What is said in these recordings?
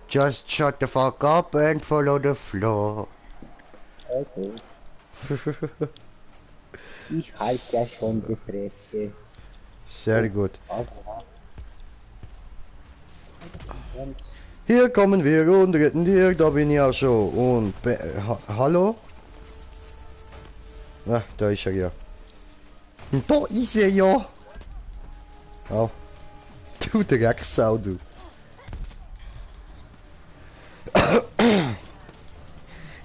Just shut the fuck up and follow the flow. Okay. Ich halt ja schon die Fresse. Sehr gut. Aber, Hier kommen wir und retten dir, da bin ich auch schon. Und hallo? Ah, da ist er ja. Und da ist er ja. Oh. Du Drecksau, du.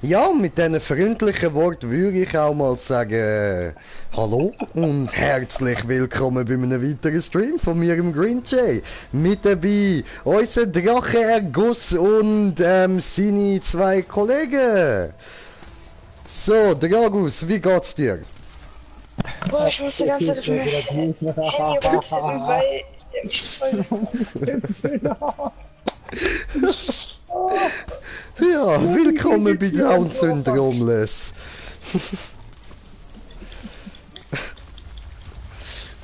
Ja, mit diesen freundlichen Worten würde ich auch mal sagen, hallo und herzlich willkommen bei einem weiteren Stream von mir im Green Jay. Mit dabei unser Drache Erguss und seine zwei Kollegen. So, Dragus, wie geht's dir? Boah, ich muss die ganze Zeit auf mein Handy rumtippen, weil... Ja, willkommen bei Down-Syndromless.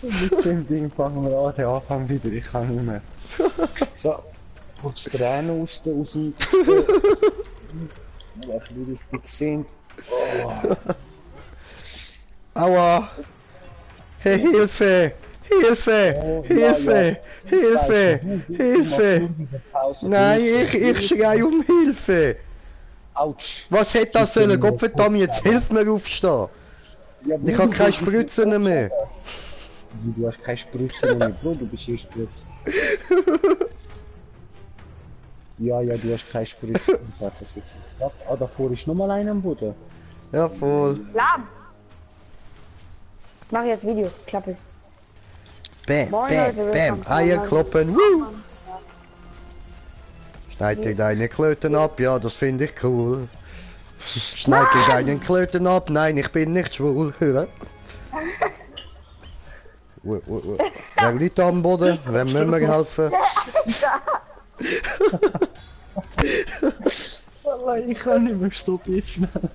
mit dem Ding fangen wir an, den Anfang wieder, ich kann nicht mehr. So, kurz Tränen aus dem... Weil ich nicht richtig sind. Oh. Aua! Hey, Hilfe! Hilfe! Hilfe! Hilfe! Hilfe! Nein, ich schrei um Hilfe! Autsch! Was hätte das sollen? Gottverdammt, jetzt hilf mir aufstehen! Ja, Ich habe keine Spritzen mehr! Du hast keine Spritzen mehr, Bro, du bist hier Spritz. Ja, du hast keine Spritzen. Ah, davor ist nochmal einer am Boden. Ja, voll. Lahm! Ich mache jetzt Video, Klappe. Bam, Moin, bam, Leute, bam, willkommen. Eier kloppen, woo! Schneid dir deine Klöten ab, ja, das finde ich cool. Schneid dir deinen Klöten ab, nein, ich bin nicht schwul. Wer liegt da am Boden? Wer müssen wir helfen? Oh, ich kann nicht mehr stoppen, jetzt schnell.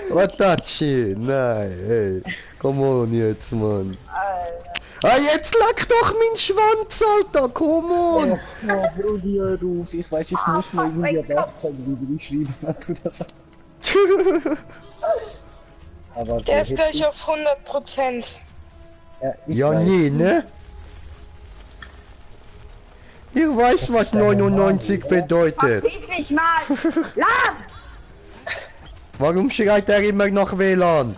What that shit? Nein, hey. Come on jetzt, Mann. Ah, jetzt leck doch mein Schwanz, Alter, come on! Oh, Brudi, hör auf. Ich weiß, ich muss mir irgendwie auf 18 wieder schreiben, wenn du das sagst. Aber Der ist gleich auf 100%. Ja, nee, ne? Ich weiß, was 99 bedeutet. Verpiss dich mal! Lahm! Warum schreit er immer nach WLAN?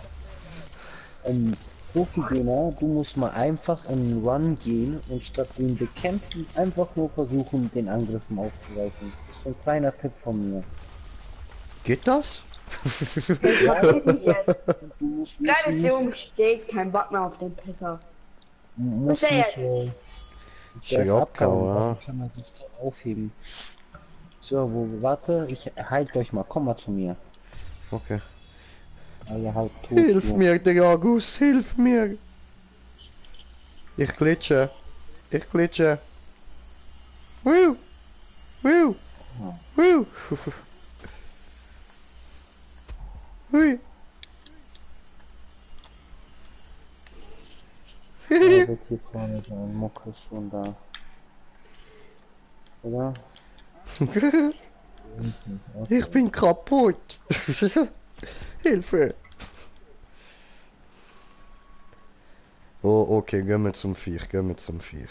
Profi-Gamer, du musst mal einfach in den Run gehen und statt den bekämpfen einfach nur versuchen, den Angriffen aufzuweichen. Das ist so ein kleiner Tipp von mir. Geht das? Du musst nicht, Kleines Junge steht, kein Bock mehr auf den Pisser. musst Was ist nicht der der ist abgehauen, abgehauen, ja. dann kann man das aufheben. So, warte, ich heilt euch mal, komm mal zu mir. Okay. Alle halb tot. Hilf so. mir, Dragus, hilf mir! Ich glitsche. Ich glitsche. Woo! Woo! Woo! Hui! Ja, wird hier vorne sein, Mucke ist schon da. Oder? Ich bin kaputt! Hilfe! Oh, okay, gehen wir zum Viech, gehen wir zum Viech.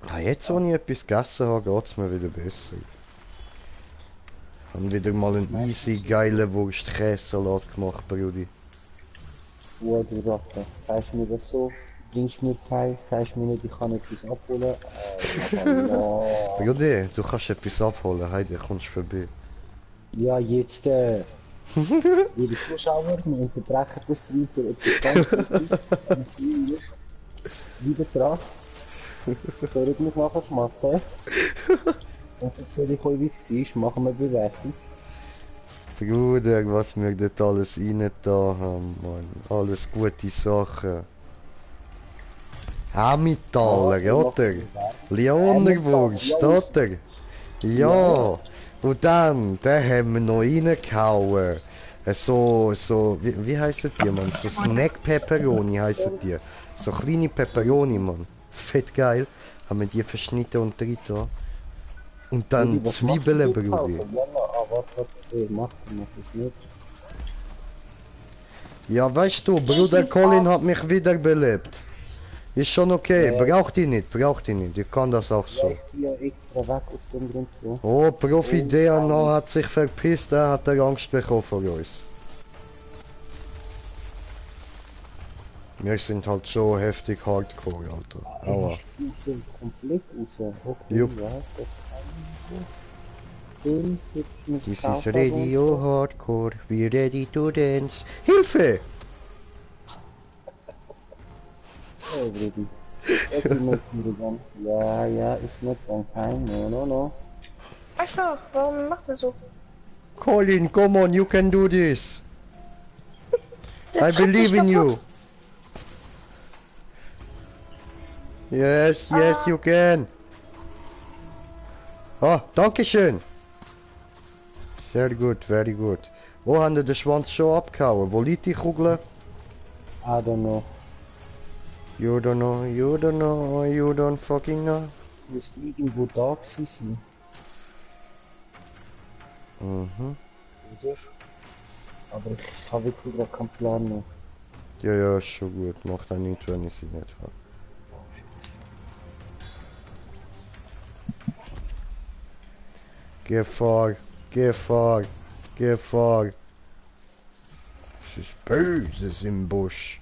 Ah, jetzt, wo ich etwas gegessen habe, geht es mir wieder besser. Ich habe wieder mal einen easy, geilen Wurst-Käsesalat gemacht, Brudi. Wo du Rache. Sagst du mir das so? Bringst mir Teil, sagst mir nicht, ich kann etwas abholen. Brudi, du kannst etwas abholen, heide, kommst vorbei. Ja, jetzt, liebe Zuschauer, wir unterbrechen den Stream für etwas ganz Wichtiges. Liebe Kraft, hört mich nachher schmatzen. Und erzähle ich euch, wie es war, machen wir Bewertung. Bruder, was wir dort alles rein da haben, Mann. Alles gute Sachen. Hammitaler, oder? Leonerwurst, oder? Ja. Und dann, den haben wir noch reingehauen. Wie heißen die, Mann? So Snack Pepperoni heißen die. So kleine Pepperoni, Mann. Fett geil. Haben wir die verschnitten und drin da. Und dann Zwiebeln, Brudi. Ja, weißt du, Bruder Colin hat mich wiederbelebt. Ist schon okay, braucht ihn nicht, ich kann das auch so. Oh, Profi DNA hat sich verpisst, er hat Angst bekommen vor uns. Wir sind halt so heftig hardcore, Alter. Aua. Jupp. This is radio hardcore, we ready to dance. Hilfe! Oh, Brudi. Ja, ist nicht on time, no. Achso, warum macht er so? Colin, come on, you can do this. I believe in you. Yes, you can. Ah, danke schön. Sehr gut, very good. Wo haben die den Schwanz schon abgehauen? Wo liegt die Kugel? I don't know. You don't know, you don't fucking know. Müsste irgendwo da gewesen sein. Mhm. Oder? Aber ich habe wirklich gar keinen Plan mehr. Ja, ist schon gut. Macht auch nichts, wenn ich sie nicht habe. Gefahr. Es ist Böses im Busch.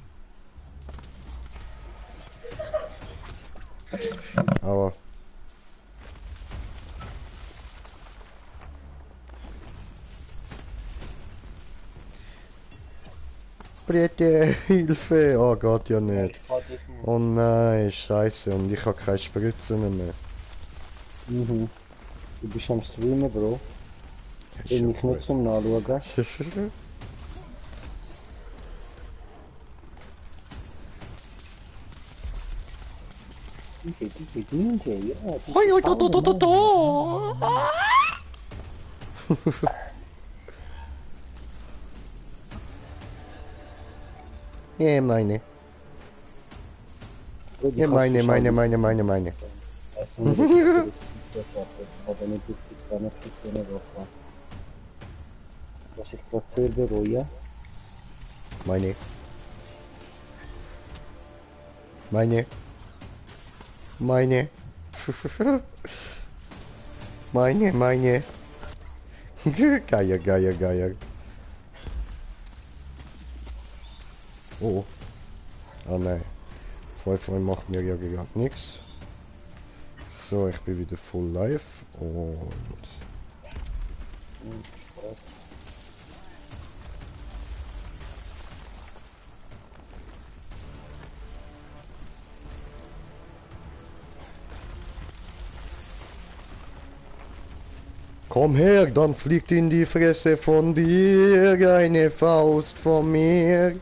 Aber bitte Hilfe! Oh Gott, ja nicht. Oh nein, scheiße, und ich habe keine Spritzen mehr. Mhm. Du bist am Streamen, Bro. Bin mich nicht zum Nachschauen. Diese Ninja, Ja, meine. Ja, meine. Was ich gerade sehr bereue. Meine. Geier. Oh. Oh nein. Voll macht mir ja gerade nichts. So, ich bin wieder full live und... Komm her, dann fliegt in die Fresse von dir eine Faust von mir.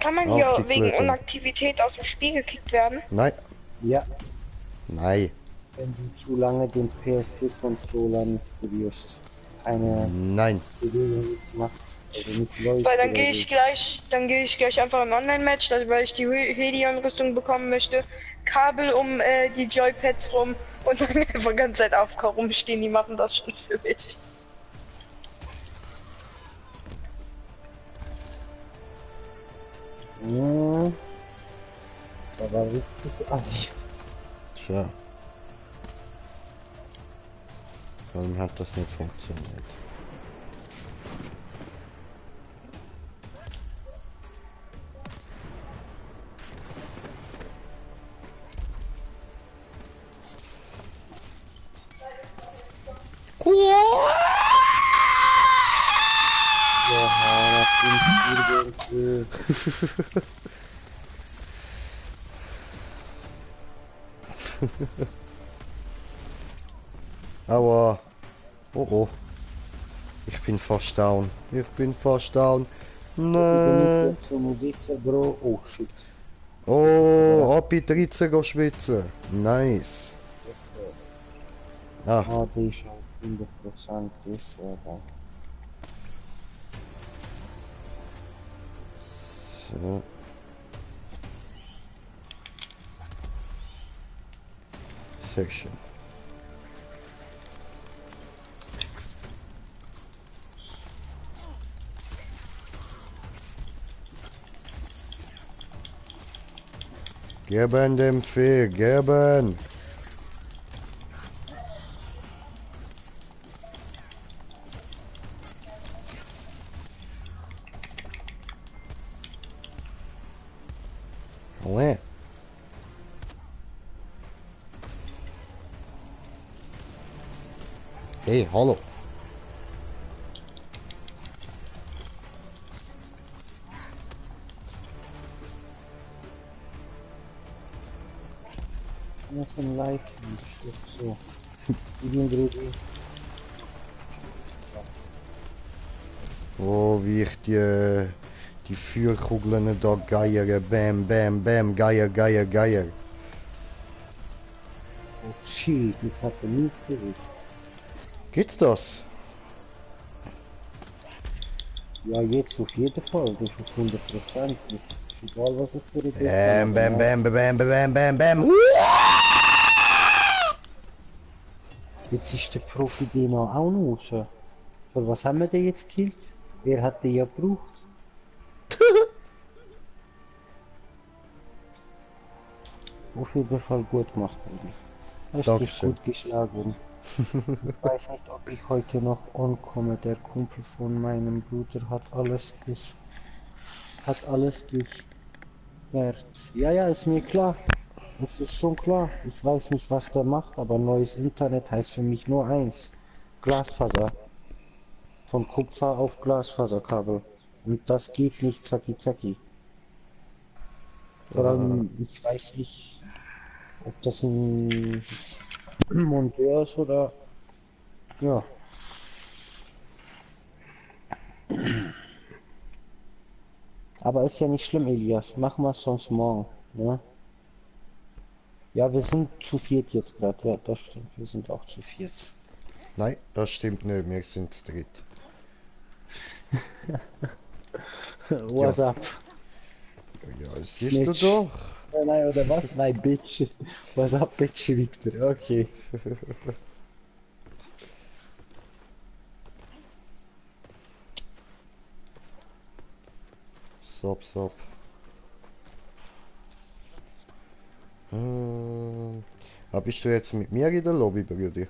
Kann man Auf hier die wegen Klöte. Inaktivität aus dem Spiel gekickt werden? Nein, Ja, nein, wenn du zu lange den PS4-Controller nicht berührst. Eine nein. Bewegung nicht machst. Also nicht läuft. Weil dann oder gehe so. ich gleich einfach in Online-Match, also weil ich die Helion-Rüstung bekommen möchte. Kabel um die Joypads rum und dann einfach ganze Zeit auf rumstehen, die machen das schon für mich. Ja. Da war richtig assi. Tja. Warum hat das nicht funktioniert? Ja, nach dem Spiel Aua. Oh. Ich bin fast down. Nein. so Musik, Bro. Oh shit. Oh, ab in 13 schwitzen. Nice. Ah, Ah, die Scheiße. 100% das wäre dann. So. Sehr schön. Geben dem Vieh, geben! Ué. Hey, hallo. Das ist ein Live, steht so. Videodreh. Oh, wie ich die Feuerkugeln da geiere. Bam, bam, bam, Geier, Geier, Geier. Oh shit, jetzt hat er nie viel. Gibt's das? Ja, jetzt auf jeden Fall, das ist auf 100%. Jetzt ist egal, was ich für dich Bam, bam, bam, bam, bam, bam, bam. Jetzt ist der Profi den auch noch raus. Für was haben wir den jetzt gekillt? Wer hat den ja gebraucht? Auf jeden Fall gut gemacht, Baby. Hast dich Dankeschön. gut geschlagen. Ich weiß nicht, ob ich heute noch ankomme. Der Kumpel von meinem Bruder hat alles gesperrt. Ja, ja, ist mir klar. Das ist schon klar. Ich weiß nicht, was der macht, aber neues Internet heißt für mich nur eins. Glasfaser. Von Kupfer auf Glasfaserkabel. Und das geht nicht zacki zacki. Vor allem, ich weiß nicht, ob das ein Monteur ist oder... Ja. Aber ist ja nicht schlimm, Elias. Machen wir es sonst morgen. Ne? Ja, wir sind zu viert jetzt gerade. Ja, das stimmt. Wir sind auch zu viert. Nein, das stimmt nicht. Wir sind zu dritt. What's up? Ja, es Snitch. siehst du doch. Nein, oder was? Nein, Bitch. What's up, Bitch, Victor? Okay. Sop, sop. Bist du jetzt mit mir in der Lobby, Brudi?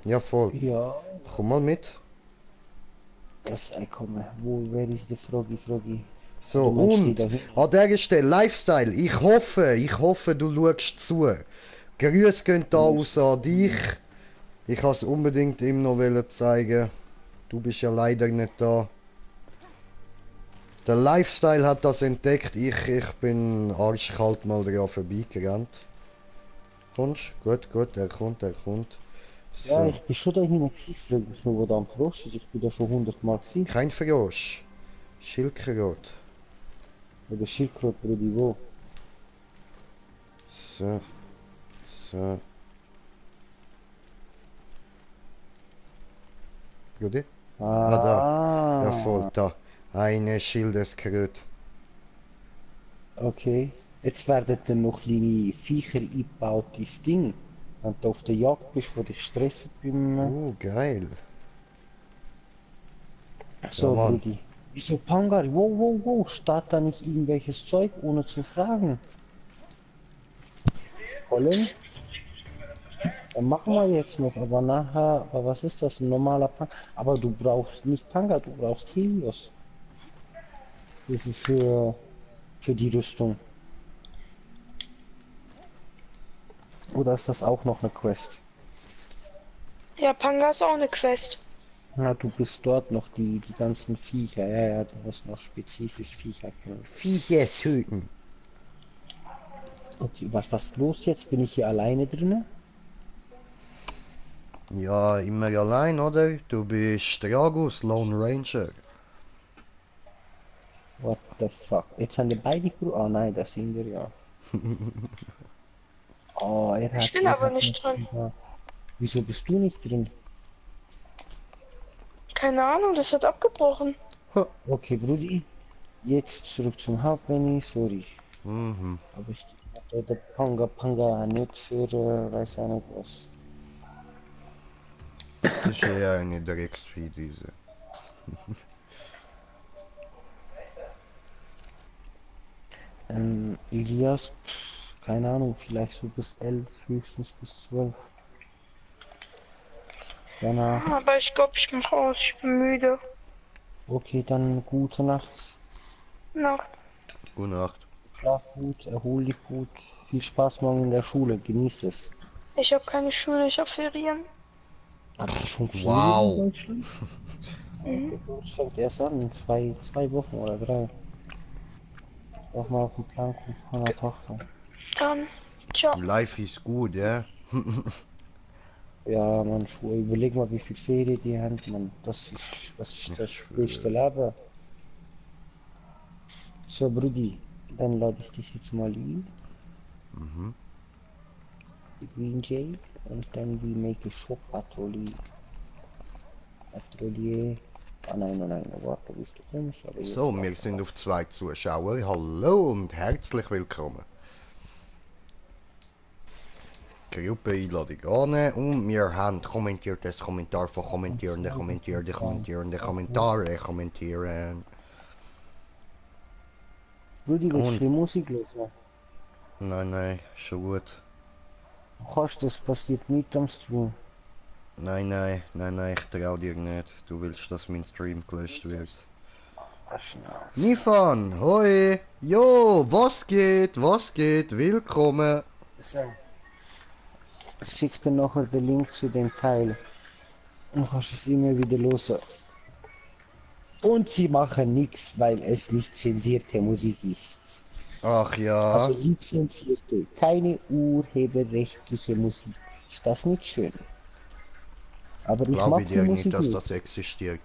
Ja, voll. Ja, Komm mal mit. das Einkommen. Wer ist der Froggy? So, Du meinst die und da hinten? an dieser Stelle, Lifestyle, ich hoffe, du schaust zu. Grüße gehen da aus an dich. Ich wollte es unbedingt ihm noch zeigen. Du bist ja leider nicht da. Der Lifestyle hat das entdeckt, ich bin arschkalt mal dran vorbeigerannt. Kommst? Gut, er kommt. Ja, So, ich bin schon da hinten gewesen, frag mich nur, wo da am Frosch ist. Ich bin da schon 100 Mal gewesen. kein Frosch. Schildkröte. Oder Schildkröte, Brudi, wo? So. Brudi? Ah, da. Ja, voll, da. Eine Schildeskröte. Okay. Jetzt werden dann noch kleine Viecher eingebaut, das Ding. Wenn du auf der Jagd bist, wo dich stresst beim... Geil. So, Ja, Mann. Brudi. Wieso Pangari? Wow. Steht da nicht irgendwelches Zeug, ohne zu fragen? Colin? Dann machen wir jetzt noch, aber nachher... Aber was ist das? Ein normaler Pang... Aber du brauchst nicht Panga, du brauchst Helios. Für die Rüstung. Oder ist das auch noch eine Quest? Ja, Panga ist auch eine Quest. Ja, du bist dort noch die ganzen Viecher. Ja, du musst noch spezifisch Viecher killen. Viecher töten. Okay, was ist los jetzt? Bin ich hier alleine drinne? Ja, immer allein, oder? Du bist Dragus, Lone Ranger. What the fuck? Jetzt haben die beide Crew. Oh nein, das sind wir ja. Oh, Ich bin aber nicht drin. gesagt. Wieso bist du nicht drin? Keine Ahnung, das hat abgebrochen. Okay, Brudi. Jetzt zurück zum Hauptmenü. Sorry. Mhm. Aber ich hatte der Panga Panga nicht für, weiß auch nicht was. Das ist eher eine Drecksvieh, diese. Ilias, keine Ahnung, vielleicht so bis 11, höchstens bis 12. Danach, Aber ich glaube, ich mache aus. Ich bin müde. okay, dann gute Nacht. Nacht. Gute Nacht. Schlaf gut, erhol dich gut. Viel Spaß morgen in der Schule, genieß es. Ich habe keine Schule, ich habe Ferien. Habt ihr schon Ferien in Wow. Deutschland? Mhm. Das fängt erst an, in zwei Wochen oder 3. Auch mal auf den Plan gucken von der Tochter. Dann, ciao. Life ist gut, ja? Ja, man, überleg mal, wie viel Ferien die haben, man. Was ist Ich das beste schwöre. Leben? So, Brudi, dann lade ich dich jetzt mal ein, Mhm. die Green Jay, und dann we make a shop Patrouille. Patrouille. Ah nein, nein, nein, warte, bist du komisch, aber So, jetzt wir warte sind mal. auf 2 Zuschauer. Hallo und herzlich willkommen. Gruppe-Einladung annehmen und wir haben kommentiertes Kommentar von Kommentierende, Kommentierende, Kommentierende, Kommentare kommentieren. Brudi, willst Und, du Musik hören? nein, schon gut. Du kannst, das passiert nicht am Stream. Nein, ich trau dir nicht. Du willst, dass mein Stream gelöscht wird. Das Schnauze. Nifan, hoi! Jo, was geht? Willkommen! So, ich schicke dir nachher den Link zu dem Teil. Dann kannst du es immer wieder hören. Und sie machen nichts, weil es nicht zensierte Musik ist. Ach Also ja, lizenzierte, keine urheberrechtliche Musik. Ist das nicht schön? Aber ich glaube mag ich die dir nicht, Musik dass nicht. das existiert.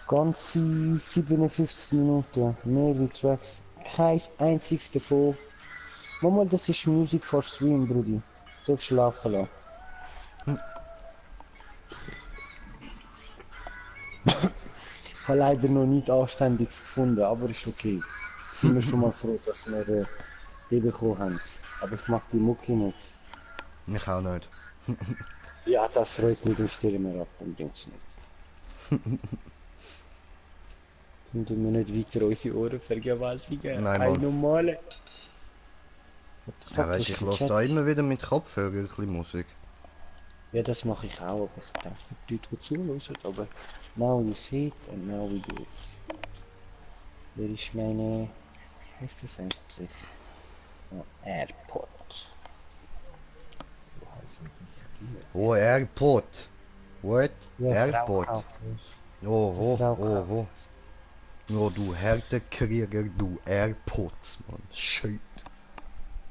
Ganze 57 Minuten, mehrere Tracks. Kein einziges davon. Mal, das ist Musik for Stream, Brudi. Soll schlafen lassen. Ich habe leider noch nicht Anständiges gefunden, aber ist okay. Sind wir schon mal froh, dass wir die bekommen haben. Aber ich mag die Mucke nicht. Ich auch nicht. Ja, das freut mich, dann stirren wir ab und denkst nicht. Können wir nicht weiter unsere Ohren vergewaltigen? Nein, Ein Mann. normale. What the Ja, fuck, weißt, was ich für lasse Chat? da immer wieder mit Kopfhörer ein bisschen Musik. Ja, das mache ich auch, aber ich denke, die Leute, die zuhören, aber now you see it and now we do it. Wer ist meine, wie heißt das eigentlich? Oh, AirPod. So heißen diese Dinge. Oh, AirPod. What? Ja, Frau AirPod. kauft das. Die Oh, Frau oh, kauft oh. das. Oh, du Härtekrieger, du AirPods, Mann. Shit.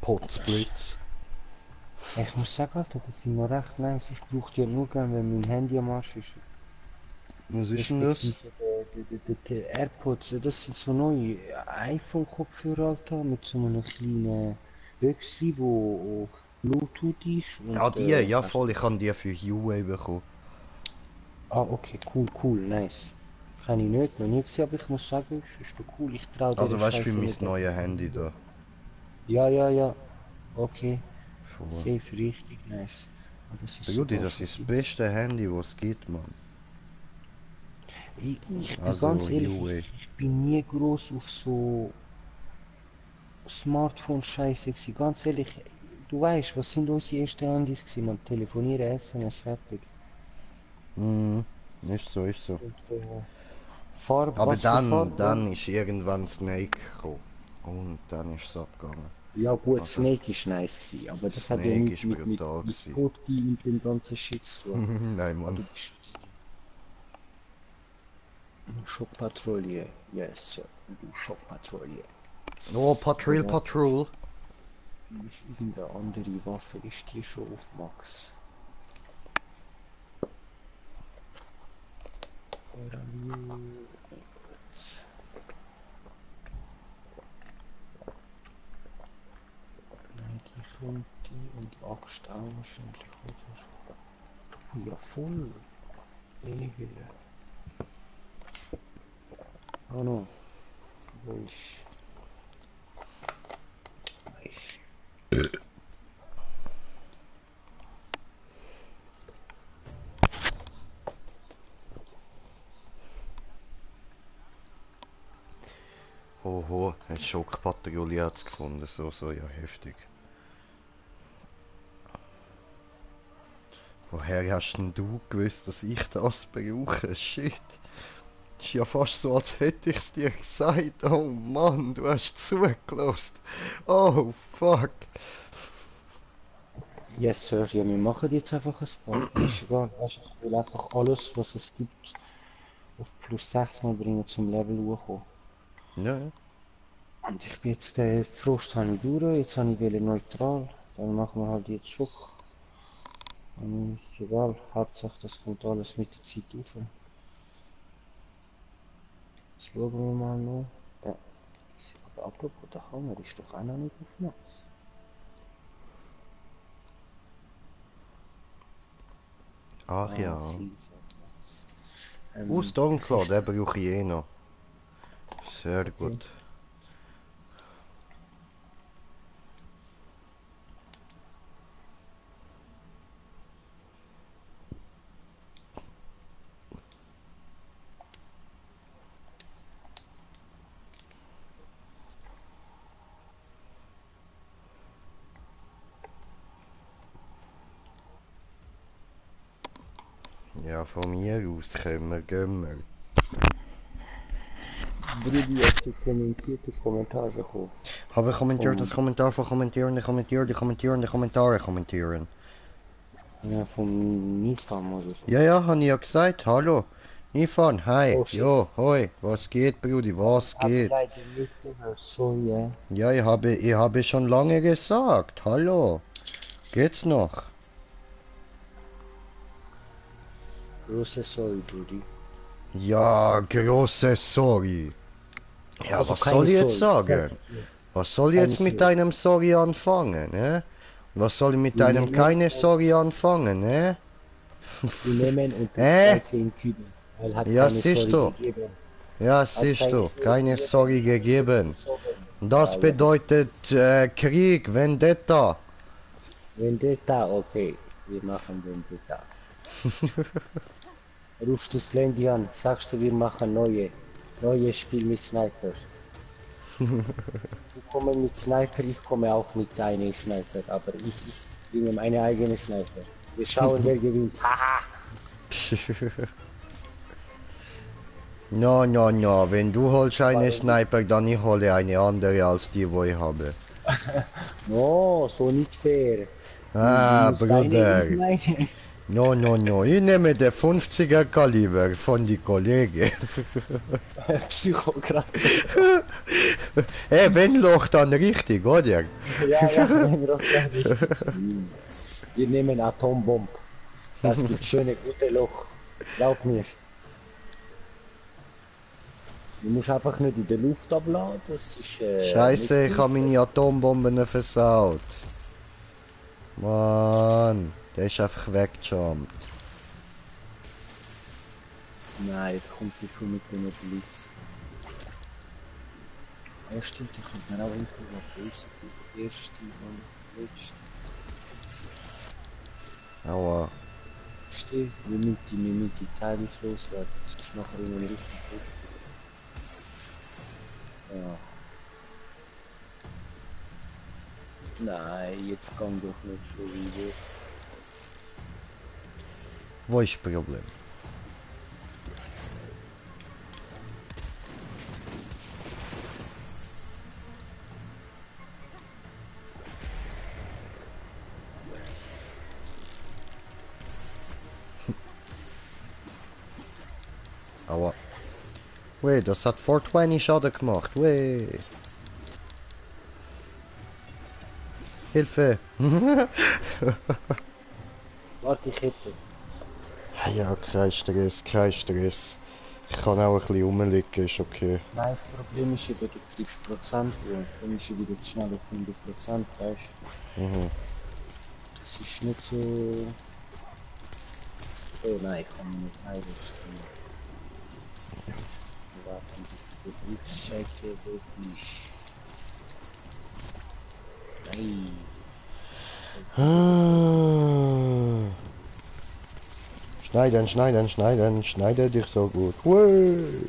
Potsblitz. Ich muss sagen, Alter, das sind noch recht nice. Ich brauche die ja nur gern, wenn mein Handy am Arsch ist. Was ist denn das? Respektive die AirPods, das sind so neue iPhone-Kopfhörer, Alter, mit so einem kleinen Büchsli, wo Bluetooth ist Ah, und die, ja kannst voll, ich habe die für Huawei bekommen. okay, cool, nice. Kann ich nicht, noch nie gesehen, aber ich muss sagen, es ist doch cool, ich traue Also dieser weißt du, für Scheiße mein nicht. neues Handy da. Ja, okay, Voll. safe, richtig nice. Aber das ist Brudi, sogar das schon ist das viel. beste Handy, was es gibt, Mann. Ich bin Also ganz ehrlich, Huawei. ich bin nie groß auf so Smartphone-Scheiße gewesen. Ganz ehrlich, du weißt, was sind unsere ersten Handys gewesen? Man telefonieren, SMS, fertig. Mhm. Ist so, ist so. Und Farbe, Aber was für dann Farbe? ist irgendwann Snake gekommen. Und dann ist es abgegangen. Ja gut, Also Snake ist nice gewesen, aber das hat ja Snake nichts ist brutal mit gewesen. Foti und dem ganzen Shit zu tun. Nein, Ah, du Mann. bist Shop-Patrouille. Yes, sir. Du Shop-Patrouille. Oh, Aber warte, Patrol. ist irgendeine andere Waffe, ist die schon auf Max? und abstauben wahrscheinlich, oder? Oh ja, voll. Ewig. Oh no. Wo ist... Nice. Oho, eine Schockpatrouille hat's gefunden, so, ja, heftig. Woher hast denn du gewusst, dass ich das brauche? Shit. Ist ja fast so, als hätte ich's dir gesagt. Oh Mann, du hast zugelassen. Oh, fuck. Yes, Sir. Ja, wir machen jetzt einfach ein paar. Ist egal. Weißt, ich will einfach alles, was es gibt, auf plus 6 mal bringen zum Level hochkommen. Ja, ja. Und ich bin jetzt den Frost habe ich durch, jetzt habe ich wähle neutral. Dann machen wir halt jetzt Schock. Ist egal, Hauptsache das kommt alles mit der Zeit auf. Jetzt schauen wir mal noch. Ja. Aber apropos, der Hammer ist doch auch noch nicht auf Max. Ach ja. Sie ist auf Max. Aus Dunkler, den brauche ich eh noch. Sehr gut. Ja, von mir aus können wir, gehen wir. Brudi, hast du kommentierte Kommentare bekommen? Habe ich kommentiert, das Kommentar von kommentieren, die Kommentare kommentieren. Ja, vom Nifam oder so. Ja, ja, habe ich ja gesagt, hallo. Nifan, hi, Oh, shit. jo, hoi, was geht, Brudi, was geht? Hab leider nicht gehört, so, ja. Ja, ich habe schon lange gesagt, hallo. Geht's noch? Große Sorry, Brudi. Ja, große Sorry. Ja, Also was keine soll ich jetzt Sorry, sagen? Was soll ich Keine jetzt mit Sorry. deinem Sorry anfangen, ne? Was soll ich mit Wir deinem nehmen keine und- Sorry anfangen, ne? Wir nehmen und die Äh? Scheiße in Kübel. Weil hat Ja, keine siehst Sorry du. gegeben. Ja, siehst du, keine Sorry gegeben. Das Ja, bedeutet Krieg, Vendetta. Vendetta, okay. Wir machen Vendetta. Rufst du Slendy an, sagst du, wir machen neue Spiel mit Sniper. Du kommst mit Sniper, ich komme auch mit einem Sniper, aber ich bringe meine eigene Sniper. Wir schauen, wer gewinnt. Haha! No, no, no, wenn du holst eine Sniper, dann ich hole eine andere als die, wo ich habe. No, so nicht fair. Ah, musst deine, Bruder. ich meine. No, no, no, ich nehme der 50er Kaliber von die Kollegen. Psychokratzer. Wenn Loch, dann richtig, oder? Ja, wenn das dann richtig. Wir nehmen Atombomb. Das gibt schöne, gute Loch. Glaub mir. Du musst einfach nicht in der Luft abladen, das ist... Scheiße, nicht ich habe meine Atombomben versaut. Mann, der ist einfach weggejumpt. Nein, jetzt kommt die schon mit dem Blitz. Ja, stimmt, ich kann mir auch irgendwo was böse. Der erste und der letzte. Aua. Steh, wir müssen die Timings loswerden. Das ist nachher immer richtig gut. Ja. Nein, jetzt kann doch nicht schon wieder. Wo ist das Problem? Aua. Weh, das hat 420 Schaden gemacht. Weh. Hilfe. Warte, ich hätte. Ja, kein Stress, kein Stress. Ich kann auch ein bisschen rumliegen, ist okay. Nein, das Problem ist eben, du treibst Prozent und dann ist er wieder zu schnell auf 100%, weißt du? Mhm. Das ist nicht so... Oh nein, ich kann mich nicht einrüsten. Warten, bis diese Berufsscheiße weg ist. Nein. Ah. Schneiden, schneiden, schneiden, schneide dich so gut. Hui.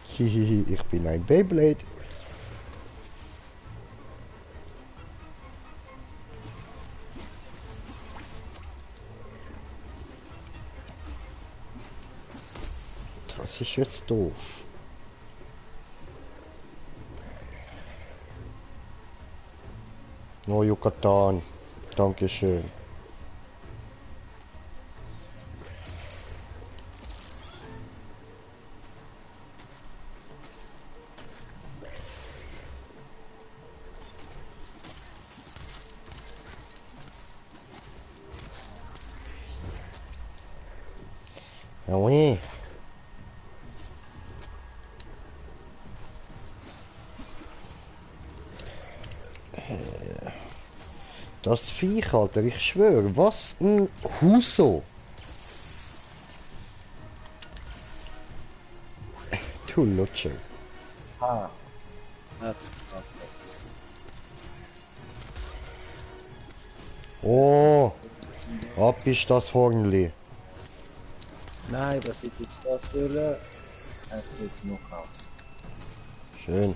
Hihihi, ich bin ein Beyblade. Das ist jetzt doof. Oh, Yucatan. Dankeschön. Ah oui. Das Viech, Alter, ich schwöre, was ein Huso. Du Lutscher. Ah. Jetzt klappt Oh, ab ist das Hornli. Nein, was ich jetzt da soll, er kriegt noch aus. Schön.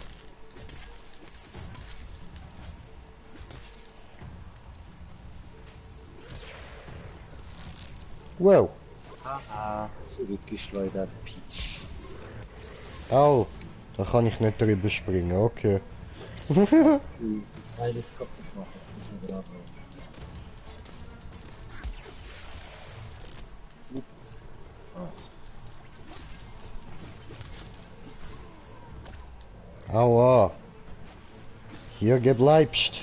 Wow. Haha, zurückgeschleudert, Peach. Au. Da kann ich nicht drüber springen, okay. Beides kaputt machen, das ist gerade. Ups. Aua. Hier gebleibst.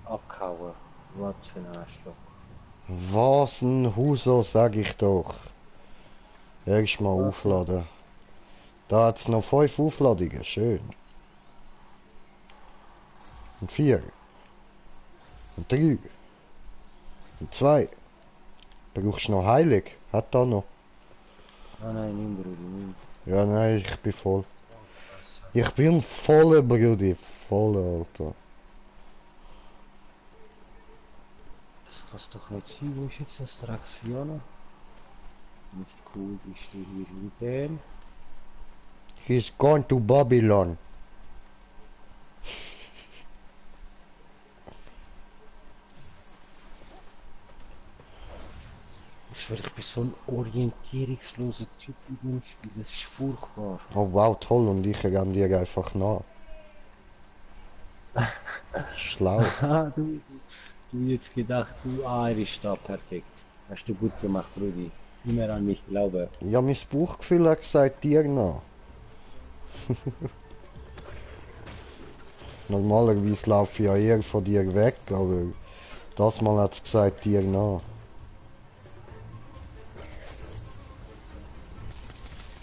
Abkauen. Was für ein Arschloch. Was ein Huso, sag ich doch. Erstmal aufladen. Da hat's noch 5 Aufladungen, schön. Und 4. Und 3. Und 2. Brauchst du noch Heilig? Hat da noch? Ah nein, nimm Brudi, nimm. Ja, nein, ich bin voll. Ich bin voll, Brudi. Voll, Alter. Das kann's doch nicht sein. Wo ist jetzt das Drecks Fiona? Nicht cool, bist du hier in He's gone to Babylon. Ich schwöre, ich bin so ein orientierungsloser Typ in dem Spiel. Das ist furchtbar. Oh wow, toll. Und ich renn dir einfach nach. Schlau. Ah, du jetzt gedacht, er ist da perfekt. Hast du gut gemacht, Brudi. Immer an mich glauben. Ja, mein Bauchgefühl hat gesagt, dir nach. Normalerweise laufe ich ja eher von dir weg, aber das Mal hat es gesagt, dir nach.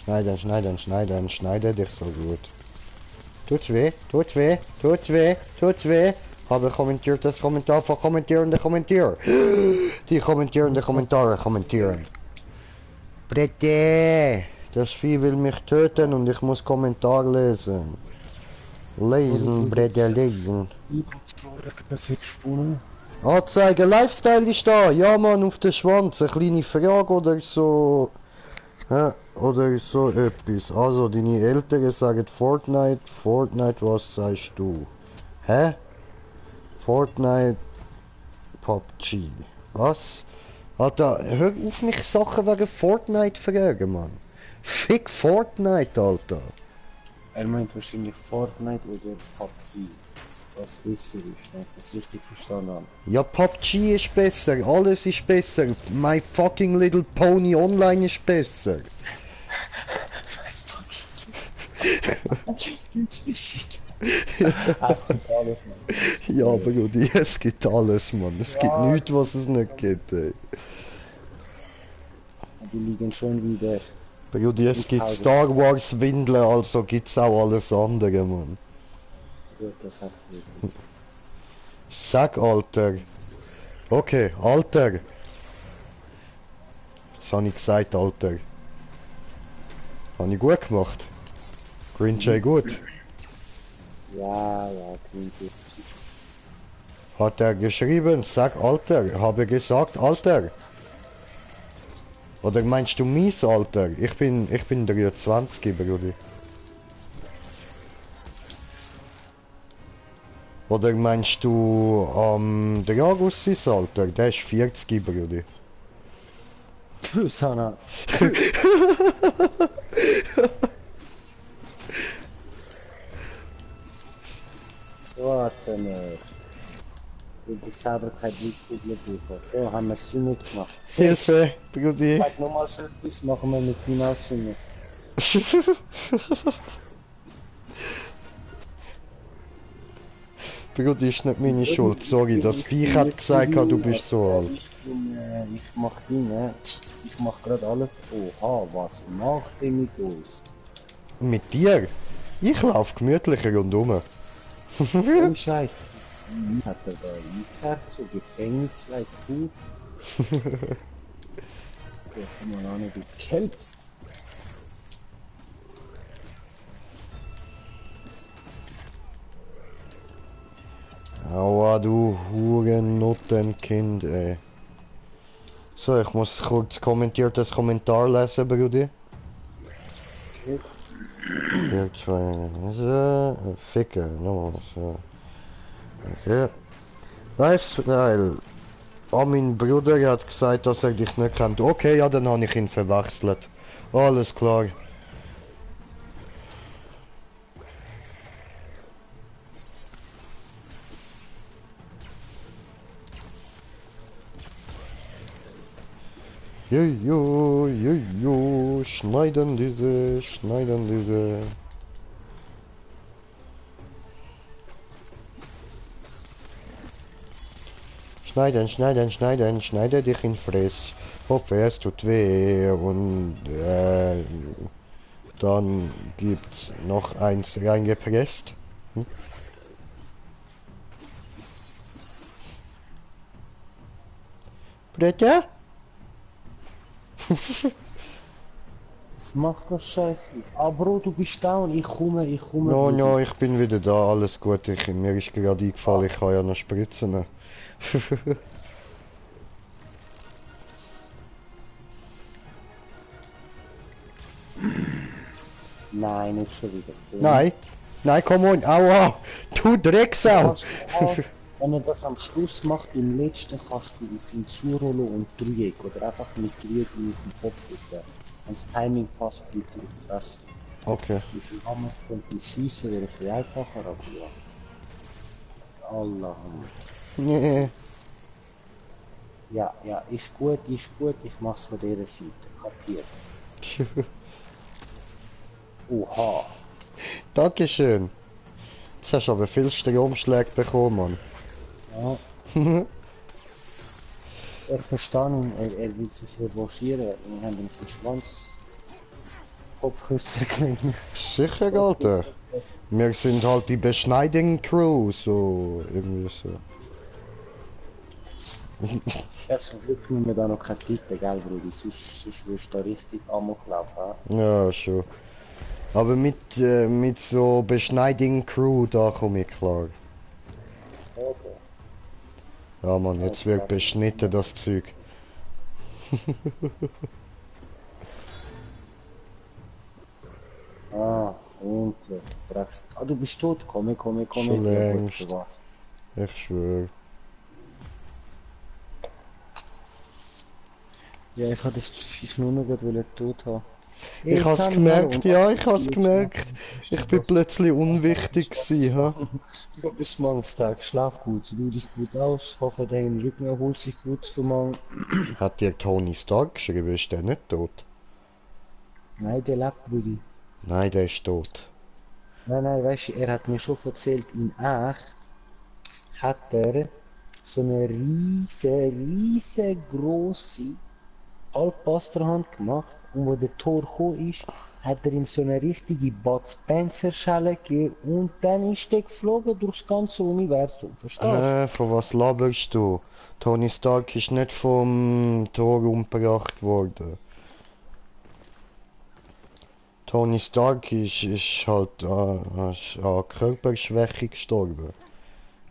Schneiden, schneiden, schneiden, schneide dich so gut. Tut's weh, tut's weh, tut's weh, tut's weh. Habe kommentiert das Kommentar von kommentierende Kommentier. Die kommentierende Kommentare kommentieren. Brette, das Vieh will mich töten und ich muss Kommentar lesen. Lesen, Brette, lesen. Anzeige, Lifestyle ist da. Ja, Mann, auf den Schwanz. Eine kleine Frage oder so. Ja, oder so etwas. Also, deine Eltern sagen Fortnite. Fortnite, was sagst du? Hä? Fortnite, PUBG. Was? Alter, hör auf mich Sachen wegen Fortnite fragen, Mann. Fick Fortnite, Alter. Er meint wahrscheinlich Fortnite oder PUBG. Was besser ist, wenn ich das richtig verstanden habe. Ja, PUBG ist besser, alles ist besser. My fucking little pony online ist besser. Gibt's die Shit? Es gibt alles, Mann. Es gibt Ja, alles. Brudi, es gibt alles, Mann. Es gibt Ja. nichts, was es nicht gibt, ey. Die liegen schon wieder. Brudi, es Ich gibt habe- Star Wars Windeln, also gibt's auch alles andere, Mann. Gut, das hat viel. Sag, Alter. Okay, Alter. Das habe ich gesagt, Alter. Habe ich gut gemacht. Green Jay gut. Ja, klingt gut. Hat er geschrieben, sag Alter. Habe gesagt, Alter. Oder meinst du mies Alter? Ich bin 23, Brudi. Oder meinst du der August ist Alter? Der ist 40, Brudi. Du, Sana. Warte mal. Ich will selber kein Blitzvogel buchen. So, haben wir es schon nicht gemacht. Hilfe, Brudi. Zeig nochmal Service, machen wir mit dem Aufzünden. Brudi ist nicht meine Schuld. Sorry, das Viech hat gesagt, du bist so alt. Ich mach Dinge. Ich mach gerade alles. Oha, was macht ihr mit uns? Mit dir? Ich lauf gemütlich rundum. Oh Scheiße. Hat er da eingekehrt, so Gefängnis vielleicht gut? Der kann man auch nicht bekämpfen. Aua, du Hurennuttenkind, ey. So, ich muss kurz kommentiertes Kommentar lesen, Brudi. Okay. Hier zwei, so, Ficker, nochmal, so. Okay. Lifestyle. Mein Bruder hat gesagt, dass er dich nicht kennt. Okay, ja, dann habe ich ihn verwechselt. Alles klar. Jojo, jojo, schneiden diese, schneiden diese. Schneiden, schneiden, schneiden, schneide dich in Fress. Hoffe, es tut weh und dann gibt's noch eins reingepresst. Hm? Bitte? Was macht das Scheiße? Ah Bro, du bist down, ich komme. No, Bruder. no, ich bin wieder da, alles gut. Mir ist gerade eingefallen, ich kann ja noch spritzen. Nein, nicht schon wieder. Nein, nein, komm on, aua, du Drecksau! Wenn er das am Schluss macht, im letzten kannst du auf ihn zurollen und Dreieck oder einfach mit Dreieck mit dem Kopf drücken. Wenn das Timing passt, fliegt er auf die Fresse. Okay. Mit dem Hammer könnte ich schiessen, wäre ein bisschen einfacher, aber ja. Allah. Nee. Ja, ist gut, ich mach's von dieser Seite. Kapiert. Oha. Dankeschön. Jetzt hast du aber viel Stromschläge bekommen, Mann. Ja. Er versteht ihn, er will sich revanchieren. Wir haben ihm seinen Schwanz Kopf kürzer gelegen. Sicher, Alter. Wir sind halt die Beschneiding-Crew, so irgendwie so. Ja, zum Glück nehmen wir da noch keine Titel, gell, Brudi? Sonst wirst du da richtig Amok laufen. Ja, schon. Aber mit so Beschneiding-Crew, da komme ich klar. Okay. Ja, Mann, jetzt wird beschnitten, das Zeug. Endlich. Du bist tot. Komm. Schon Ja, gut, längst. für was? Ich schwöre. Ja, ich hatte das nur noch gerade tot haben. Ich hab's gemerkt, ja, ich hab's gemerkt. Ich bin plötzlich unwichtig gewesen, ha? Ja, bis Morgenstag. Schlaf gut, ruh dich gut aus. Hoffe, dein Rücken erholt sich gut für morgen. Hat dir Tony Stark geschrieben, ist der nicht tot? Nein, der lebt, Brudi. Nein, der ist tot. Nein, weißt du, er hat mir schon erzählt, in 8 hat er so eine riese große Halbpasterhand gemacht und wo der Tor gekommen ist, hat er ihm so eine richtige Bud Spencer Schelle gegeben und dann ist der geflogen durchs ganze Universum, verstehst Von was laberst du? Tony Stark ist nicht vom Tor umgebracht worden. Tony Stark ist halt an Körperschwäche gestorben.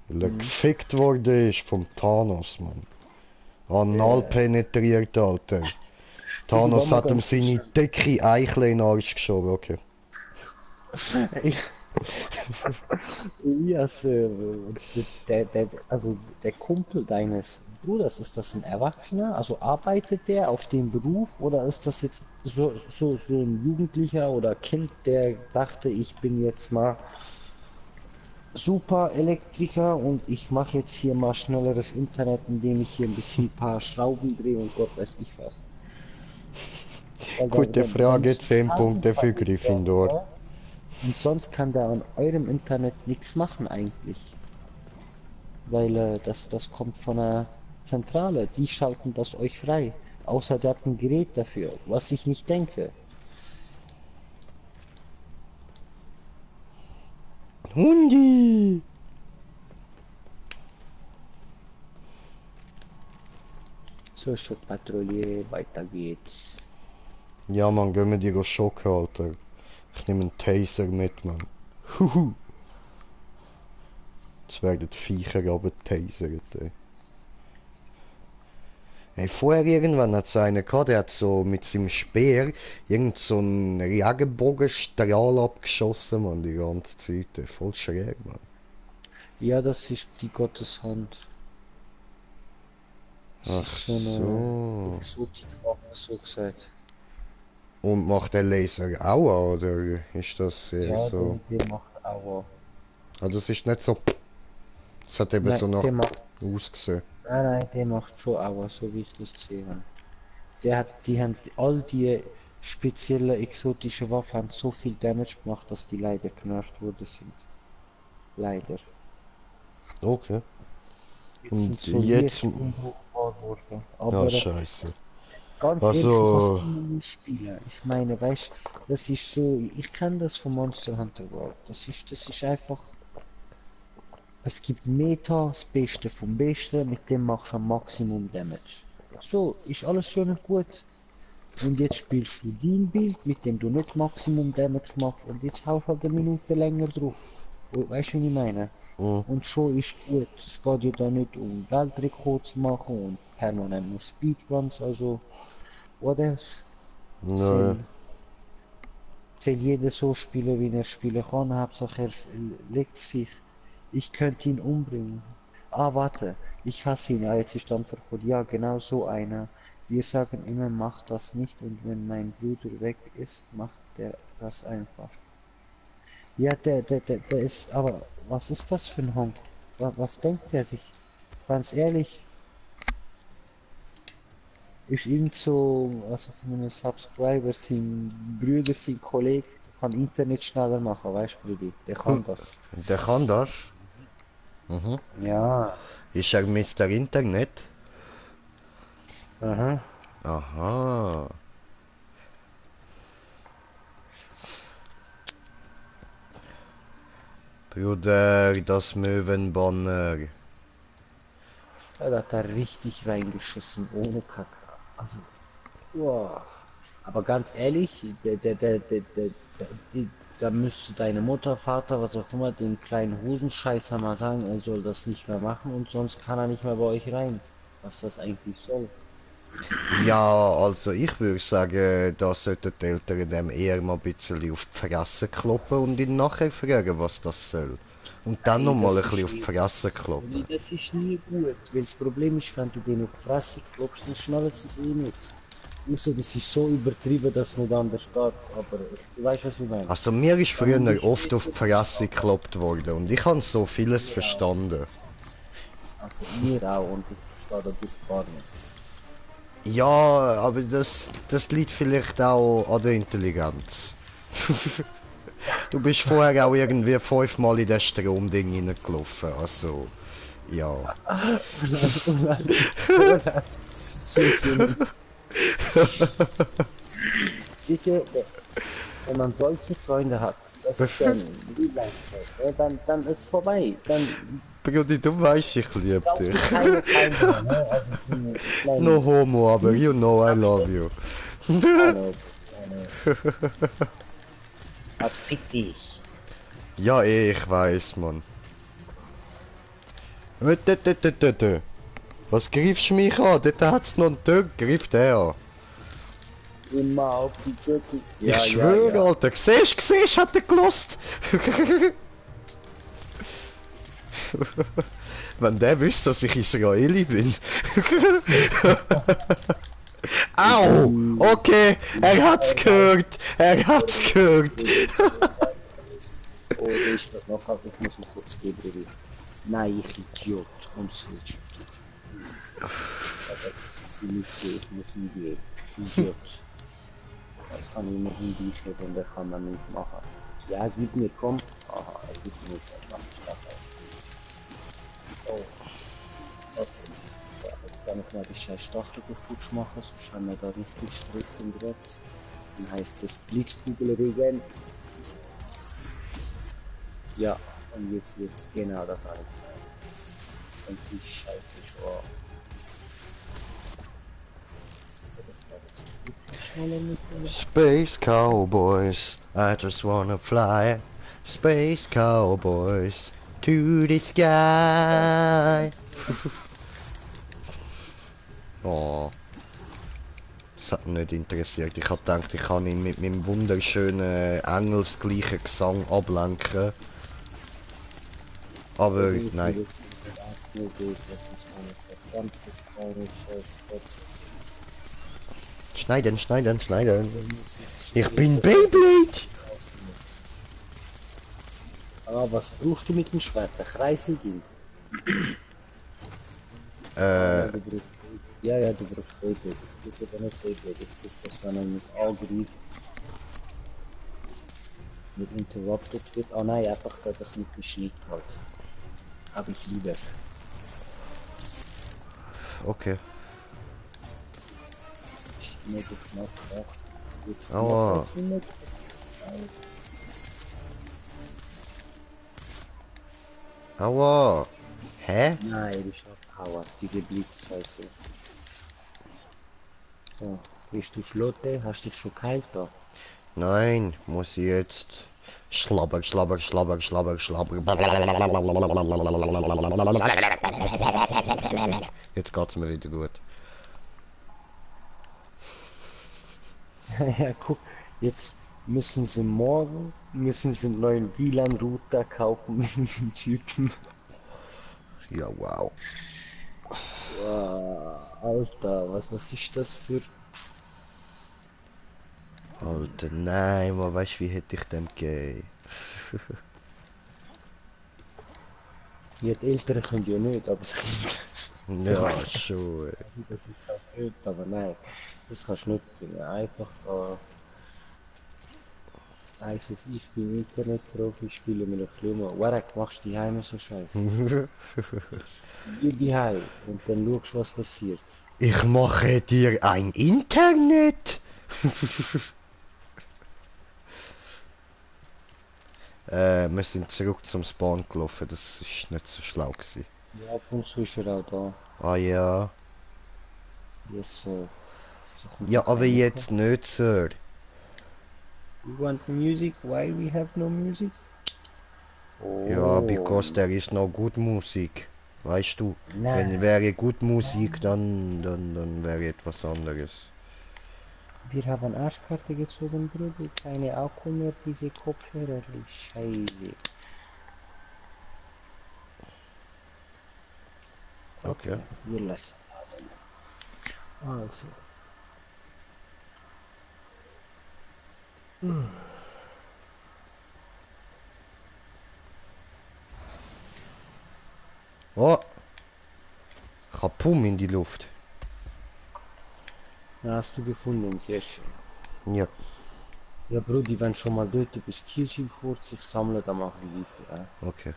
Weil er gefickt worden ist vom Thanos, Mann. Anal penetriert, Alter. du? Thanos Mal hat ihm ganz kurz seine dicke Eichel in den Arsch geschoben, okay. schnell. Elias, also der Kumpel deines Bruders, ist das ein Erwachsener? Also arbeitet der auf dem Beruf oder ist das jetzt so ein Jugendlicher oder Kind, der dachte, ich bin jetzt mal super Elektriker und ich mache jetzt hier mal schnelleres Internet, indem ich hier ein bisschen ein paar Schrauben drehe und Gott weiß ich was. Weil Gute Frage, 10 Punkte für verrückt werden, Gryffindor. oder? Und sonst kann der an eurem Internet nichts machen eigentlich. Weil das kommt von der Zentrale. Die schalten das euch frei. Außer der hat ein Gerät dafür, was ich nicht denke. Hundi! So, Schockpatrouille, weiter geht's. Ja, Mann, gehen wir die schocken, Alter. Ich nehme einen Taser mit, Mann. Huhu! Jetzt werden die Viecher aber tasert, ey. Hey, vorher irgendwann hat es einen gehabt, der hat so mit seinem Speer irgend so einen Regenbogenstrahl abgeschossen, Mann, die ganze Zeit. Ey. Voll schräg, Mann. Ja, das ist die Gotteshand. Das Ach ist so eine so. Exotikwaffe, so gesagt. Und macht der Laser auch, oder ist das eher Ja, so? der macht Aua. Ah, das ist nicht so. Es hat eben Nein, so nach der macht, ausgesehen. nein, der macht schon Aua, so wie ich das gesehen habe. Die haben all die spezielle exotische Waffen haben so viel Damage gemacht, dass die leider genervt worden sind. Leider. Okay. Jetzt Und sind so jetzt. leicht unbrauchbar worden. Ja, Aber scheiße. ganz ehrlich, Also. was immer nur Spieler. Ich meine, weißt, das ist so, ich kenne das von Monster Hunter World. Das ist einfach. Es gibt Meta, das Beste vom Besten, mit dem machst du am Maximum Damage. So, ist alles schön und gut. Und jetzt spielst du dein Bild, mit dem du nicht Maximum Damage machst und jetzt haust du halt eine Minute länger drauf. Weißt du, wie ich meine? Mhm. Und schon ist gut. Es geht ja da nicht um Weltrekord zu machen und permanent nur Speedruns, also what else? Nö. Soll jeder so spielen, wie er spielen kann, Hauptsache er legt's Viech. Ich könnte ihn umbringen. Ah, warte, ich hasse ihn. Ja, jetzt ist dann verkauft. Ja, genau so einer. Wir sagen immer, mach das nicht und wenn mein Bruder weg ist, macht der das einfach. Ja, der ist, aber was ist das für ein Honk? Was denkt der sich? Ganz ehrlich, ist irgend so, also von meinen Subscribers, sein Brüder, sein Kollege, kann Internet schneller machen, weißt du, Brudi? Der kann das. Der kann das. Mhm. Ja, Ist er Mr. Internet? aha. Aha. Bruder, das Möwenbanner. Ja, da hat er richtig reingeschissen, ohne Kacke. Also, wow. Aber ganz ehrlich, da müsste deine Mutter, Vater, was auch immer, den kleinen Hosenscheißer mal sagen, er soll das nicht mehr machen und sonst kann er nicht mehr bei euch rein. Was das eigentlich soll. Ja, also ich würde sagen, da sollten die Eltern dem eher mal ein bisschen auf die Fresse kloppen und ihn nachher fragen, was das soll. Und dann Nein, nochmal ein das bisschen ist auf die nie- Fresse Nee, kloppen. das ist nie gut, weil das Problem ist, wenn du den auf die Fresse klopfst, dann schnallt es eh nicht. Außer das ist so übertrieben, dass es nicht anders geht, aber du weißt, was ich meine. Also mir ist Wenn man früher dich oft auf die verletzt, Fresse gekloppt worden und ich habe so vieles verstanden. also mir auch und ich verstehe das gar nicht. Ja, aber das liegt vielleicht auch an der Intelligenz. Du bist vorher auch irgendwie 5-mal in das Stromding hineingelaufen, also... Ja. Sicher, wenn man solche Freunde hat, das ist dann ist vorbei. Dann Brudi, du weißt, ich liebe brauchst du dich. keine Feinde mehr, ne? Also so eine kleine... No homo, aber you know I love you. Hat fick dich. Ja, ich weiß, Mann. Was greifst du mich an? Dort hat's noch einen Tag, greif der an. Immer auf die Gürtel. Ich schwöre, Alter. Siehst, hat er gelost. Wenn der wüsste, dass ich Israeli bin. Au! Okay, er hat's gehört. Er hat's gehört. Oh, der ist gerade noch, ich muss noch kurz gehen, Baby. Nein, ich Idiot. Und Switch. Das ist ziemlich gut, ich muss ihn gehen. Idiot. Das kann ich immer hinbieten und der kann man nicht machen. Ja, gib mir, komm. Aha, er gibt mir, dann mach ich das auch. Oh. Okay. So, jetzt kann ich mal die scheiß Stachel futsch machen, sonst haben wir da richtig Stress im Brett. Dann heißt es Blitzkugelregen. Ja, und jetzt wird genau das angezeigt. Und die Scheiße schon. Space Cowboys, I just wanna fly. Space Cowboys to the sky. Oh. Das hat mich nicht interessiert. Ich hab gedacht, ich kann ihn mit meinem wunderschönen engelsgleichen Gesang ablenken. Aber nein. Schneiden. Ich bin Beyblade! Ah, was brauchst du mit dem Schwert? Der Kreiselding? Ja, du brauchst Beyblade. Ich brauche aber nicht Beyblade. Ich brauche das, wenn er mit angreift. Mit interrupted wird. Ah nein, einfach das nicht geschnitten halt. Hab ich lieber. Okay. Nicht auf Knopf, ja. Jetzt Aua. Aua. Hä? Nein, du schaffst Aua, diese Blitzscheiße. So, bist du Schlotte? Hast dich schon geheilt da? Nein, muss ich jetzt. Schlabber. Jetzt geht's mir wieder gut. Ja, guck, jetzt müssen sie morgen, einen neuen WLAN-Router kaufen mit diesem Typen. Ja, wow. Wow, Alter, was ist das für... Alter, nein, man weißt wie hätte ich dem gegeben? Ja, die Eltern können ja nicht, aber das Kind... Ja, schon. Also das jetzt auch nicht, aber nein, das kannst du nicht bringen. Einfach also ich bin Internetprofi, spiele mir noch Klima. Warek, machst du die Heime so scheiße? Geh die Heim und dann schaust was passiert. Ich mache dir ein Internet. Wir sind zurück zum Spawn gelaufen, das ist nicht so schlau gewesen. Ja, ab und zu ist er auch da. Ah ja. Yes, sir. So Ja, aber jetzt nicht, Sir. You want music? Why we have no music? Oh. Ja, because there is no good Musik. Weißt du, Nein. wenn wäre gut Musik, dann wäre etwas anderes. Wir haben Arschkarte gezogen, Bruder. Keine Akku mehr, diese Kopfhörer. Scheiße. Okay. Wir lassen. Also. Oh! Kapum in die Luft. Hast du gefunden, sehr schön. Ja. Ja, Brudi, wenn schon mal dort bist, killst ihn kurz, ich sammle, dann mache ich weiter. Okay.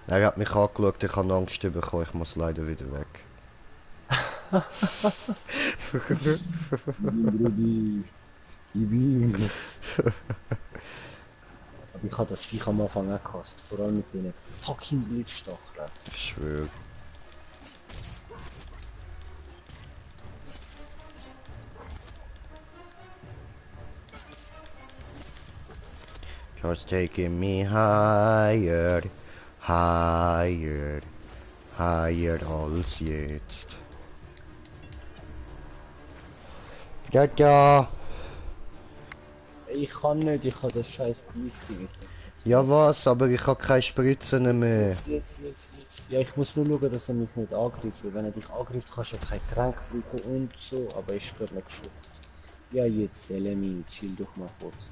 Er hat mich angeschaut, ich habe Angst bekommen, ich muss leider wieder weg. Brudi, ich bin. Aber ich habe das Viech am Anfang auch gehasst, vor allem mit den fucking Blitzstacheln. Ich schwöre. Just taking me higher, higher, higher als jetzt. Ja, ja. Ich kann nicht, ich habe das scheiß Blitzding. Ja was, aber ich habe keine Spritzen mehr. Jetzt. Ja, ich muss nur schauen, dass er mich nicht angreift. Weil wenn er dich angreift, kannst du kein Trank brauchen und so, aber ich bin nicht geschützt. Ja, jetzt, Elemi, chill doch mal kurz.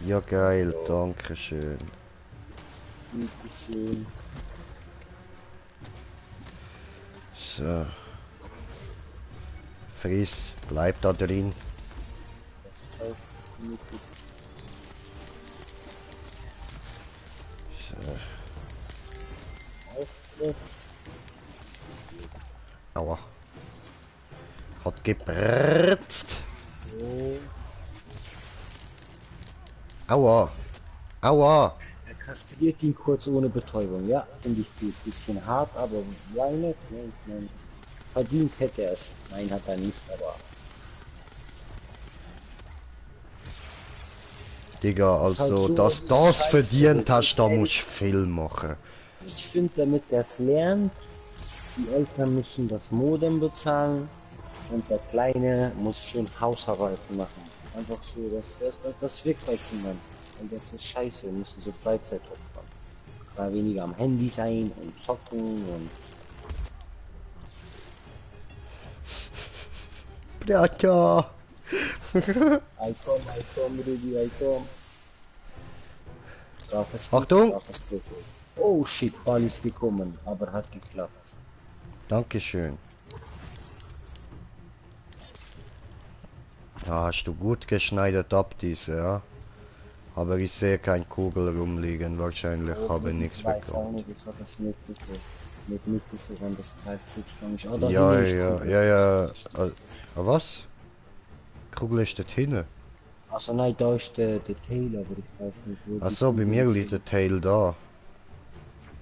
Ja geil, danke schön. Bitteschön. So. Friss, bleib da drin. Das heißt, mit Auftritt. Aua. Hat gebrrrt. Oh. Aua. Aua. Er kastriert ihn kurz ohne Betäubung. Ja, finde ich gut. Bisschen hart, aber why not? Nein. Verdient hätte er es. Nein, hat er nicht, aber. Digga, Ist halt also, so, dass das ist das scheiße, verdient Alter. hast, da musst du viel machen. Ich finde, damit er es lernt, die Eltern müssen das Modem bezahlen und der Kleine muss schön Hausarbeiten machen. Einfach so, das wirkt bei Kindern. Und das ist scheiße, müssen sie Freizeit opfern. Da weniger am Handy sein und zocken und. Bratka. I come, Rudy, I come. Achtung! Oh shit, Ball ist gekommen, aber hat geklappt. Dankeschön. Ja, hast du gut geschneidert ab diese, ja? Aber ich sehe keine Kugel rumliegen, wahrscheinlich habe ich nichts Ich weiß auch bekommen. nicht, ich habe das mitbekommen. Nicht mitbekommen, wenn das Teil flutscht, kann ich. Oh, da Ja, hinten ist ja, Kugel. ja. Was? Kugel ist dort hinten. Also nein, da ist der Tail, aber ich weiß nicht, wo die Achso, bei Kugel mir ist. liegt der Tail da.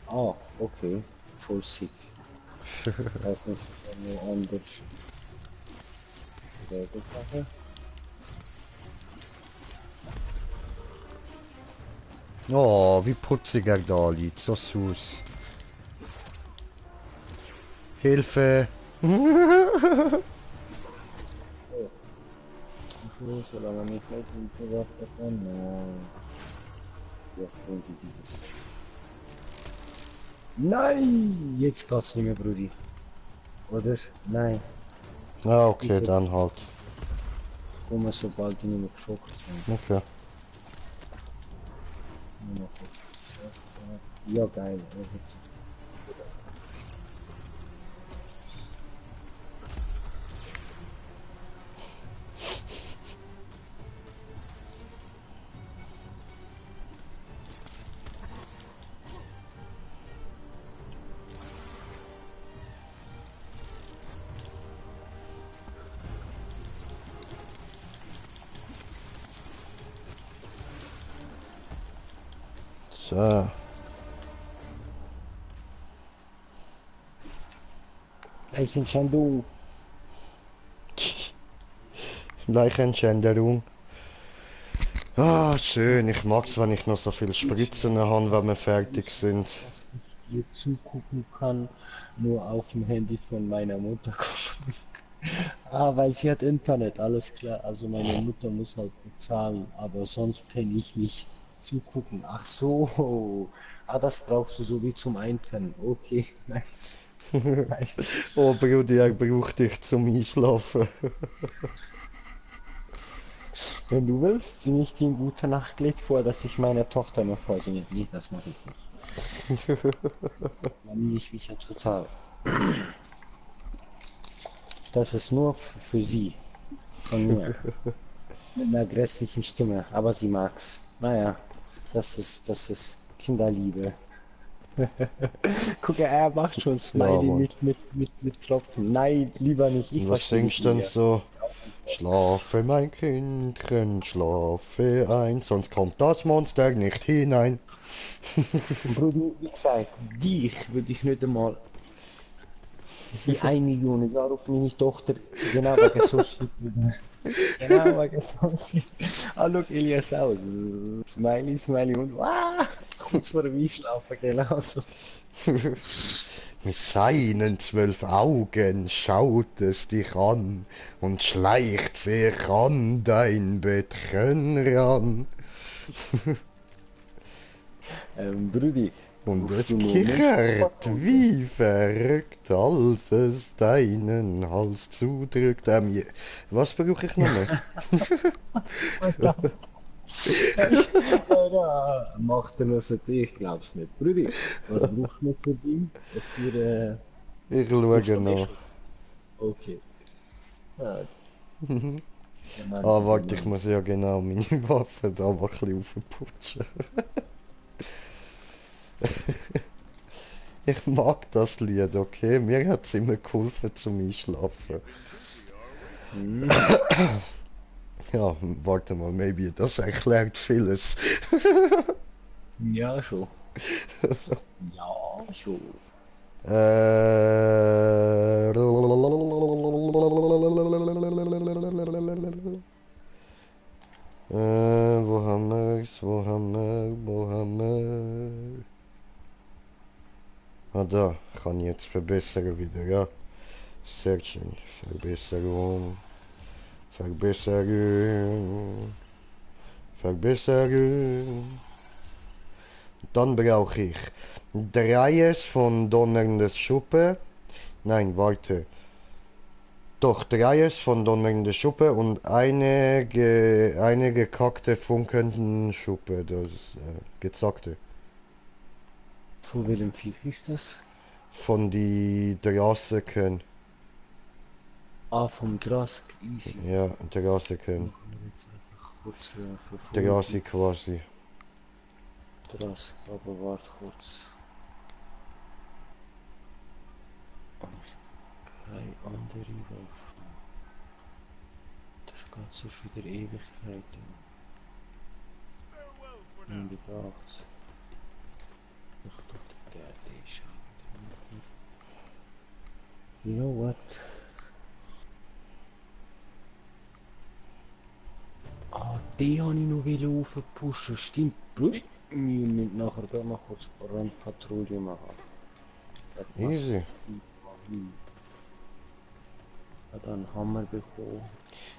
Ah, okay. Voll sick. Ich weiß nicht, ob mir anders Sache. Oh, wie putzig er da liegt, so süß. Hilfe! So, solange mich nicht interruptet kann. Nein. Jetzt tun sie dieses. Nein! Jetzt geht's nicht mehr, Brudi. Oder? Nein. Ah, okay, dann halt. Komme sobald ich nicht mehr geschockt bin. Okay. Nur noch kurz. Ja, geil. Er wird sich. So. Leichenschändung. Leichenschänderung. Ah, schön. Ich mag's, wenn ich noch so viel Spritzen habe, wenn wir fertig sind. Dass ich dir zugucken kann, nur auf dem Handy von meiner Mutter. Ah, weil sie hat Internet, alles klar. Also meine Mutter muss halt bezahlen, aber sonst penne ich nicht. Zugucken. Ach so. Ah, das brauchst du so wie zum Einpennen. Okay, nice. Nice. Oh, Brudi, er braucht dich zum Einschlafen. Wenn du willst, singe ich dir ein gute Nachtlied vor, dass ich meiner Tochter noch vorsinge. Nee, das mache ich nicht. Dann ich mich ja total. Das ist nur für sie. Von mir. Mit einer grässlichen Stimme, aber sie mag's. Naja, das ist Kinderliebe. Guck, er macht schon Smiley Mann. mit Tropfen. Nein, lieber nicht. Ich Und was verstehe singst dich du denn mehr. so? Schlafe, mein Kindchen, schlafe ein, sonst kommt das Monster nicht hinein. Bruder, wie gesagt, dich würde ich nicht einmal die 1 Million Jahre auf meine Tochter genau wegen so schütteln. Genau wegen so schütteln. Ah, schau Elias aus. Smiley, Smiley und kurz vor dem Einschlafen, genauso. Mit seinen 12 Augen schaut es dich an und schleicht sich an dein Bettchen ran. Brudi, Und rufst es du nur kichert Menschen? wie verrückt, als es deinen Hals zudrückt. Was brauche ich noch mehr? Alter, macht er noch so ich glaub's nicht. Brudi, was brauchst du noch für dich? Für, Ich brauchst du schaue noch mehr noch. Schutz? Okay. Ja, dieser Mann, Ah, dieser warte, ich Mann. muss ja genau meine Waffe da mal ein bisschen aufputschen. Ich mag das Lied, okay? Mir hat es immer geholfen zum Einschlafen. Hm, Ja, warte mal, maybe das erklärt vieles. ja, schon. Ja, schon. Äh... Wo haben wir's? Wo haben wir? Wo haben wir? Ah, da. Kann ich jetzt verbessern wieder, ja. Sehr schön. Verbesserung. Verbesserung. Verbesserung. Dann brauche ich Dreies von Donnerndes Schuppe. Nein, warte. Doch, Dreies von Donnernde Schuppe und eine gekackte funkenden Schuppe. Das gezackte. Von welchem Viech ist das? Von die Drasseken. Ah, vom Drask, easy. Ja, Drasseken. Machen wir jetzt einfach kurz Drassi verfolgen. quasi. Drask, aber warte kurz. Keine andere Waffe. Das geht so wieder Ewigkeiten. Unbedacht. Doch, der ist schon wieder. You know what? Ah, die habe ich noch raufpushen. Stimmt, Bruder. Wir müssen nachher gleich mal kurz Randpatrouille machen. Das passt Easy. einfach hin. Hat einen Hammer bekommen.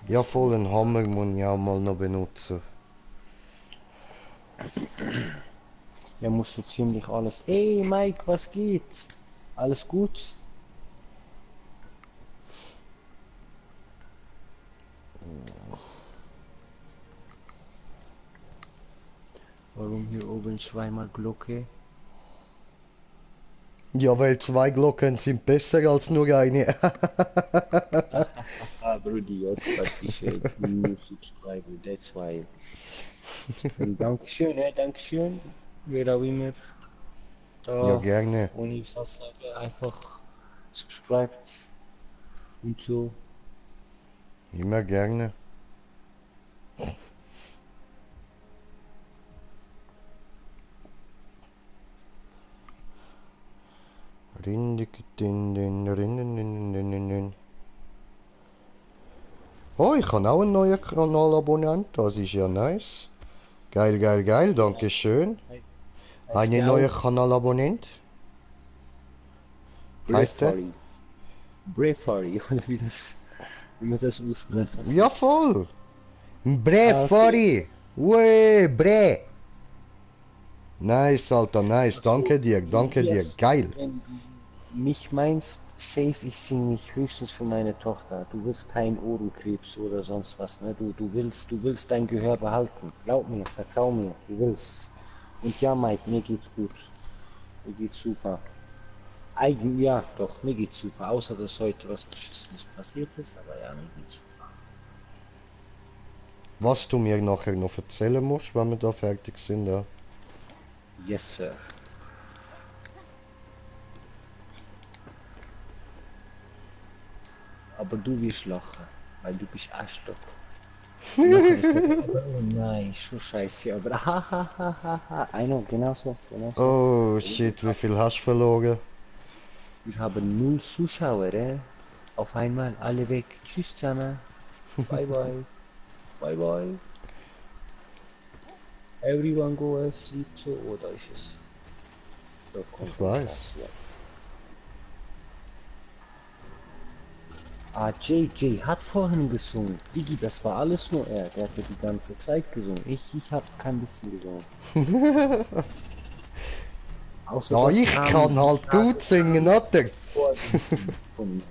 Ja, voll einen Hammer muss ich auch mal noch benutzen. Der muss so ziemlich alles. Ey Mike, was geht? Alles gut? Warum hier oben zweimal Glocke? Ja, weil 2 Glocken sind besser als nur eine. Ah, Brudi, yes, but you should new subscriber, that's why. Und Dankeschön, Dankeschön. Wer auch immer Ja, da gerne. ohne ich was sage, einfach subscribed und so. Immer gerne. Oh, ich habe auch einen neuen Kanalabonnent. Das ist ja nice. Geil, geil, geil. Dankeschön. Einen neuen Kanalabonnent. Heißt der? Braveheart. Braveheart, oder wie man das ausspricht. Ja, voll. Bre, Ah, okay. Fari. Ue, Bre. Nice, Alter, nice. Danke dir, danke dir. Yes. Geil. Wenn du mich meinst, safe, ich singe mich höchstens für meine Tochter. Du willst keinen Ohrenkrebs oder sonst was, ne? Du willst dein Gehör behalten. Glaub mir, vertrau mir, du willst. Und ja, Mike, mir geht's gut. Mir geht's super. Eigentlich, ja, doch, mir geht's super. Außer, dass heute was Beschissenes passiert ist, aber ja, mir geht's super. Was du mir nachher noch erzählen musst, wenn wir da fertig sind, ja. Yes, Sir. Aber du wirst lachen, weil du bist Arschloch. Nachher ist er, oh nein, schon scheiße, aber hahaha. Einer, genau so, genau so. Oh shit, wie viel hast du verloren? Wir haben 0 Zuschauer, Auf einmal alle weg. Tschüss zusammen. Bye bye. Bye bye. Everyone go sleep. So, oh, da ist es. So, komm, Ich weiß. ja. Ah, JJ hat vorhin gesungen. Digi, das war alles nur er. Der hat ja die ganze Zeit gesungen. Ich habe kein bisschen gesungen. Außer Ja, das ich kam kann halt gut singen, oder? von mir.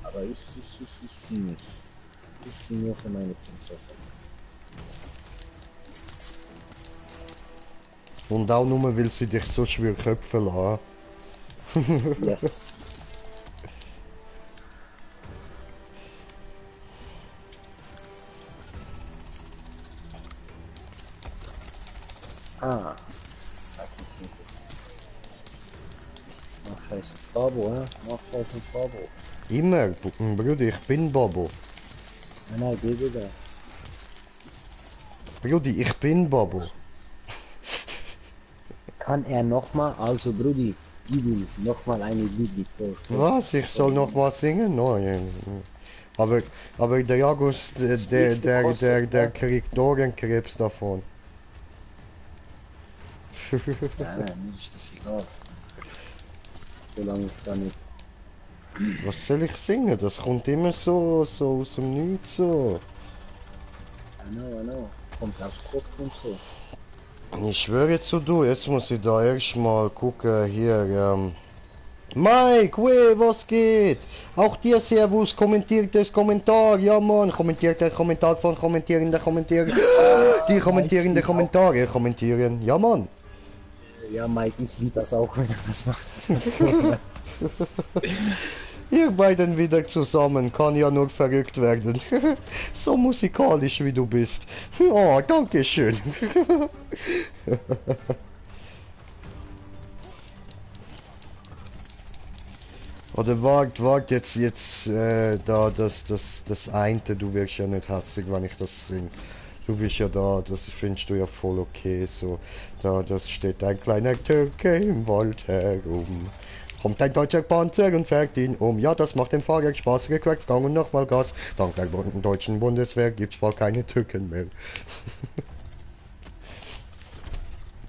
Aber ich singe nicht. Ich singe nur für meine Prinzessin. Und auch nur, weil sie dich so schwer köpfen lassen. Yes. Ah. Sag uns nicht das. Mach scheiß auf Babo, Mach scheiß auf Babo. Immer, Bruder, ich bin Bobo. Nein, geh da. Bruder, ich bin Bobo. Kann er nochmal, also Brudi, gib ihm nochmal eine Lied vor. Was? Ich soll noch mal singen? Nein. Aber der Jagos, der kriegt Ohrenkrebs davon. Nein, mir ist das egal. Solange ich da nicht. Was soll ich singen? Das kommt immer so aus dem Nichts so. I know. Kommt aus Kopf und so. Ich schwöre zu du, jetzt muss ich da erstmal gucken, hier, Mike, wey, was geht? Auch dir Servus, kommentiertes Kommentar, ja Mann, kommentierter Kommentar von kommentierender Kommentieren. Die kommentierende Kommentare kommentieren, ja Mann. Ja, Mike, ich liebe das auch, wenn er das macht. Das ist so nice. Ihr beiden wieder zusammen, kann ja nur verrückt werden. So musikalisch wie du bist. Oh, danke schön. Oder wart jetzt, da, das eine, du wirst ja nicht hassig, wenn ich das sing. Du bist ja da, das findest du ja voll okay, so. Das steht ein kleiner Türke im Wald herum. Kommt ein deutscher Panzer und fährt ihn um. Ja, das macht dem Fahrer Spaß, rückwärts Gang und nochmal Gas. Dank der deutschen Bundeswehr gibt's bald keine Türken mehr.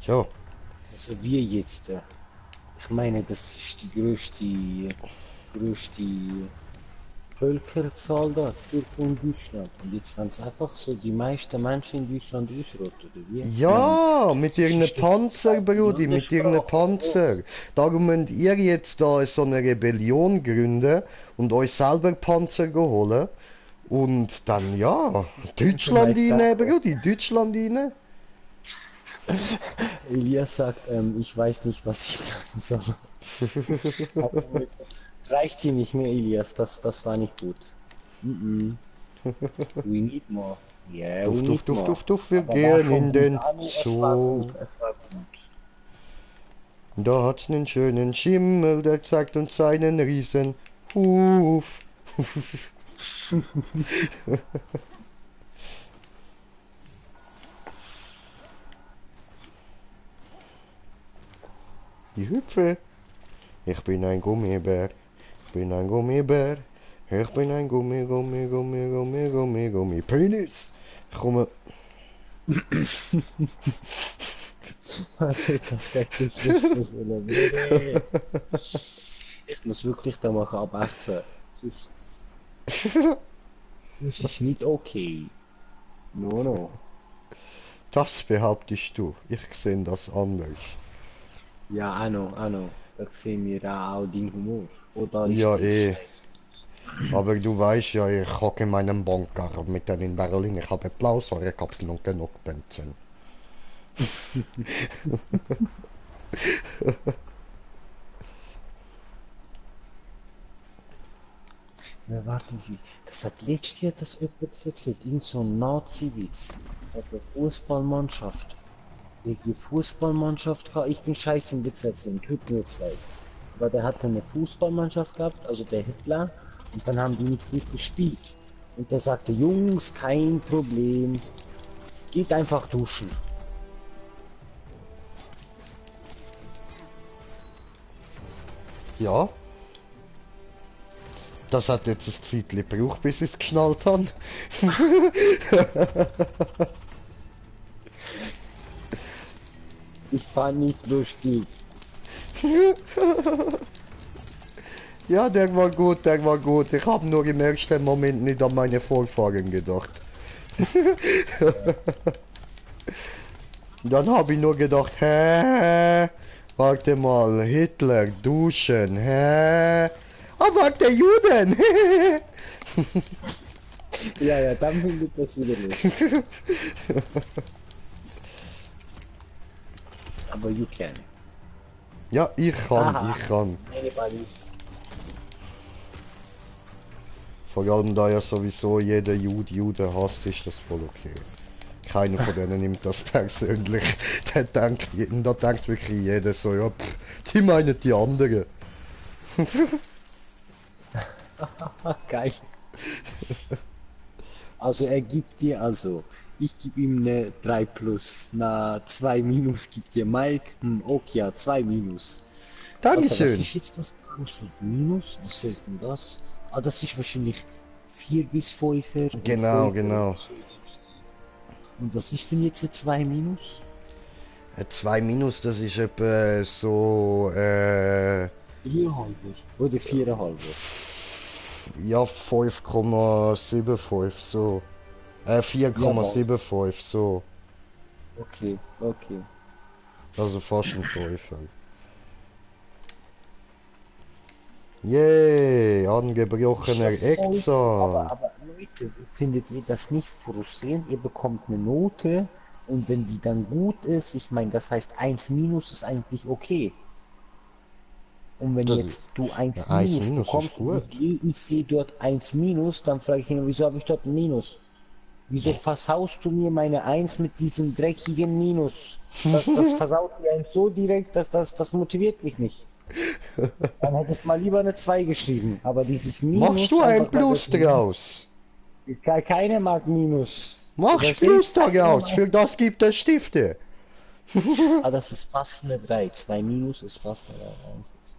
Ja. Also wir jetzt, ich meine, das ist die größte Völkerzahl da, Türken in Deutschland. Und jetzt werden es einfach so die meisten Menschen in Deutschland ausrotten, oder wie? Ja, mit ihren Panzer, Brudi, mit ihren Panzer. Darum müsst ihr jetzt da so eine Rebellion gründen und euch selber Panzer holen. Und dann, ja, Deutschland rein, Brudi, Deutschland rein. Elias sagt, ich weiß nicht, was ich sagen soll. Reicht dir nicht mehr, Elias, das war nicht gut. We need more. Yeah, Duft, wir gehen in den Zoo. Es war gut. Da hat's einen schönen Schimmel, der zeigt uns seinen riesen Huf. Die Hüpfe. Ich bin ein Gummibär. Ich bin ein Gummibär. Ich bin ein Gummi, Penis. Ich komme. Was ist das Kaktus? Ich muss wirklich da machen ab 18. Das ist nicht okay. No. Das behauptest du. Ich sehe das anders. Ja, I know. Da sehen wir auch den Humor. Oder Ja, richtig Aber du weißt ja, ich hocke in meinem Bunker mitten in Berlin. Ich habe Blausäurekapseln und genug Benzin. Na, warten Sie. Das hat letztes Jahr das jemand erzählt. Irgend so ein Nazi-Witz. Auf der Fußballmannschaft. Die Fußballmannschaft kann ich den Scheiß im Witz erzählen. Tut mir jetzt leid. Aber der hatte eine Fußballmannschaft gehabt, also der Hitler. Und dann haben die nicht gut gespielt. Und der sagte, Jungs, kein Problem. Geht einfach duschen. Ja. Das hat jetzt ein Zeitchen gebraucht, bis ich es geschnallt habe. Ich fand nicht lustig. Ja, der war gut, der war gut. Ich habe nur im ersten Moment nicht an meine Vorfahren gedacht. Dann habe ich nur gedacht, hä? Warte mal, Hitler, duschen, hä? Ah, warte, Juden! Ja, dann findet das wieder lustig. Aber you can. Ja, ich kann, Aha. ich kann. Anybody's. Vor allem da ja sowieso jeder Jude hasst, ist das voll okay. Keiner von denen nimmt das persönlich. Da denkt wirklich jeder so, ja, die meinen die anderen. Geil. Also er gibt dir ich gebe ihm eine 3 plus, na 2 minus gibt dir Mike, okay, ja, 2 minus. Warte, was Dankeschön. ist jetzt das Plus und Minus? Was soll denn das? Ah, das ist wahrscheinlich 4 bis 5. Genau, genau. Und was ist denn jetzt ein 2 minus? 2 Minus, das ist etwa so, 3,5 oder 4,5? ja, 5,75 so. 4,75 so. Okay. Also fast ein Teufel. Yay, angebrochener Eckzahn. Aber Leute, findet ihr das nicht frustrierend? Ihr bekommt eine Note und wenn die dann gut ist, ich meine, das heißt 1 minus ist eigentlich okay. Und wenn Das- jetzt du 1 ja, 1 minus minus ist bekommst gut. und ich sehe dort 1 minus, dann frage ich ihn, wieso habe ich dort ein Minus? Wieso versaust du mir meine 1 mit diesem dreckigen Minus? Das versaut mir einen so direkt, dass das motiviert mich nicht. Dann hättest du mal lieber eine 2 geschrieben. Aber dieses Minus. Machst du ein einfach, weil Plus das- draus? Keiner mag Minus. Machst verstehst? Plus Keiner daraus, mag- für das gibt es Stifte. Ah, das ist fast eine 3. 2 Minus ist fast eine 3. 1 ist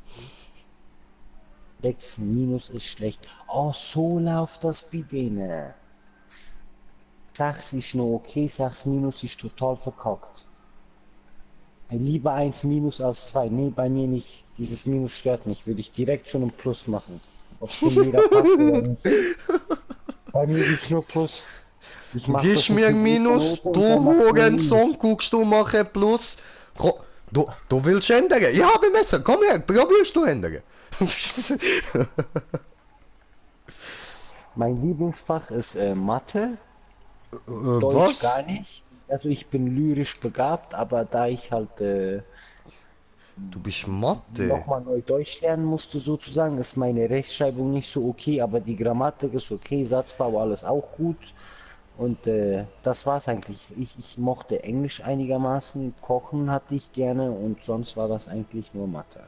6 Minus ist schlecht. Oh, so läuft das bei denen. 6 ist noch okay, 6 Minus ist total verkackt. Lieber 1 Minus als 2. Nee, bei mir nicht. Dieses Minus stört mich. Würde ich direkt schon ein Plus machen. Ob es dem jeder passt oder nicht. Bei mir gibt's nur Plus. Ich mach das Gibst nicht mir mit Minus, guter Note und du dann macht man Hurensohn, Minus. guckst du mache Plus. Du willst ändern? Ich habe Messer, komm her, probierst du ändern. Mein Lieblingsfach ist Mathe. Deutsch Was? gar nicht. Also ich bin lyrisch begabt, aber da ich halt Du bist Mathe. nochmal neu Deutsch lernen musste sozusagen, ist meine Rechtschreibung nicht so okay, aber die Grammatik ist okay, Satzbau alles auch gut. Und das war's eigentlich. Ich mochte Englisch einigermaßen, Kochen hatte ich gerne und sonst war das eigentlich nur Mathe.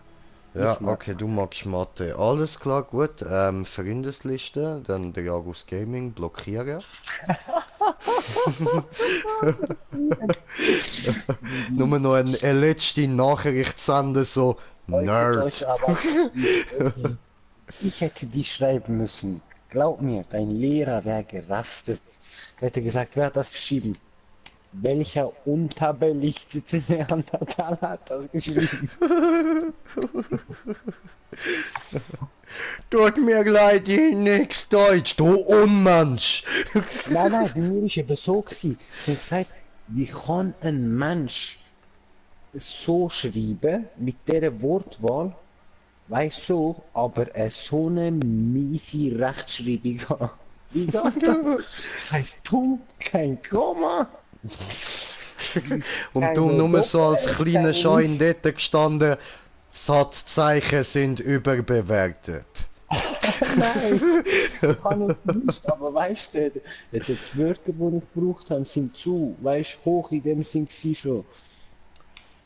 Ja, Ich mag okay, du magst Mathe. Alles klar, gut. Freundesliste, dann der Agus Gaming blockieren. Nur noch eine letzte Nachricht senden, so Nerd. Deutsch, aber okay. Ich hätte die schreiben müssen. Glaub mir, dein Lehrer wäre gerastet. Der hätte gesagt, wer hat das geschrieben? Welcher unterbelichtete Neandertaler hat das geschrieben? Tut mir leid, ich nix Deutsch, du Unmensch. Nein, bei mir ist eben so gewesen. Sie haben gesagt, wie kann ein Mensch so schreiben, mit dieser Wortwahl, weißt du, aber so eine miese Rechtschreibung haben. Wie geht das? Das heißt Punkt, kein Komma. Und du nur so als kleiner Schein dort gestanden, Satzzeichen sind überbewertet. Nein, ich habe nicht gewusst, aber weißt du, die Wörter, die ich gebraucht habe, sind zu, weißt du, hoch in dem Sinn gewesen schon.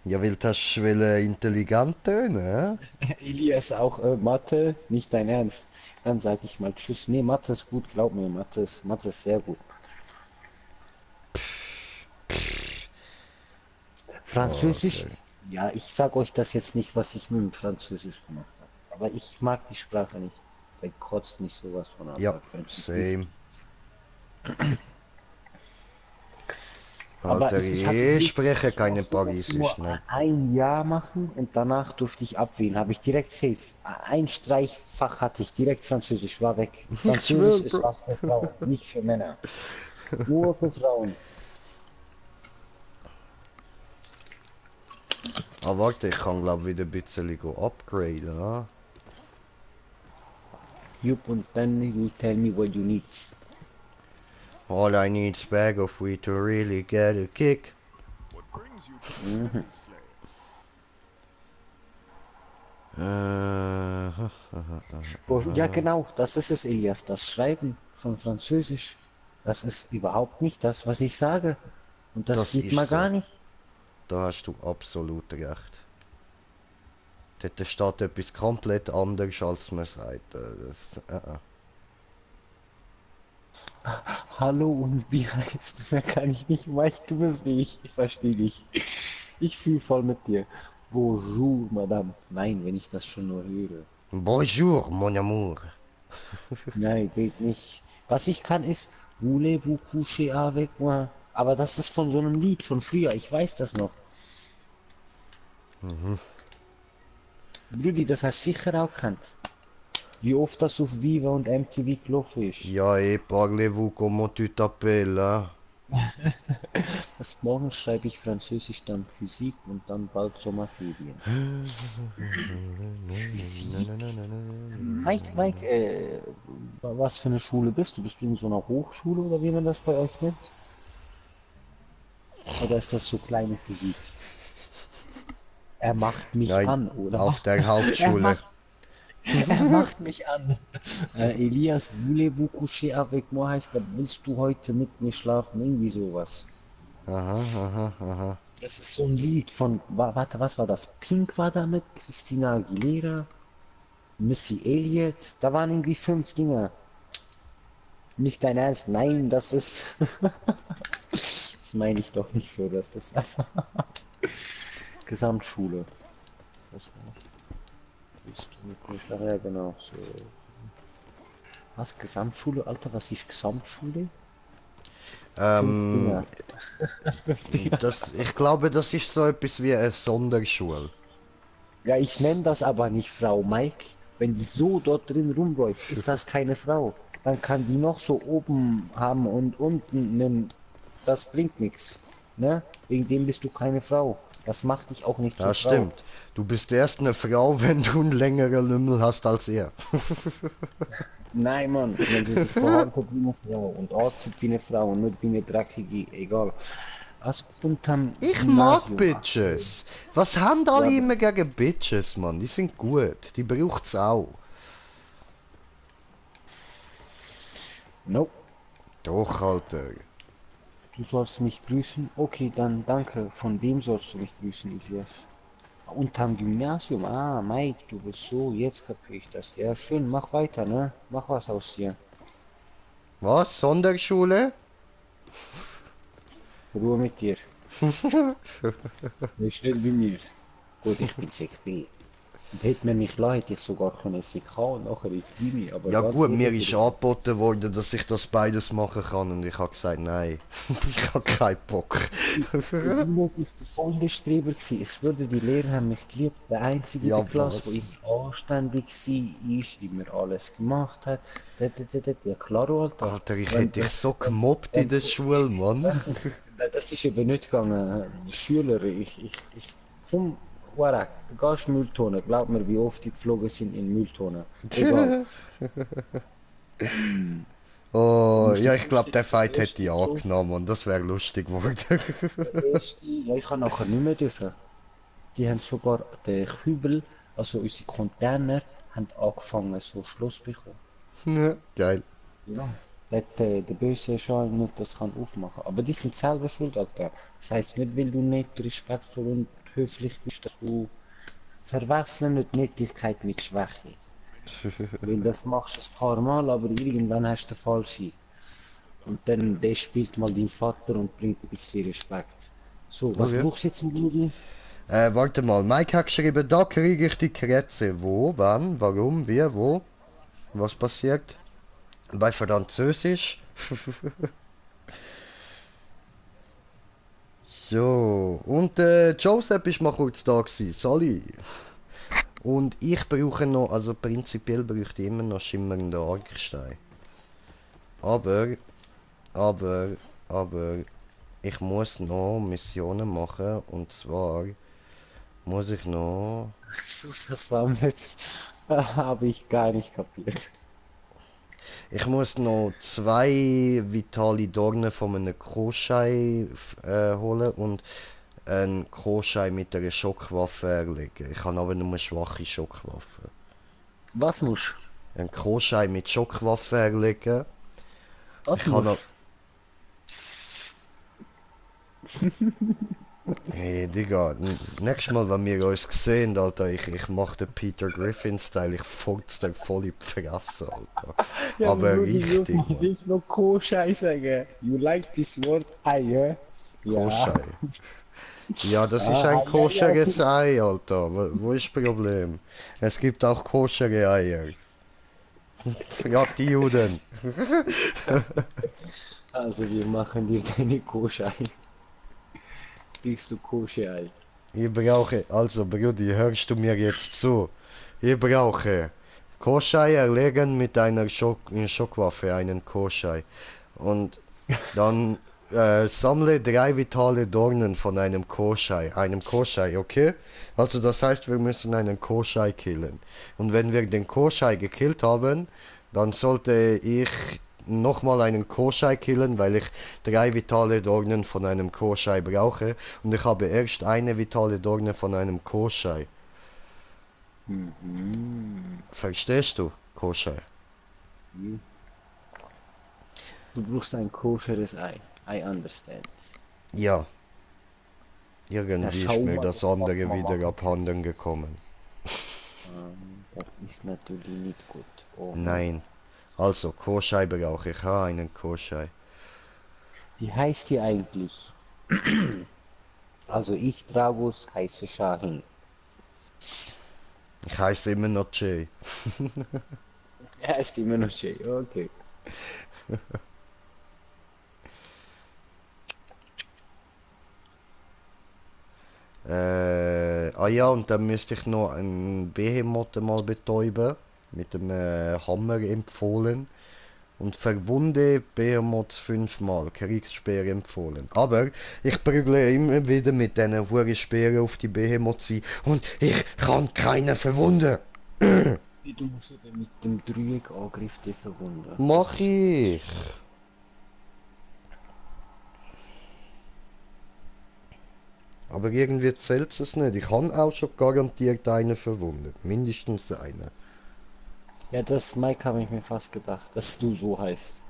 Ja, weil du hast intelligent tönen, Elias auch, Mathe, nicht dein Ernst. Dann sage ich mal Tschüss. Nee, Mathe ist gut, glaub mir, Mathe ist sehr gut. Französisch, Okay. ja, ich sag euch das jetzt nicht, was ich mit dem Französisch gemacht habe. Aber ich mag die Sprache nicht. Der kotzt nicht sowas von ab. Ja, same. Aber Alter, ich hatte ich Glück, spreche es war keine so, dass sie nur Parisisch, ne? ein Jahr machen und danach durfte ich abwählen. Habe ich direkt safe. Ein Streichfach hatte ich direkt Französisch, war weg. Ich schwör, Französisch ist Bro. was für Frauen, nicht für Männer. Nur für Frauen. Ah, warte, ich kann glaub wieder ein bisschen go upgraden, ah? Yup, und then you tell me what you need. All I need is bag of weed to really get a kick. What brings you to this slave? Ja, genau, das ist es, Elias. Das Schreiben von Französisch, das ist überhaupt nicht das, was ich sage. Und das Das geht ist mal so. gar nicht. Da hast du absolut recht. Dort steht etwas komplett anderes, als man sagt. Hallo und wie heißt du? Da kann ich nicht, weißt du bist wie ich verstehe dich. Ich fühle voll mit dir. Bonjour, Madame. Nein, wenn ich das schon nur höre. Bonjour, mon amour. Nein, geht nicht. Was ich kann ist, voulez-vous coucher avec moi? Aber das ist von so einem Lied von früher, ich weiß das noch. Brudi, das hast du sicher auch gekannt. Wie oft das auf Viva und MTV gelaufen ist. Ja, parlez-vous comment tu t'appelles, hein? Das morgen schreibe ich Französisch, dann Physik und dann bald Sommerferien. Physik? Mike, was für eine Schule bist du? Bist du in so einer Hochschule oder wie man das bei euch nennt? Oder ist das so kleine Physik? Er macht mich Nein, an, oder? auf der Hauptschule. Er macht mich an. Elias, voulez-vous coucher avec moi heißt, willst du heute mit mir schlafen? Irgendwie sowas. Aha. Das ist so ein Lied von, warte, was war das? Pink war da mit, Christina Aguilera, Missy Elliott, da waren irgendwie 5 Dinger. Nicht dein Ernst, nein, das ist, das meine ich doch nicht so, das ist einfach Gesamtschule. Was war's? Willst du mit mir schlafen? Ja, genau, so. Was, Gesamtschule, Alter, was ist Gesamtschule? 5 Dinger. Ich glaube, das ist so etwas wie eine Sonderschule. Ja, ich nenne das aber nicht Frau Mike. Wenn die so dort drin rumläuft, ist das keine Frau. Dann kann die noch so oben haben und unten einen. Das bringt nichts. Ne? Wegen dem bist du keine Frau. Das macht dich auch nicht zur Das Frau. stimmt. Du bist erst eine Frau, wenn du einen längeren Lümmel hast als er. Nein, Mann, wenn sie sich verhalten wie eine Frau und aussieht wie eine Frau und nicht wie eine dreckige, egal. Was unterm Ich mag Gymnasium. Bitches. Was haben alle Ja, immer gegen Bitches, Mann? Die sind gut. Die braucht's auch. Nope. Doch, Alter. Du sollst mich grüßen? Okay, dann danke. Von wem sollst du mich grüßen, Elias? Unterm Gymnasium? Ah, Mike, du bist so, jetzt kapier ich das. Ja, schön, mach weiter, ne? Mach was aus dir. Was? Sonderschule? Ruhe mit dir. Nicht wie mir. Gut, ich bin SECB. Und hätte man mich lassen, hätte ich sogar können SEK und nachher ins Gymi. Aber Ja ganz gut, mir ehrlich, ist angeboten worden, dass ich das beides machen kann und ich habe gesagt, nein. Ich habe keinen Bock. Ich bin voll der Streber gewesen. Ich schwöre, die Lehrer haben mich geliebt. Der Einzige in Ja, der Klasse, was? der immer anständig war, immer alles gemacht hat. Der Klaro, Alter. Alter, ich Wenn- hätte dich so gemobbt in der Schule, Mann. Das ist eben nicht gegangen. Schüler, ich komm, Warak, du gehst Mülltonne. Glaub mir, wie oft die geflogen sind in Mülltonne. Egal. Oh, ja, ich glaube, der Fight hätte ich angenommen und das wäre lustig geworden. Der erste, ja, ich kann nachher nicht mehr dürfen. Die haben sogar den Kübel, also unsere Container, haben angefangen, so Schluss zu bekommen. Ja, geil. Ja. Der böse Schal nicht das kann aufmachen. Aber die sind selber schuld, Alter. Das heisst nicht, weil du nicht respektvoll und höflich bist, dass du verwechseln nicht Nettigkeit mit Schwäche. Weil das machst du ein paar Mal, aber irgendwann hast du den falschen. Und dann der spielt mal dein Vater und bringt ein bisschen Respekt. So, was Okay. brauchst du jetzt im Ludi? Warte mal, Mike hat geschrieben, da kriege ich die Krätze. Wo, wann, warum, wie, wo? Was passiert? Bei Französisch? So, und Joseph ist mal kurz da gewesen, Sally. Und ich brauche noch, also prinzipiell bräuchte ich immer noch schimmernden Argstein. Aber, aber, ich muss noch Missionen machen, und zwar muss ich noch... So, das war jetzt, habe ich gar nicht kapiert. Ich muss noch 2 vitale Dornen von einem Koschei holen und einen Koschei mit einer Schockwaffe erlegen. Ich habe aber nur eine schwache Schockwaffe. Was musst Einen Koschei mit Schockwaffe erlegen. du? Was Ich kann musst Hey Digga, nächstes Mal, wenn wir uns sehen, Alter, ich mach den Peter Griffin-Style, ich furz dir voll in die Fresse, Alter. Ja, aber nur die richtig, dürfen Mann. nicht noch Koschei sagen. You like this word, Ei, Koschei. Ja, das ist Ah, ein Ei, koscheres Ei, Alter. Wo ist das Problem? Es gibt auch koschere Eier. Frag die Juden. Also, wir machen dir deine Koschei. Kriegst du Koschei. Ich brauche, also Brudi, hörst du mir jetzt zu? Ich brauche Koschei erlegen mit einer Schockwaffe, einen Koschei. Und dann sammle 3 vitale Dornen von einem Koschei, okay? Also das heißt, wir müssen einen Koschei killen. Und wenn wir den Koschei gekillt haben, dann sollte ich nochmal einen Koschei killen, weil ich 3 vitale Dornen von einem Koschei brauche. Und ich habe erst eine vitale Dorne von einem Koschei. Verstehst du, Koschei? Du brauchst ein koscheres Ei. I understand. Ja. Irgendwie Das ist schau mir mal, das was andere man wieder machen abhanden gekommen. Das ist natürlich nicht gut. Oh. Nein. Also, Koschei brauche ich. Ha, einen Koschei. Wie heißt die eigentlich? Also ich, Dragus, heiße Shahin. Ich heiße immer noch Jay. Er ist immer noch Jay, okay. Ah ja, und dann müsste ich noch einen Behemoth mal betäuben. Mit dem Hammer empfohlen. Und verwunde Behemoth 5-mal. Kriegsspeer empfohlen. Aber ich prügle immer wieder mit diesen hohen Speeren auf die Behemoth ein. Und ich kann keinen verwunden. Du musst ja mit dem Dreieckangriff die verwunden. Mach ich. Aber irgendwie zählt es nicht. Ich habe auch schon garantiert einen verwundet. Mindestens einen. Ja, das Mike habe ich mir fast gedacht, dass du so heißt.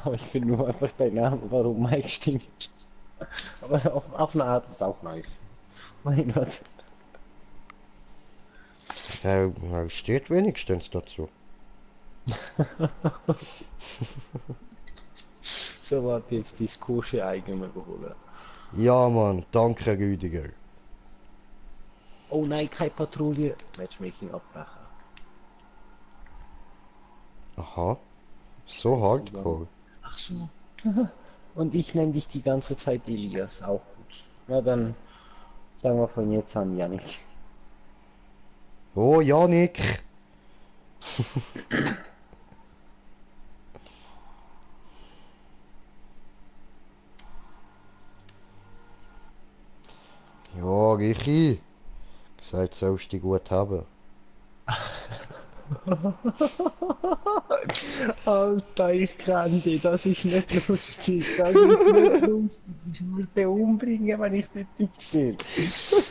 Aber ich finde nur einfach dein Name, warum Mike stimmt. Aber auf eine Art ist es auch nice. Mein Gott. Er steht wenigstens dazu. So, warte jetzt die Skosche eigene holen. Ja, Mann. Danke, Rüdiger. Oh nein, keine Patrouille. Matchmaking abbrechen. Aha. So hardcore. Ach so. Und ich nenne dich die ganze Zeit Elias, auch gut. Na dann sagen wir von jetzt an Yannick. Oh, Janik. Ja, Richi. Gesagt, sollst du dich gut haben. Alter, ich kann dich, das ist nicht lustig. Das ist nicht lustig. Ich würde den umbringen, wenn ich den Typ sehe.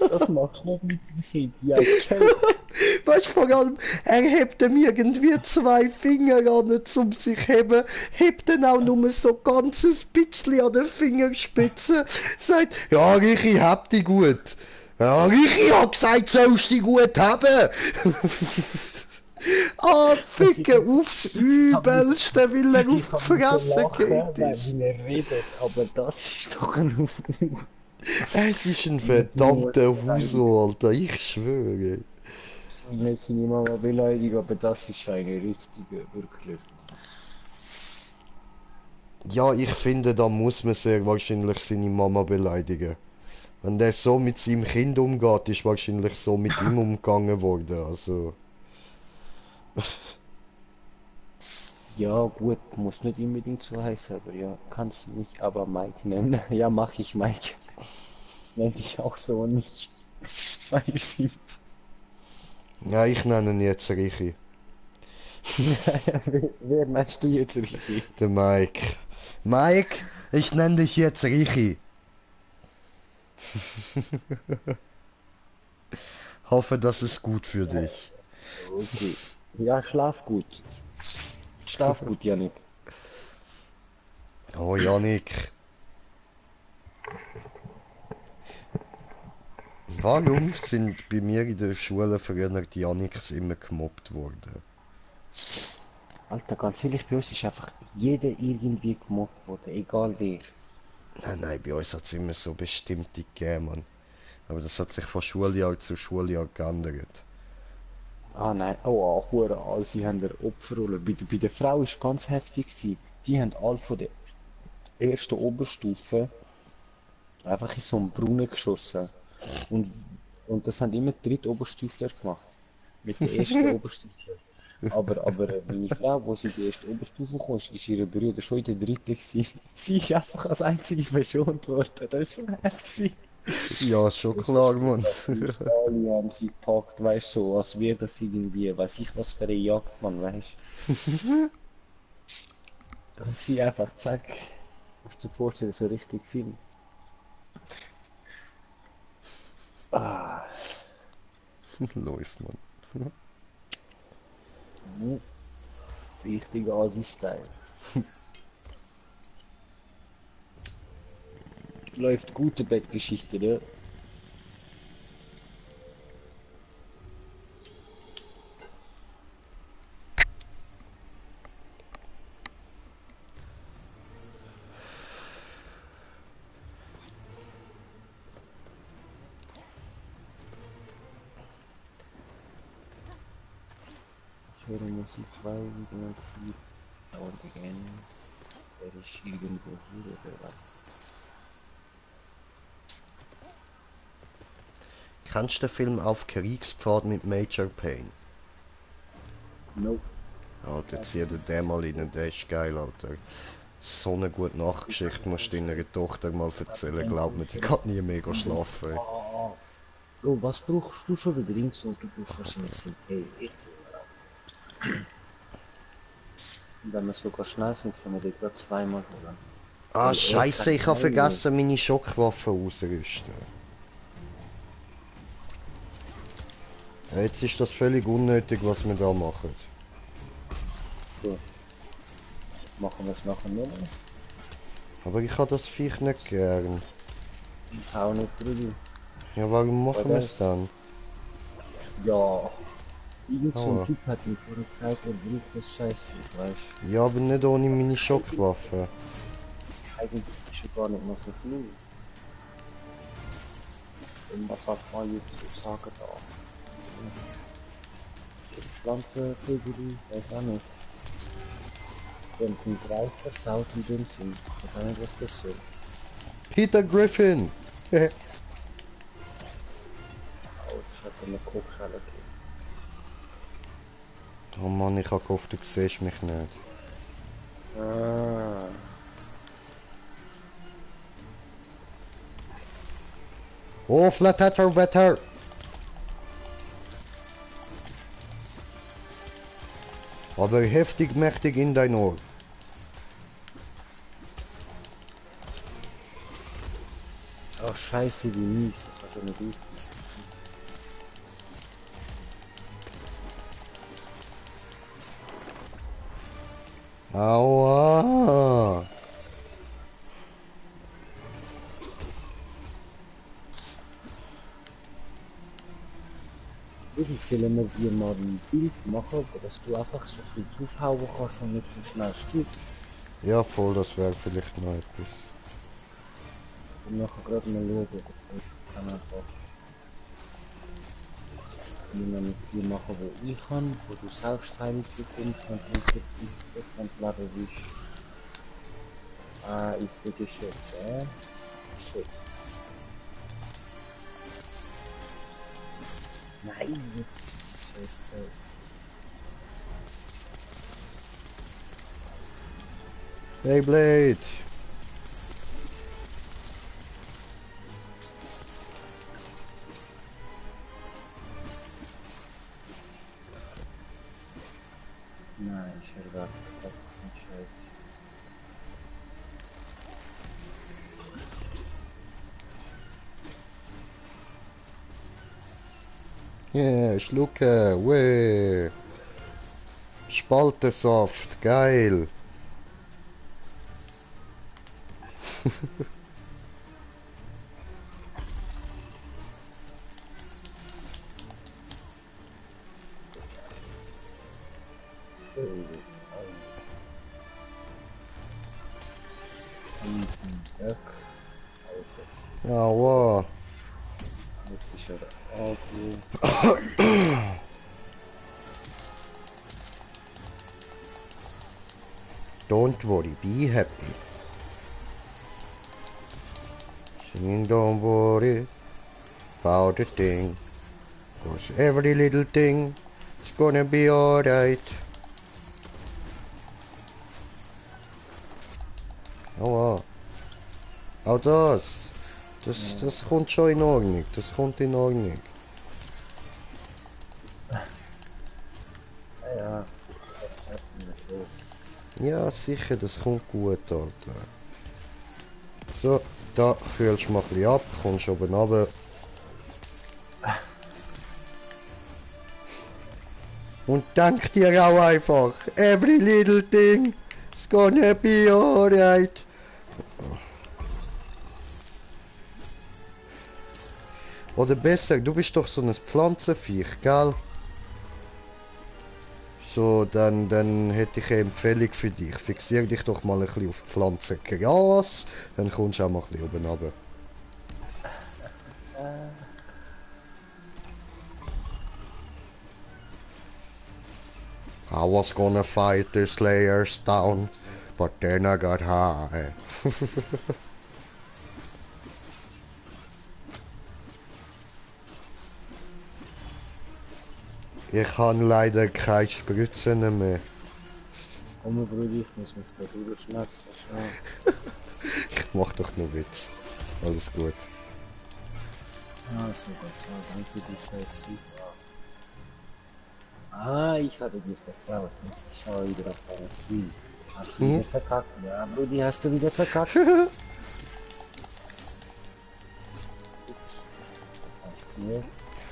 Das machst du nicht mit dem Kind. Ja, okay. Weißt du, vor allem, er hebt ihm irgendwie 2 Finger an, um sich zu heben, hebt dann auch nur so ganzes bisschen an den Fingerspitzen, sagt, ja, Richi, hab die gut. Ja, Richi hat gesagt, sollst die gut haben. Ah, ficken aufs Übelste, weil er auf die Fresse geht ist. Weil er redet, aber das ist doch ein Aufruf. Es ist ein verdammter Huso, Alter, ich schwöre. Ich will nicht seine Mama beleidigen, aber das ist eine richtige, wirklich. Ja, ich finde, da muss man sehr wahrscheinlich seine Mama beleidigen. Wenn der so mit seinem Kind umgeht, ist wahrscheinlich so mit ihm umgegangen worden, also... Ja, gut, muss nicht unbedingt so heißen, aber ja, kannst du mich aber Mike nennen. Ja, mach ich Mike. Ich nenne dich auch so nicht. Weil ich Ja, ich nenne ihn jetzt Richi. wer nennst du jetzt richtig? Der Mike. Mike, ich nenne dich jetzt Richi. Hoffe, das ist gut für dich. Okay. Ja, schlaf gut. Schlaf gut, Janik. Oh, Janik. Warum sind bei mir in der Schule früher die Janiks immer gemobbt worden? Alter, ganz ehrlich, bei uns ist einfach jeder irgendwie gemobbt worden, egal wer. Nein, bei uns hat es immer so bestimmte gegeben, Mann. Aber das hat sich von Schuljahr zu Schuljahr geändert. Ah nein, oh, hure, sie haben eine Opferrolle. Bei der Frau ist ganz heftig gewesen. Die haben alle von der ersten Oberstufe einfach in so einen Brunnen geschossen. Und das haben immer die dritte Oberstufler gemacht. Mit der ersten Oberstufe. Aber meine Frau, wo sie in die erste Oberstufe kam, ist ihre Brüder schon in der dritten gewesen. Sie ist einfach als einzige verschont worden. Das ist so heftig. Ja, schon klar, Mann. Alle haben sie gepackt, weißt du, so, als wäre das irgendwie, weiß ich was für eine Jagd, man, weißt du. Und sie einfach, zack, musst du dir vorstellen, so richtig viel. Ah, Läuft, Mann. richtig Asi-Style. Läuft gute Bettgeschichte, ne? Ich höre Musik, weil und viel dauert again. Der ist irgendwo hier oder was? Kennst du den Film Auf Kriegspfad mit Major Payne? Nope. Alter, zieh dir den mal rein, der ist geil, Alter. So eine gute Nachtgeschichte musst du deiner Tochter mal erzählen. Glaub mir, die geht nie mega schlafen. Bro, was brauchst du schon wieder links und du brauchst wahrscheinlich Synthé. Und wenn wir sogar schnell sind, können wir die gerade zweimal holen. Ah, scheiße, ich habe vergessen, meine Schockwaffe auszurüsten. Ja, jetzt ist das völlig unnötig, was wir da machen. Gut. Machen wir es nachher nochmal? Aber ich habe das Viech nicht gern. Ich auch nicht, Brudi. Ja, warum machen wir es dann? Ja. Irgend so Aua. ein Typ hat mir vorher gezeigt, er braucht das Scheißvieh, weißt du? Ja, aber nicht ohne meine Schockwaffe. Eigentlich ist er gar nicht mehr so viel. Und was hat man jetzt sagen da? Das Pflanzenvögel, weiß auch nicht. Wenn ein Greif versaut in dem Sinn, weiß auch nicht, was das soll. Peter Griffin! Oh, das hat eine Kochschale gegeben. Oh Mann, ich hab gehofft, du siehst mich nicht. Ah. Oh, Flatheader Wetter! Aber heftig mächtig in dein Ohr. Oh, scheiße, wie mies, das war so eine gute. Aua! Ich soll mir dir mal ein Bild machen, dass du einfach so viel draufhauen kannst und nicht so schnell stirbst. Ja, voll, das wäre vielleicht noch etwas. Und nachher gerade mal schauen, ob das kann passt. Ich will mit dir machen, wo ich kann, wo du Selbstheilung bekommst, wenn du unter 50% Leben bist. Ist der Geschütz, Shit. Nein, jetzt ist es scheiße. Beyblade! Nein, ich höre das ist nicht scheiße. Yeah, schlucke, weh! Spaltensaft, geil! Berg. Alles jetzt. Aua! Jetzt ist er Auto. Don't worry, be happy. Singing don't worry about a thing. 'Cause every little thing is gonna be alright. Aua. Auch das. Das kommt schon in Ordnung. Das kommt in Ordnung. Ja, das schaffen wir schon. Ja, sicher, das kommt gut, Alter. So, da kühlst du mal ein bisschen ab, kommst oben runter. Und denk dir auch einfach, every little thing is gonna be alright. Oder besser, du bist doch so ein Pflanzenviech, gell? So, dann hätte ich eine Empfehlung für dich. Fixier dich doch mal ein bisschen auf Pflanzengras, dann kommst du auch mal ein bisschen oben runter. I was gonna fight the Slayers down, but then I got high. Ich habe leider keine Spritzen mehr. Komm, Bruder, ich muss mich da durchschnetzen, schnell. Ich mach doch nur Witz. Alles gut. So Gott sei Dank für die scheiß FIFA. Ich hatte dir vertraut. Jetzt schau wieder auf deine Stream. Hast du wieder verkackt? Ja, Brudi, hast du wieder verkackt? Ups.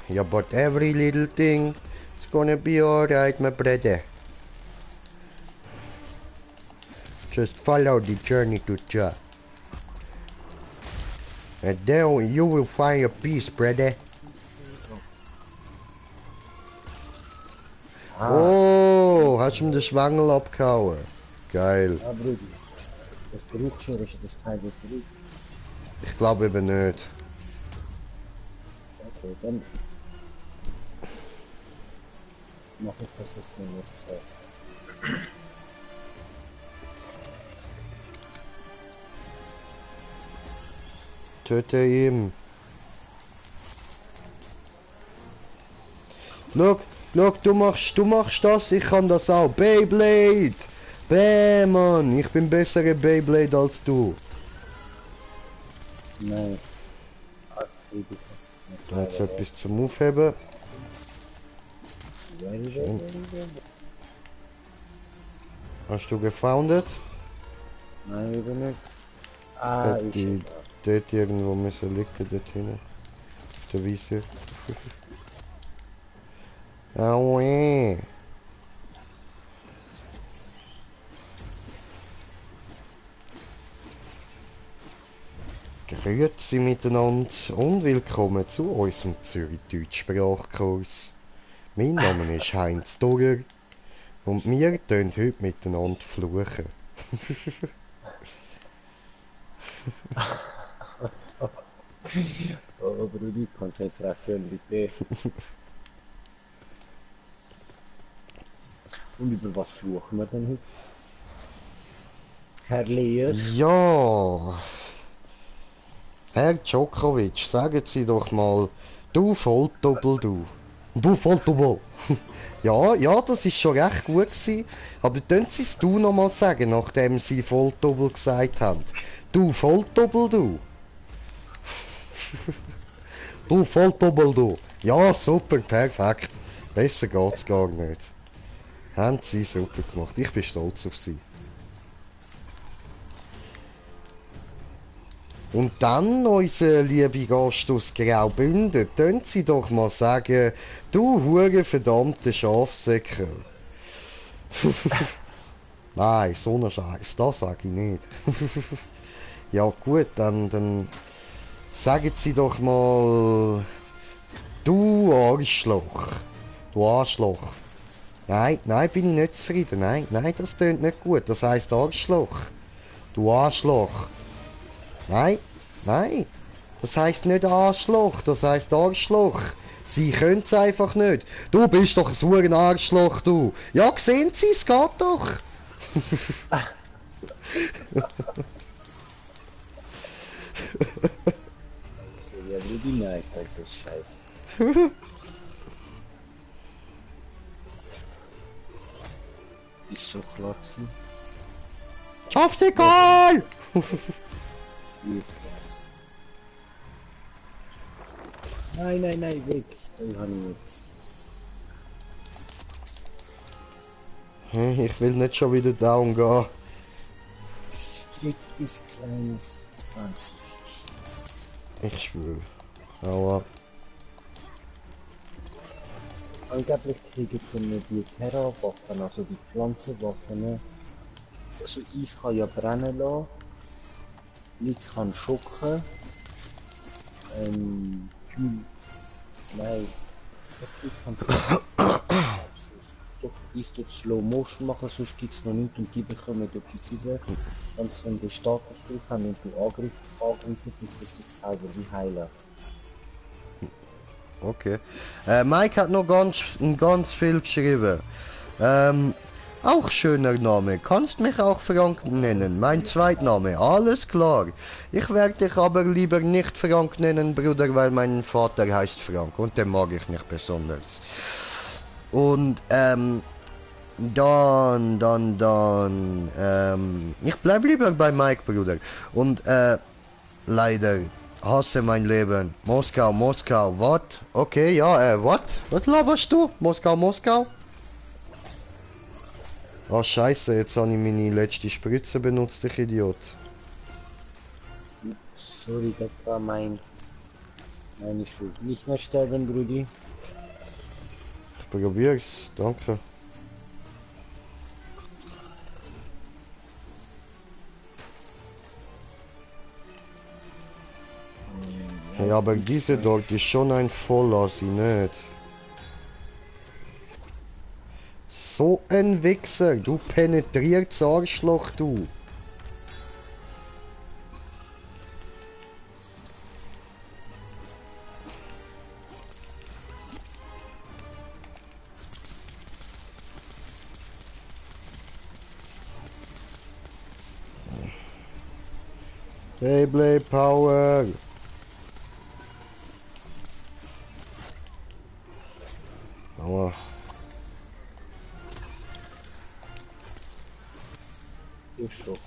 Yeah, but every little thing is gonna be alright, my brother. Just follow the journey to Jah. And then you will find your peace, brother. Oh, hast du ihm den Schwangel abgehauen? Geil. Ja, Brudi. Das Geruchsschere, das Teil wird berührt. Ich glaube eben nicht. Okay, dann mach ich das jetzt nur noch zuerst. Töte ihn. Look, du machst das, ich kann das auch. Beyblade! Bäh, Mann, ich bin besserer Beyblade als du. Nice. Da hat's etwas zum Aufheben. Hast du gefoundet? Nein, eben nicht. Hat die dort irgendwo müssen liegen, dort hinten. Auf der Wiese. Grüezi miteinander und willkommen zu unserem Zürich-Deutsch-Sprachkurs. Mein Name ist Heinz Dogger und wir tun heute miteinander fluchen. Oh, Brudi, Konzentration bitte. Und über was fluchen wir denn heute? Herr Leer? Ja, Herr Djokovic, sagen Sie doch mal, du Volldoppel, du. Du Volldoppel. Ja, das ist schon recht gut gewesen, aber können Sie es du nochmal sagen, nachdem Sie Volldoppel gesagt haben. Du Volldoppel, du. Du Volldoppel, du. Ja, super, perfekt. Besser geht's gar nicht. Haben Sie super gemacht. Ich bin stolz auf Sie. Und dann, unser liebe Gast aus Graubünden, können Sie doch mal sagen, du hure verdammte Schafsäckel. Nein, so ein Scheiß, das sage ich nicht. Ja gut, dann sagen Sie doch mal, du Arschloch. Du Arschloch. Nein, bin ich nicht zufrieden. Nein, das tönt nicht gut. Das heisst Arschloch. Du Arschloch. Nein, das heisst nicht Arschloch, das heisst Arschloch. Sie können's einfach nicht. Du bist doch so ein Arschloch, du. Ja, sehen Sie, es geht doch. Ja, Brudi, nein, das ist scheiße. Ist so klar gewesen. Schafsegal! Jetzt war's. Nein, weg. Den habe ich jetzt. Ich will nicht schon wieder down gehen. Strickiges kleines Pflanzenviech. Ich schwöre. Aber Angeblich kriegen wir die Terra-Waffen, also die Pflanzenwaffen. Also Eis kann ja brennen lassen. Blitz kann schocken. Nein. Doch, Blitz kann schocken. Doch, Eis tut Slow Motion machen, sonst gibt es noch nichts und die bekommen etwas über. Wenn sie dann den Status drauf haben und du angreifen, musst du dich selber wie heilen. okay. Mike hat noch ganz viel geschrieben. Auch schöner Name. Kannst mich auch Frank nennen. Mein Zweitname. Alles klar. Ich werde dich aber lieber nicht Frank nennen, Bruder, weil mein Vater heißt Frank und den mag ich nicht besonders. Und ich bleib lieber bei Mike, Bruder. Und leider hasse mein Leben. Moskau, was? Okay, ja, was? Was laberst du? Moskau? Oh Scheiße, jetzt habe ich meine letzte Spritze benutzt, ich Idiot. Sorry, das war meine Schuld. Nicht mehr sterben, Brudi. Ich probier's, danke. Hey, aber diese dort ist schon ein Vollassi, nicht? So ein Wichser, du penetriertes Arschloch, du. Beyblade Power. Aua. Ich schon.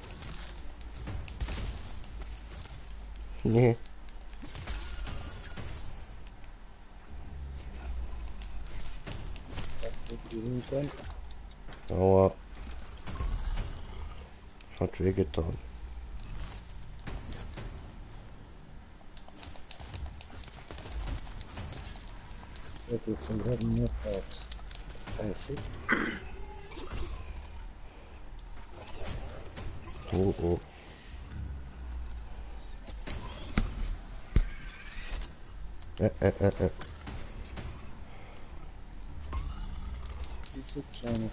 Nee. Das wird irgendwann. Aua. Hat wehgetan. Das ist ein Rennen Scheiße. Oh. Äh. Diese kleine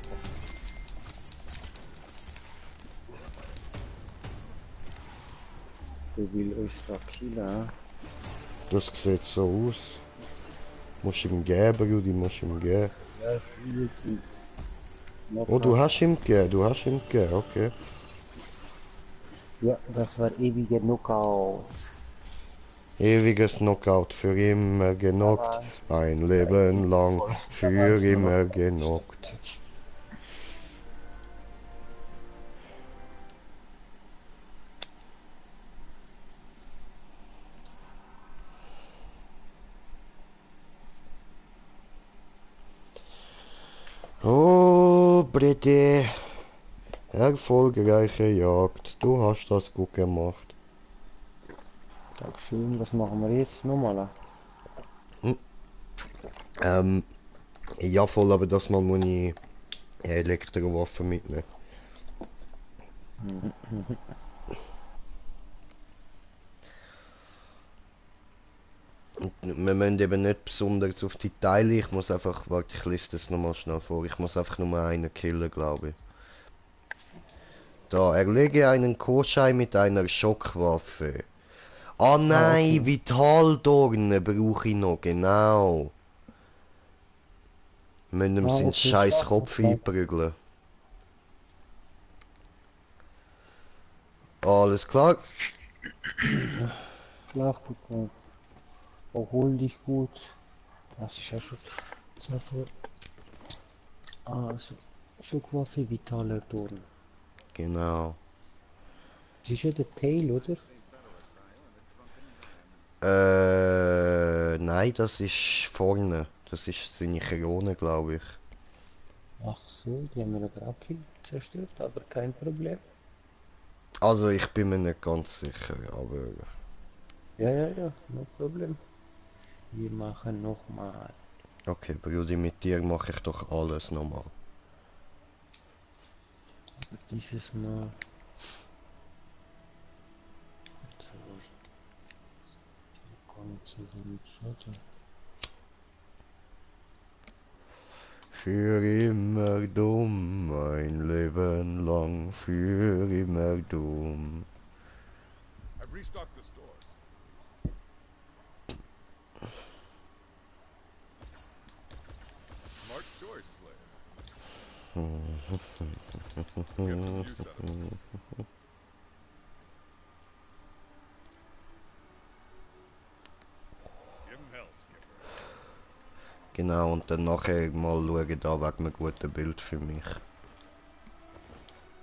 Der will uns da killen. Das sieht so aus. Musst ihm geben, Brudi, musst ihm geben. Ja, ich will jetzt nicht. Oh, du hast ihm gegeben, okay. Ja, das war ewiger Knockout. Ewiges Knockout, für immer genockt, ein Leben lang, für immer genockt. Oh, Britti, erfolgreiche Jagd, du hast das gut gemacht. Dankeschön, was machen wir jetzt nochmal? Ja voll, aber das mal muss ich Elektrowaffe mitnehmen. Und wir müssen eben nicht besonders auf die Teile, ich muss einfach, warte, ich lese das nochmal schnell vor, ich muss einfach nur einen killen, glaube ich. Da, erlege einen Koschei mit einer Schockwaffe. Ah nein, okay. Vitaldorne brauche ich noch, genau. Wir müssen ihm seinen Okay, scheiß schafft Kopf das mal. einprügeln. Alles klar. Schlaf gut, erhol dich gut. Das ist ja schon so viel. Also, Schockwaffe, vitaler Dorn. Genau. Das ist ja der Tail, oder? Nein, das ist vorne. Das ist seine Krone, glaube ich. Ach so, die haben wir noch gerade zerstört, aber kein Problem. Also, ich bin mir nicht ganz sicher, aber... Ja, no Problem. Wir machen nochmal. Okay, Brudi, mit dir mache ich doch alles nochmal. Aber dieses Mal. So, kommen zurück, oder? Für immer dumm, ein Leben lang, für immer dumm. I've restocked the stores. Smart choice, Slayer. Get some use out of it. Give him hell, Skipper. Genau, und dann nachher mal schauen, da wegen einem guten Bild für mich.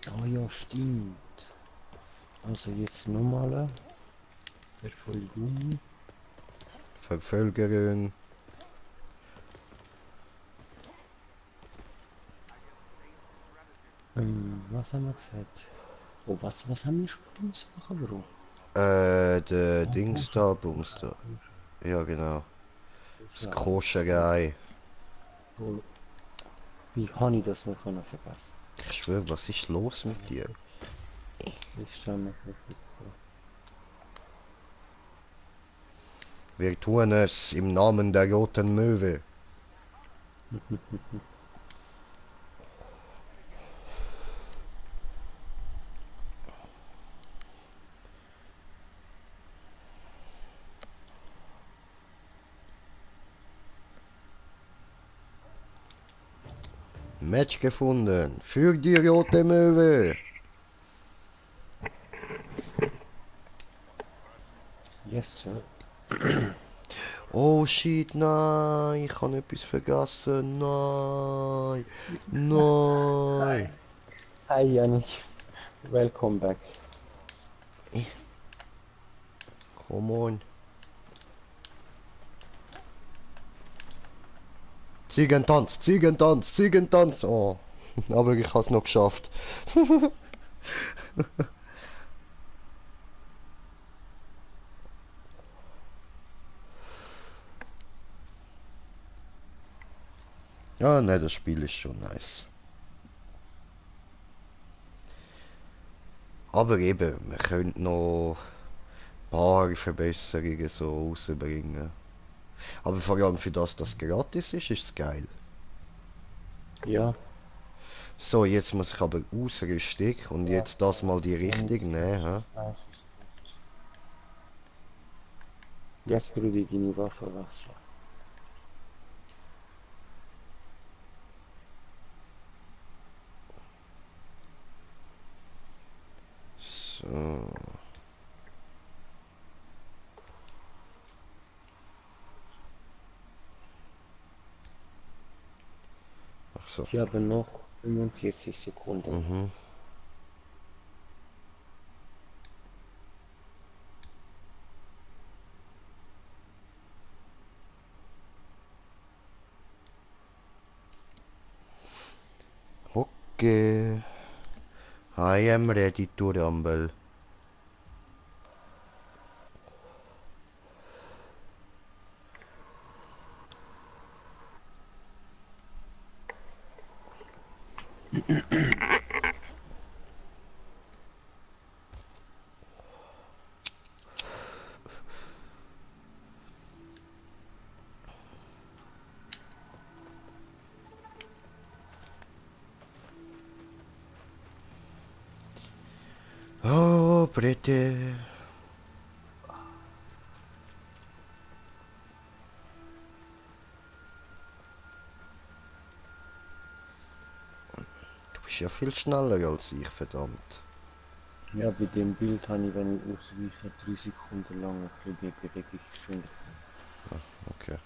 Ah ja, stimmt. Also jetzt nochmal. Verfolgung. Verfolgerin. Was haben wir gesagt? Oh, was haben wir schon machen, Bro? Der Dings Koscher. da, Bums da. Ja, genau. Das Koscher. Koscherei. Oh, wie habe ich das noch vergessen? Ich schwöre, was ist los mit dir? Ich schau mal. Wir tun es im Namen der roten Möwe. Match gefunden. Für die rote Möwe. Yes, sir. Oh shit, nein. Ich habe etwas vergessen. Nein. Nein. Hi, Yannick. Welcome back. Come on. Ziegentanz, Ziegentanz, Ziegentanz. Oh. Aber ich habe es noch geschafft. Ja, ne, das Spiel ist schon nice. Aber eben, wir könnten noch ein paar Verbesserungen so rausbringen. Aber vor allem für das, dass gratis ist es geil. Ja. So, jetzt muss ich aber Ausrüstung und jetzt das mal die Richtung nehmen. Hä? Nice ist gut. Jetzt probiere ich deine Waffe wechseln. So. Ach so. Sie haben noch 45 Sekunden. Mhm. Okay. I am ready to rumble. Oh, pretty. Du bist ja viel schneller als ich, verdammt. Ja, bei dem Bild habe ich, wenn ich ausweiche, 3 Sekunden lang ein bisschen mehr Bewegungsgeschwindigkeit. Okay.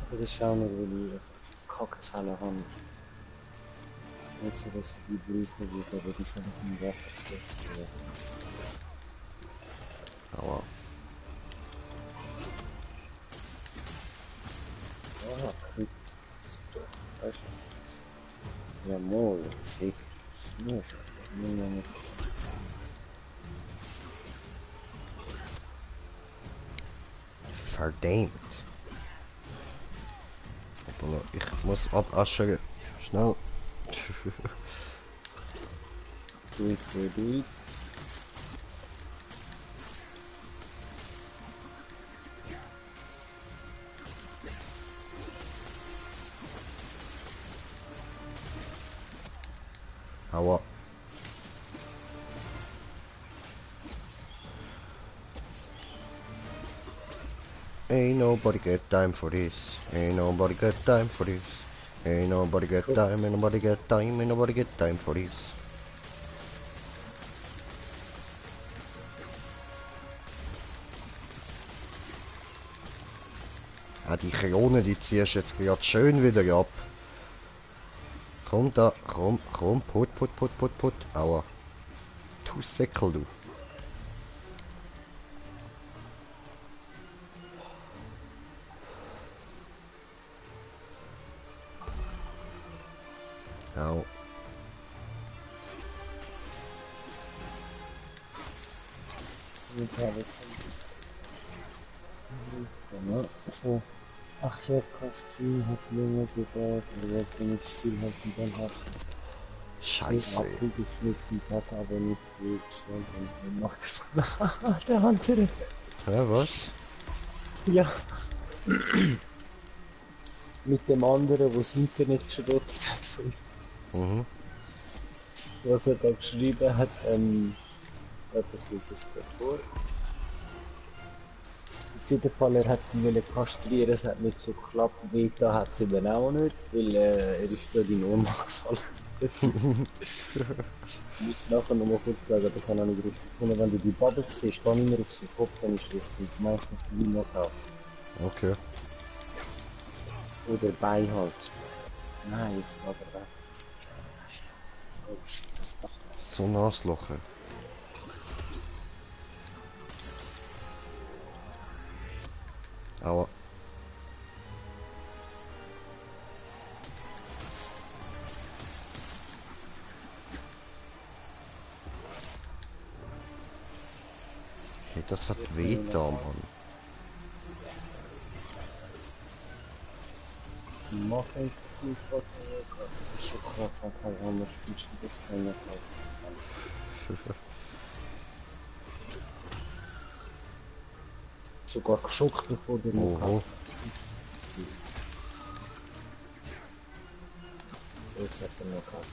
Aber das ist auch nur, weil ich einfach Kackzellen habe. Nicht so, dass ich die brauchen würde, aber die schon auf dem Waffen Aua. Ah, gut. Weißt du? Ja, mooi, zeker. Smosh. Nee. Verdammt. Hoppala, ich muss abaschern. Schnell. Doei. Aua. Ain't nobody got time for this. Ain't nobody got time for this. Ain't nobody got time, ain't nobody got time, ain't nobody got time for this. Ah, die Krone, die ziehst du jetzt gerade schön wieder ab. Komm da, komm, put. Aua. Du Säckel, du. Au. So. Ach ja, Kostüm hat länger gedauert, er wollte nicht stillhalten, dann hat Scheiße. abgeschnitten, hat aber nicht durchgestellt und dann nachgefallen. Der andere. Ja, was? Ja. Mit dem anderen, wo das Internet geschrottet hat von Mhm. was er da geschrieben hat, das lese ich gerade vor. Auf jeden Fall, er hat ihn wollen kastrieren, es hat nicht so geklappt, wie da hat sie dann auch nicht, weil er ist gerade in Ohnmacht gefallen. Ich muss nachher nochmal kurz sagen, da kann er nicht richtig kommen. Wenn du die Bubbles siehst, dann immer auf seinen Kopf, dann ist richtig. Meistens die Knockout. Okay. Oder Bein halt. Nein, jetzt geht er weg. Das ist oh shit, das macht er. So Naslochen. Aua. Hey, das hat weh da, Mann. Mach ich viel Foto. Das ist schon krass, an kein anderes spielst du das keiner hat. sogar geschockt, bevor der noch Oho. Jetzt hat er noch gehabt.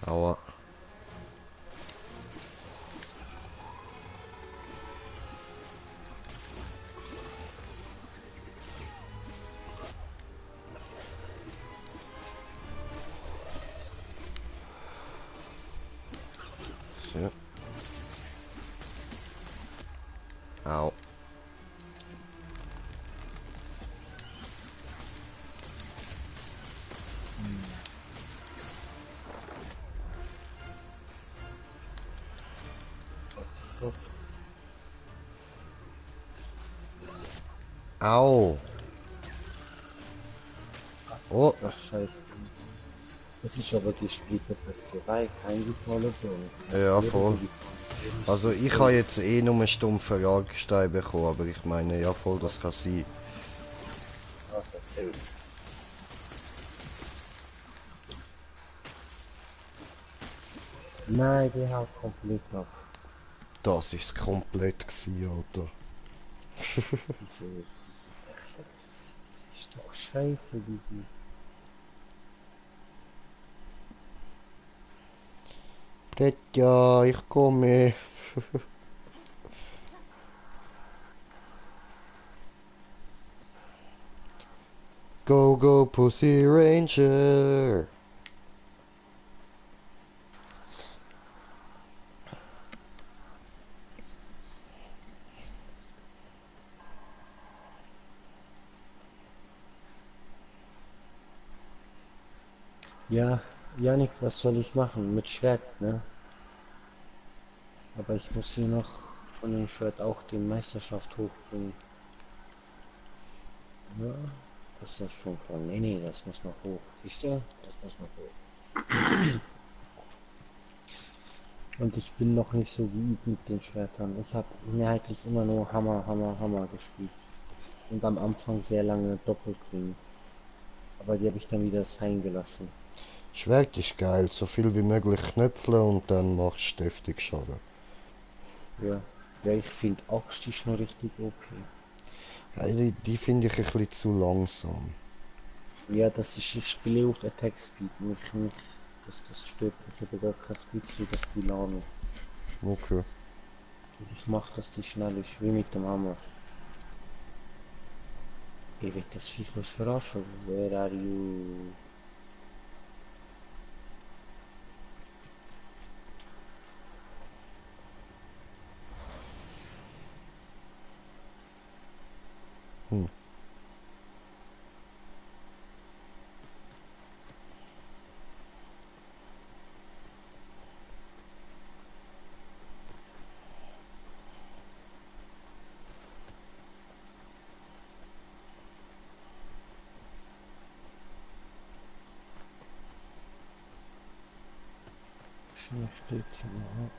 Aua. So. Au. Au. Oh, Das ist scheiße. Das ist aber gesplittert, das Bereich eingefallen. ja, voll. Also ich habe jetzt eh nur einen stumpfen Jagdstein bekommen, aber ich meine, ja voll, das kann sein. Nein, die haut komplett ab. Das ist komplett gsi, Alter. Diese das ist doch scheiße, diese. Ja, ich komme. Go, go, Pussy Ranger. Ja, Janik, was soll ich machen? Mit Schwert, ne? Aber ich muss hier noch von dem Schwert auch die Meisterschaft hochbringen. Ja, das ist schon voll. Nee, nee, das muss noch hoch. Siehst du? Das muss noch hoch. Und ich bin noch nicht so geübt mit den Schwertern. Ich habe mehrheitlich immer nur Hammer, Hammer, Hammer gespielt. Und am Anfang sehr lange Doppelklingen. Aber die habe ich dann wieder sein gelassen. Schwert ist geil, so viel wie möglich knöpfeln und dann machst du heftig Schaden. Ja, ja, ich finde Axt ist noch richtig okay. Ja, die finde ich ein bisschen zu langsam. Ja, das ist, ich spiele auf Attack Speed. Das stört mich aber gar kein bisschen, dass die lahm ist. Okay. Ich mach, dass die schnell ist, wie mit dem Hammer. Ich will das Viech was verarschen. Where are you? Hm. Steht hier.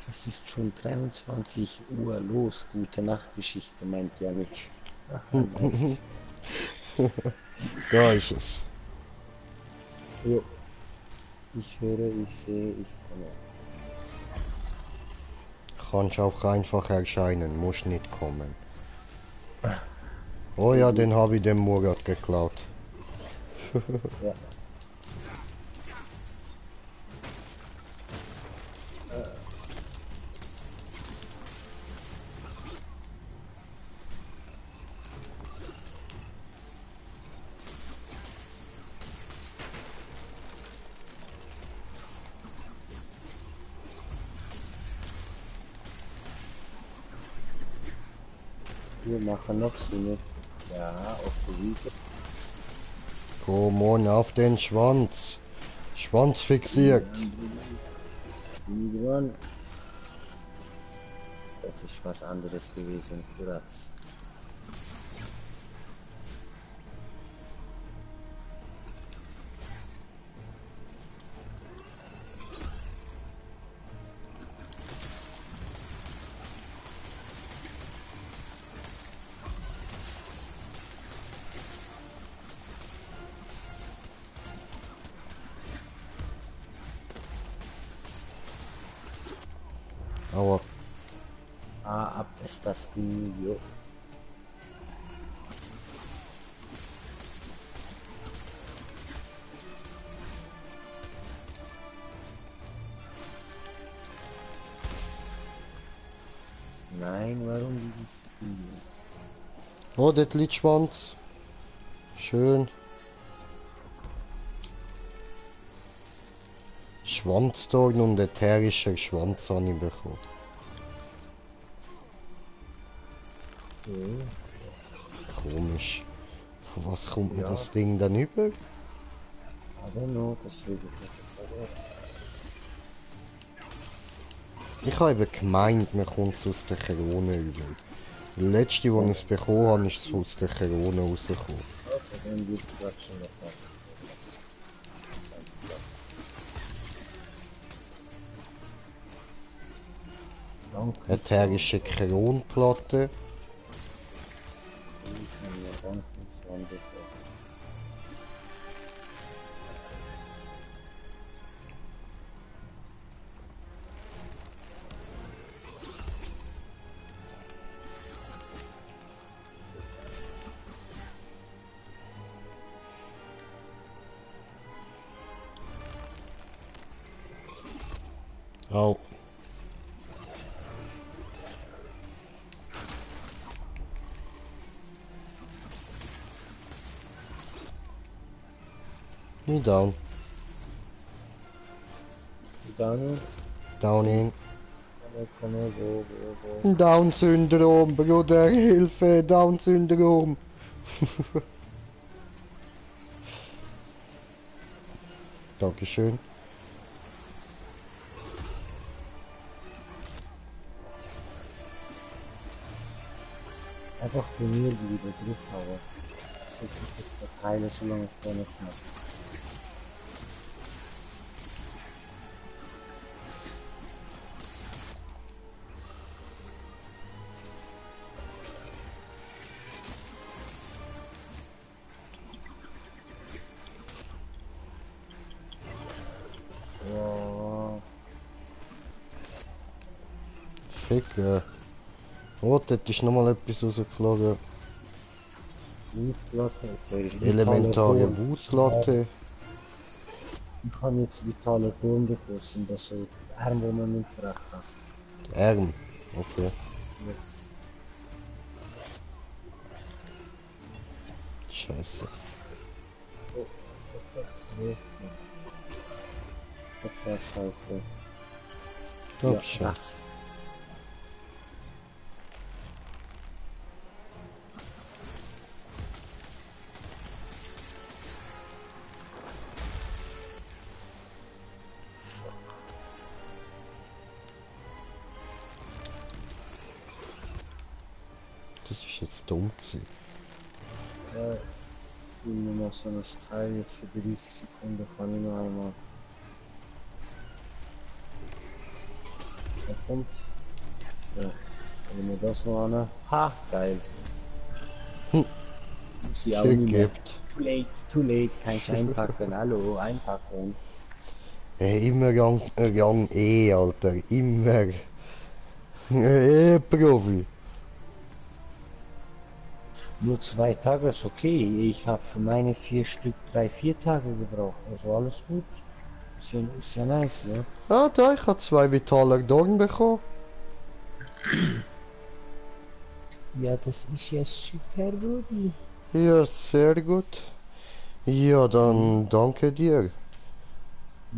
Es ist schon 23 Uhr. Los, gute Nachtgeschichte, meint Janik. Aha, nice. Da ist es. Jo. Ich höre, ich sehe, ich komme. Kannst auch einfach erscheinen, musst nicht kommen. Oh ja, den habe ich dem Murat geklaut. Ja. Wir machen noch so mit. Ja, auf die Wiese. Komm on, auf den Schwanz. Schwanz fixiert. Irgendwann. Das ist was anderes gewesen, Kuratz. Aua. Ab ist das Studio. Nein, warum dieses Studio? Oh, dort liegt Schwanz. Schön. Schwanzdorn und ätherischer Schwanz habe ich bekommen. Okay. Komisch. Von was kommt mir Ja. das Ding dann über? I don't know, das will ich nicht jetzt sagen. Ich habe eben gemeint, man kommt es aus der Krone über. Der letzte, wo ich es bekommen habe, ist es aus der Krone rausgekommen. Okay, dann wird es gerade schon noch mal. Danke. Ätherische Kronplatte. Au. Me down. Daniel, Down in. komm, wo. Down-Syndrom, Bruder, Hilfe, Down-Syndrom. Dankeschön. Einfach bei mir wieder Druck habe. Das ist das Verteile, solange ich da nicht mache. Ja, Ficken. Oh, dort ist nochmal etwas rausgeflogen. Wutplatte, okay. Elementare Wutplatte. Ich habe jetzt vitale Turm beschlossen, dass so Arm, wo man nicht brechen. Arm. Okay. Yes. Scheiße. Nee. Das war scheiße. Doch, schon. rechts. Das ist jetzt dumm gewesen. Ich will nur noch so ein Teil jetzt für 30 Sekunden kann ich noch einmal. Da kommt. Ja. Wenn wir das noch an. Ha, geil. Muss ich auch Viel nicht mehr. gibt. Too late, kannst du einpacken. Hallo, einpacken. Hey, immer Rang E, Alter. Immer. Profi. Nur 2 Tage ist okay. Ich habe für meine 4 Stück 3-4 Tage gebraucht. Also alles gut. Ist ja nice, ne? Ah, da, ich habe 2 Vitaler Dorn bekommen. Ja, das ist ja super, Brudi. Ja, sehr gut. Ja, dann danke dir.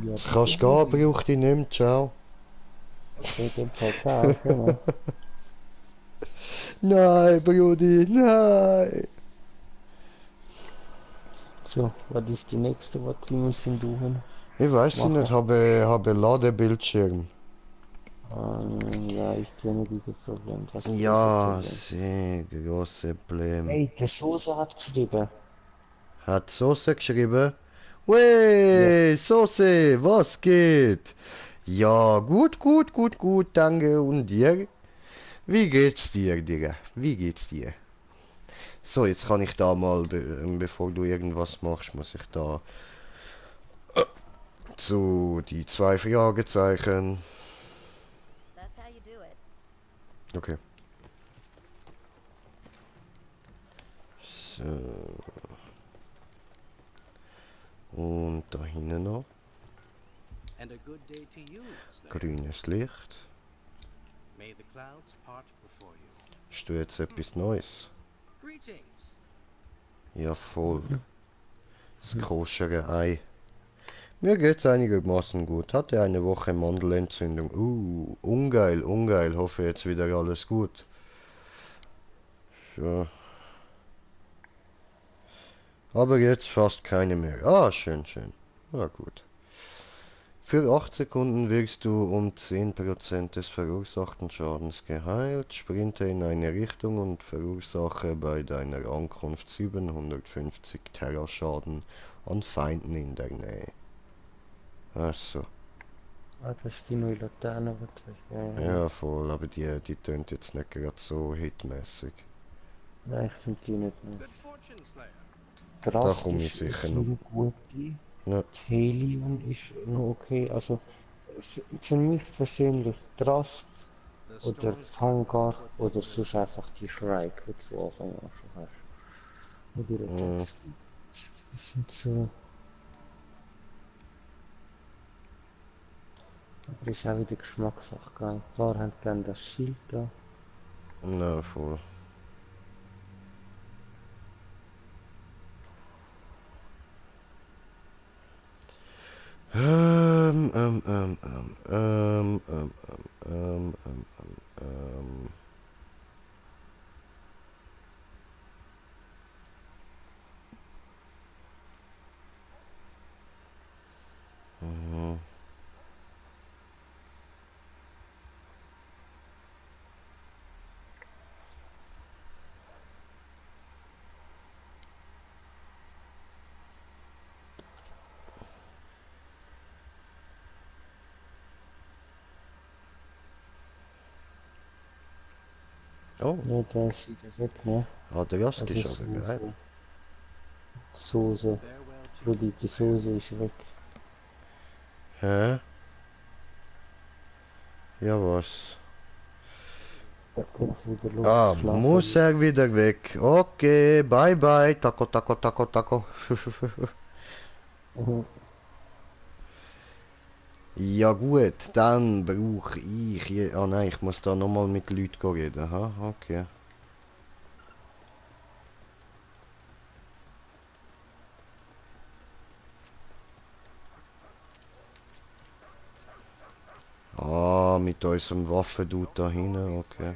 Ja, Jetzt kannst du gehen, brauch dich nicht mehr. Ciao. Okay, dem Fall klar, genau. Nein, Brudi, nein. So, was ist die nächste, was wir müssen tun? Ich weiß es Machen. nicht, habe Ladebildschirm. Ja, ich kenne diese Probleme. Das große Ja, Problem. sehr große Problem. Hey, der Soße hat geschrieben. Hat Soße geschrieben? Wey, Soße, was geht? Ja, gut, danke. Und dir? Wie geht's dir, Digga? Wie geht's dir? So, jetzt kann ich da mal, bevor du irgendwas machst, muss ich da zu die 2 Fragezeichen. That's how you do Okay. So. Und da hinten noch. And a good day to you, Slayer. Grünes Licht. May the clouds part before you. Ist du jetzt etwas Neues? Greetings. Ja, voll. Das koschere Ei. Mir geht's einigermaßen gut. Hatte eine Woche Mandelentzündung. Ungeil, ungeil. Hoffe jetzt wieder alles gut. So. Aber jetzt fast keine mehr. Ah, schön, schön. Na gut. Für 8 Sekunden wirkst du um 10% des verursachten Schadens geheilt. Sprinte in eine Richtung und verursache bei deiner Ankunft 750 Terra-Schaden an Feinden in der Nähe. Ach so. Ah, das ist die neue Laterne, was Ja, voll, aber die tönt jetzt nicht gerade so hitmäßig. Nein, ich finde die nicht Good nice. fortune, Slayer. Da komme ich Drastisch sicher ist noch. eine gute. Ja. Helion ist noch okay. Also für mich persönlich Drask The oder storms Fangar oder sonst einfach die Shrike, die du von Anfang an schon hast. Oder das. Das sind so. Aber ist auch wieder Geschmackssache, gell? Ein paar haben gerne das Schild da. Na, voll. Ähm, ähm, ähm, ähm, ähm, ähm, ähm, ähm, ähm. Mhm. Oh, Ne, der ist wieder weg, ne? ah, der Gast Das ist ist aber geil. Soße. farewell to Rudi, you, die Slayer. Soße ist weg. Hä? Ja, was? Da geht's wieder los. Ah, Schlafen. muss er wieder weg. Okay, bye bye. Taco, taco, taco, taco. Mhm. Ja gut, dann brauche ich... Ah nein, ich muss da nochmal mit Leuten reden. Ha, okay. Ah, mit unserem Waffendude da hinten, okay.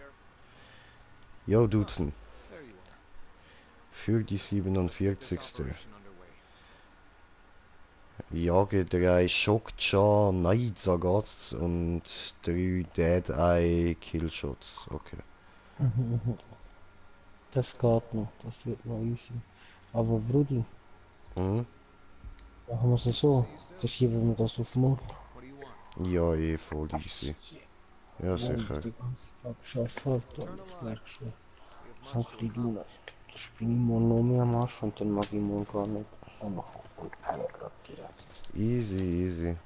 Jo, Duzen. There you are. Für die This 47. operation underway. Jage 3 Shockja Naizagas und 3 Dead Eye Killshots. Okay. Das geht noch, das wird noch easy. Aber Brudi, Mhm. machen wir es so. Verschieben wir das auf morgen. What do you want? Ja, eh voll easy. Ja, Morgen sicher. den ganzen Tag arbeiten und ich merke schon, We have so ein much to bisschen Luna. accomplish. Da bin ich morgen noch mehr am Arsch und dann mag ich morgen gar nicht. Und eine gerade direkt. Easy, easy.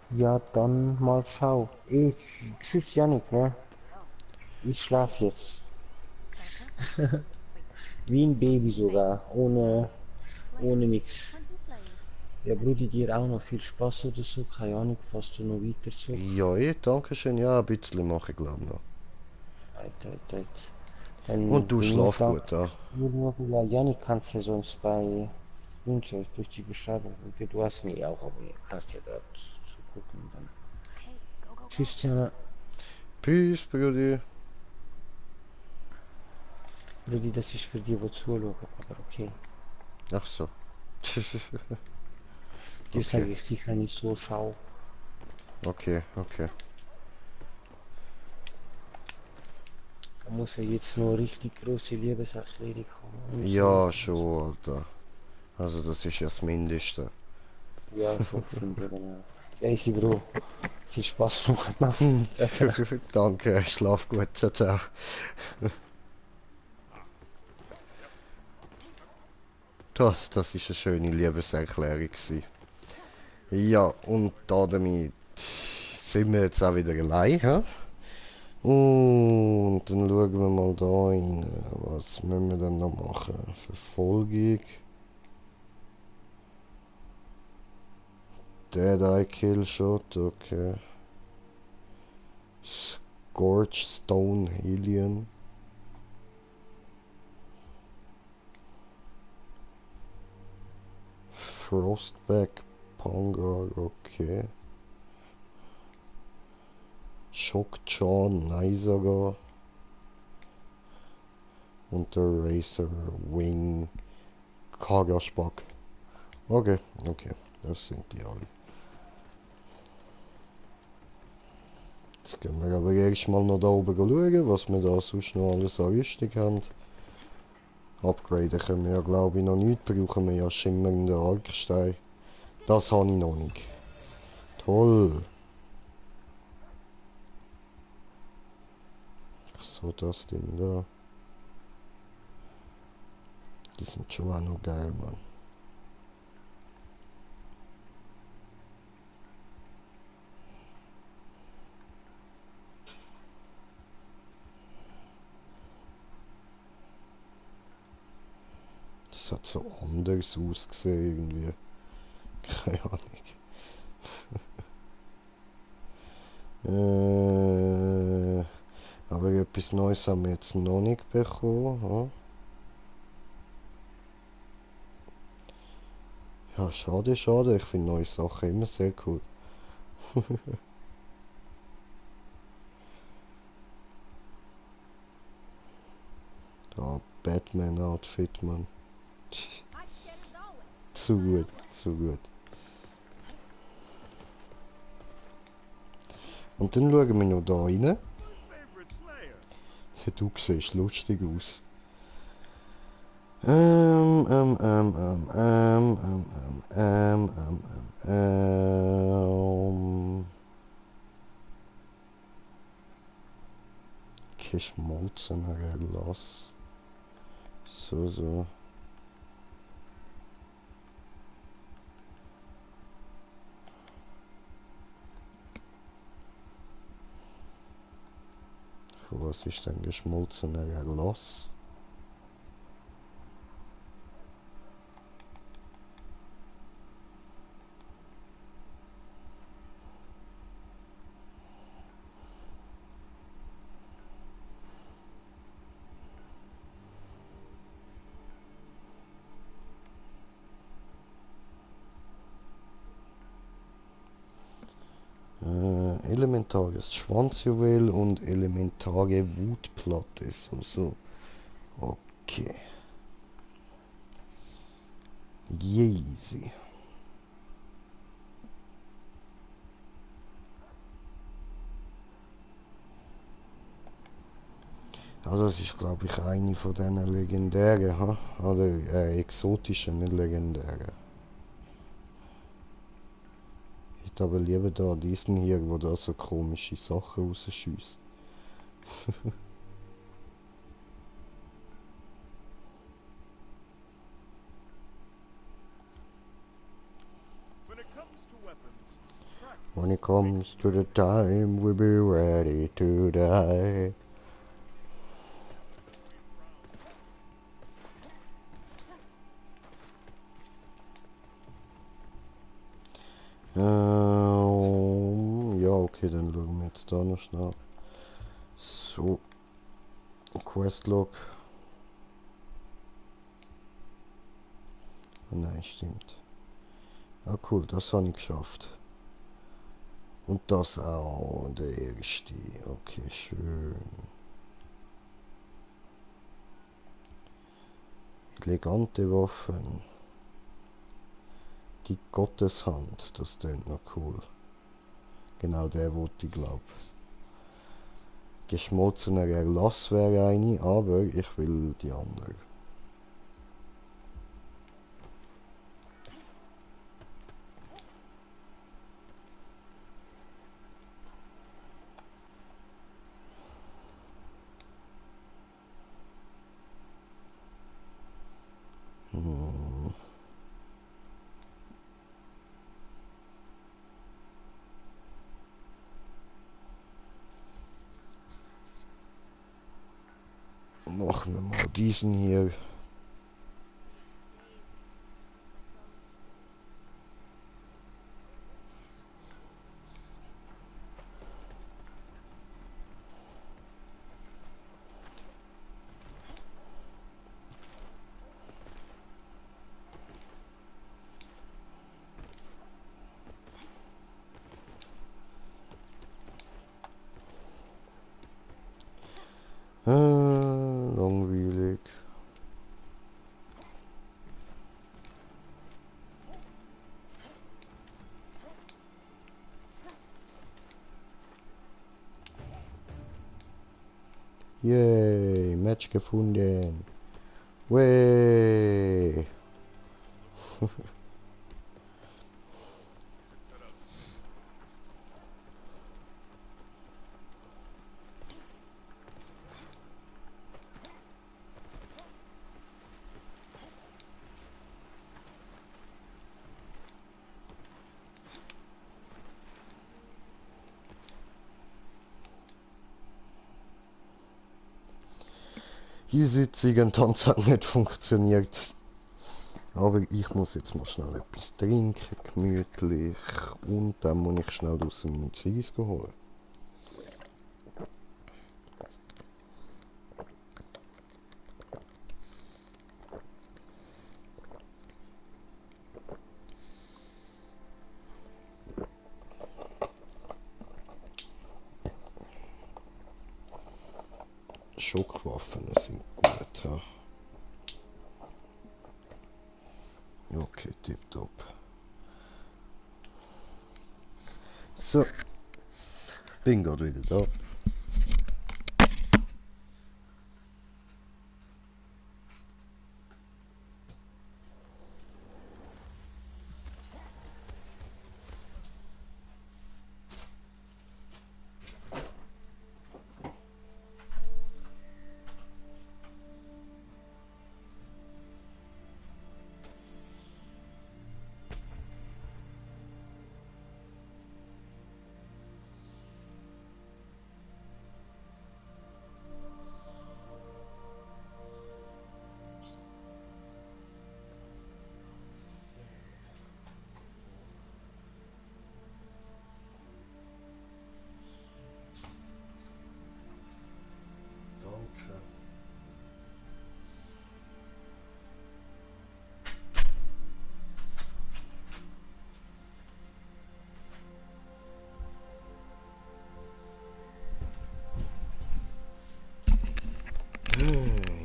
Ja, dann mal schau. Tschüss Janik, ne? Ich schlaf jetzt. Wie ein Baby sogar, ohne nix. Ja, Brudi, dir auch noch viel Spaß oder so, keine Ahnung, falls du noch weiter zockst. Ja, eh, danke schön. Ja, ein bisschen mache ich glaube noch. Eit. Dann Und du bin schlaf ich da gut, ja. fürs Zuhören. Ja, Janik kannst du sonst bei Wünsche durch die Beschreibung. Und du hast mich auch, aber du kannst ja dort so gucken. Und dann. Tschüss, zusammen. Peace, Brudi. Brudi, das ist für die, die zuschauen, aber okay. Ach so. Dir sage Okay. ich sicher nicht so, schau. Okay, okay. Da muss ja jetzt noch richtig große Liebeserklärung kommen. Und Ja, schon, Alter. Also das ist ja das Mindeste. so. Ja, schon, finde ich genau. Ja, easy, Bro. Viel Spaß noch. Danke, schlaf gut, ciao, ciao. Das ist eine schöne Liebeserklärung gewesen. Ja, und damit sind wir jetzt auch wieder allein, hä? Und dann schauen wir mal da rein. Was müssen wir denn noch machen? Verfolgung. Dead Eye Kill Shot, okay. Scorch Stone Alien. Frostback Pangar, okay. Shockjaw Nisaga. Und der Racer Wing Kagaspak. Okay, okay, das sind die alle. Jetzt gehen wir aber erstmal noch da oben schauen, was wir da sonst noch alles an Rüstung haben. Upgraden können wir ja glaube ich noch nicht, brauchen wir ja schimmernden Arkstein. Das habe ich noch nicht. Toll. So, das Ding da. Die sind schon auch noch geil, Mann. Das hat so anders ausgesehen irgendwie. Keine Ahnung. Aber etwas Neues haben wir jetzt noch nicht bekommen. Ja, schade, schade. Ich finde neue Sachen immer sehr cool. Da, Batman-Outfit, Mann. Zu gut, zu gut. Und dann schauen wir noch da rein. Du siehst lustig aus. Geschmolzener Erlass. So, so. Was ist denn geschmolzener Erlass? Elementares Schwanzjuwel und elementare Wutplatte. So. Okay. Easy. Ja, das ist glaube ich eine von diesen legendären, ha? Oder exotischen, nicht legendären. Ich hätte aber lieber da diesen hier, wo da so komische Sachen rausschießt. When it comes to the time, we'll be ready to die. Ja, okay, dann schauen wir jetzt da noch schnell. So. Questlog. Oh nein, stimmt. Ah cool, das habe ich geschafft. Und das auch, der erste. Okay, schön. Elegante Waffen. Die Gotteshand, das klingt noch cool. Genau der wollte ich glaube. Geschmolzener Erlass wäre eine, aber ich will die andere. Machen wir mal diesen hier. Langweilig. Yay, Match gefunden. Way. Hier sitzigen Tanz hat nicht funktioniert. Aber ich muss jetzt mal schnell etwas trinken, gemütlich. Und dann muss ich schnell draussen meine Ziggis holen. Schockwaffen sind gut, ja. Okay, tipptopp. So, bin gerade wieder da.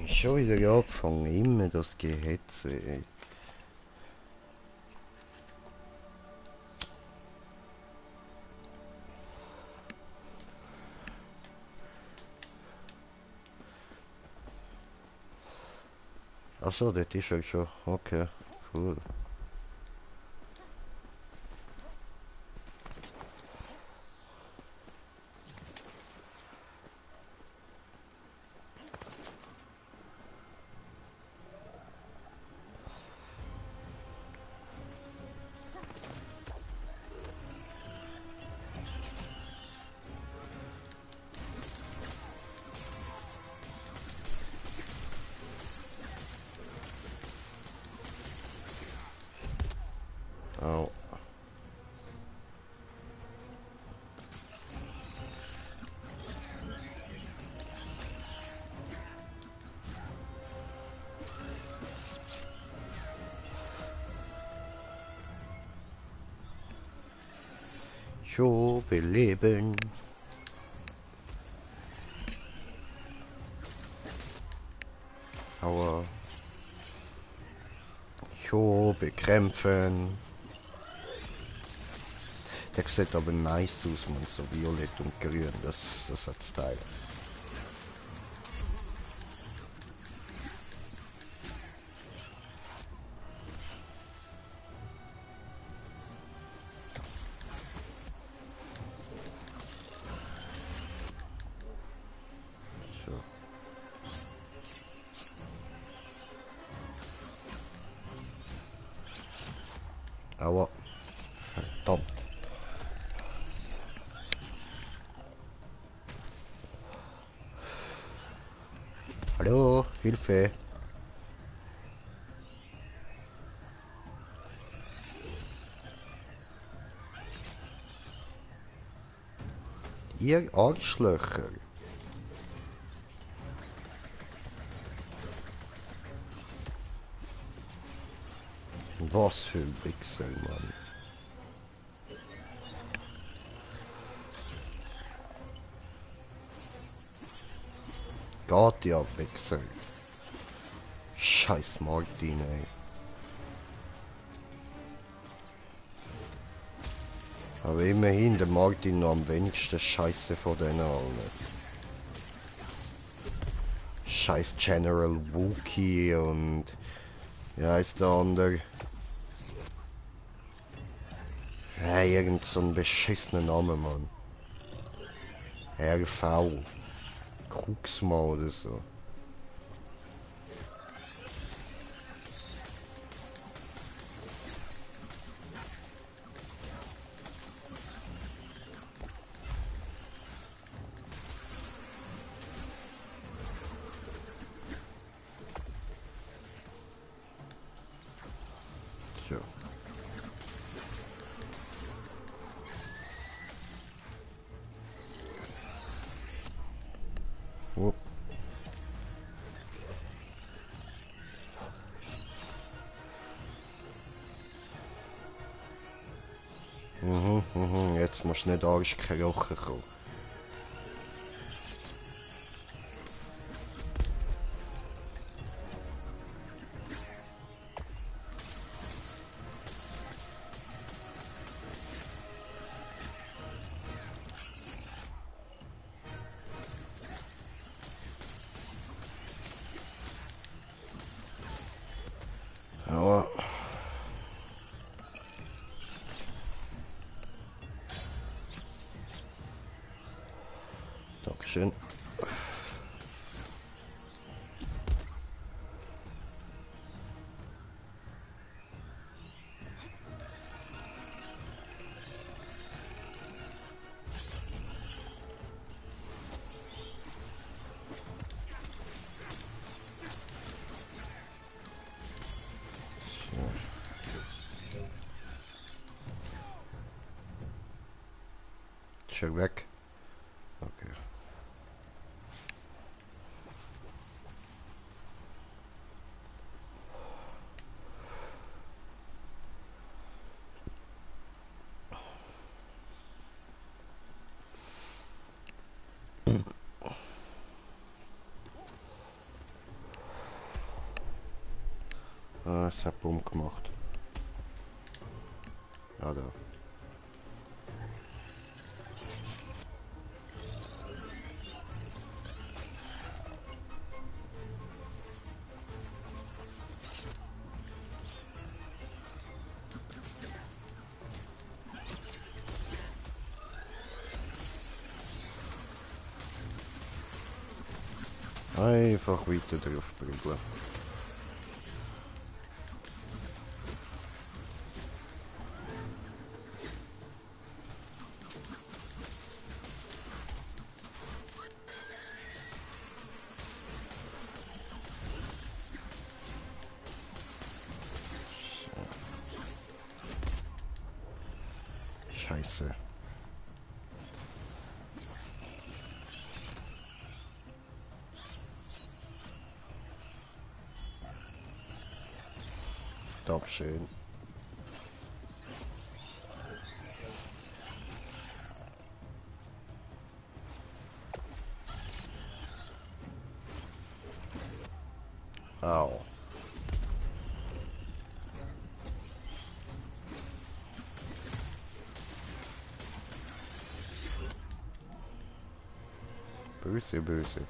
Schon wieder angefangen, immer das Gehetze, ey. Achso, der T-Shirt schon, okay, cool. Au. Schon beleben. Aua. Schon bekämpfen. Der sieht aber nice aus, man, so violett und grün, das hat Style. So. Aua. Verdammt. Hallo. Hilfe! Ihr Arschlöcher! Was für ein Wichser, Mann. Geht ja, Wichser. Scheiß Martin, ey. Aber immerhin der Martin noch am wenigsten Scheiße von denen allen. Scheiß General Wookie und... Wie heißt der andere? Hey, irgend so ein beschissener Name, Mann. RV. Kruxma oder so. Tja. Oh. Jetzt musst du nicht arschkrochen kommen. Ja. Dankeschön. Schon weg. Okay. Ah, es hat Bumm gemacht. Ja, da. Einfach weiter drauf prügeln. Scheiße. Dankeschön. Au. Böse, böse.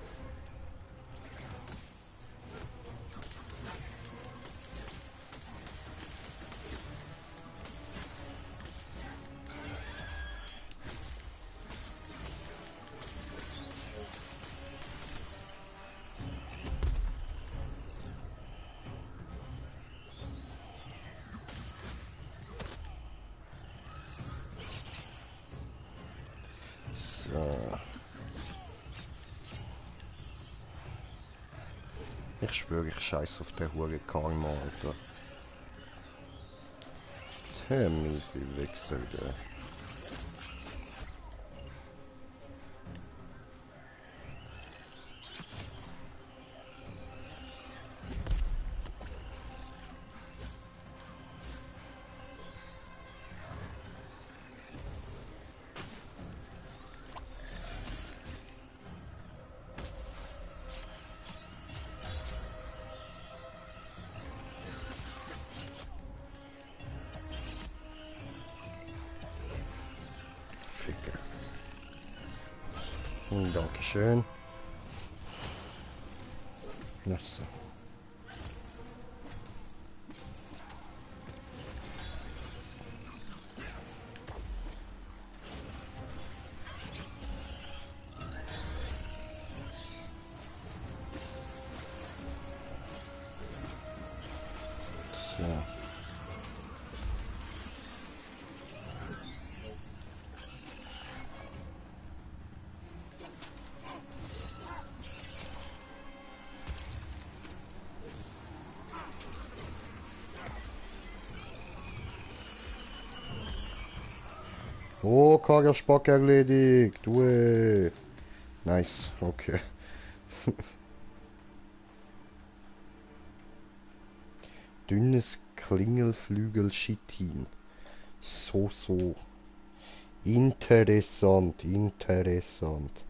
So. Ich schwöre, ich scheiß auf den Hure Karma, Alter. Der miese Wichser, der. Ficker. Dankeschön. Na so. So. Oh, Kagerspock erledigt. Ue. Nice, okay. Dünnes Klingelflügel-Chitin. So. Interessant, interessant.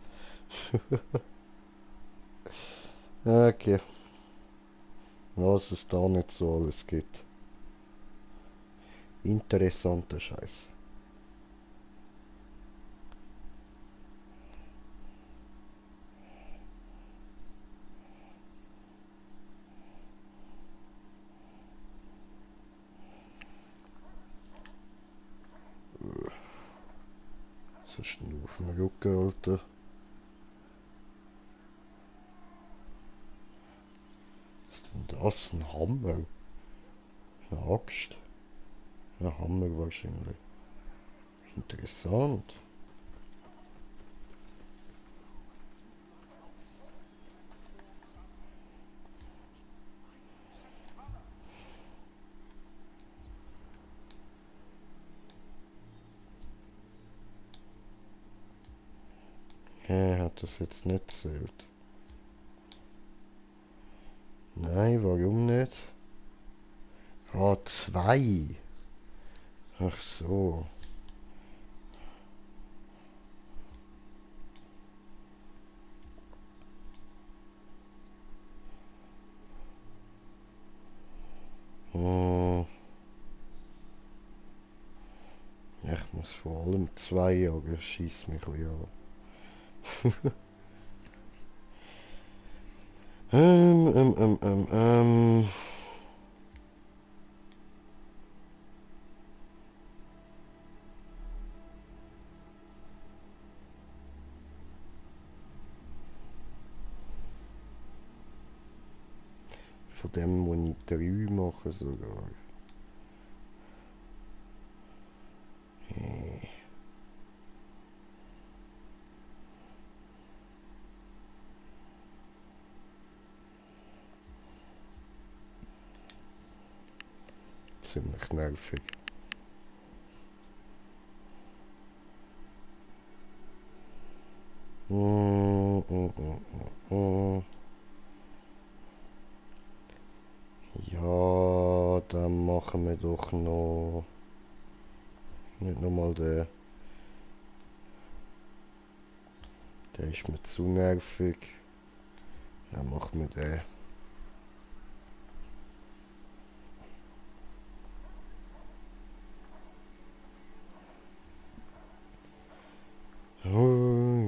Okay. Was es da nicht so alles gibt. Interessanter Scheiß. Was ist denn auf dem Rücken, Alter? Das ein Hammer. Eine Axt. Ein Hammer wahrscheinlich. Interessant. Hat das jetzt nicht zählt? Nein, warum nicht? Ah, 2. Ach so. Hm. Ja, ich muss vor allem 2 jagen, schießt mich ein bisschen an. Ähm, ähm, ähm, ähm, ähm. Von dem muss ich 3 machen sogar. Ziemlich nervig. Mm, mm, mm, mm. Ja, dann machen wir doch noch... Nicht nochmal den. Der ist mir zu nervig. Dann machen wir den. Oh,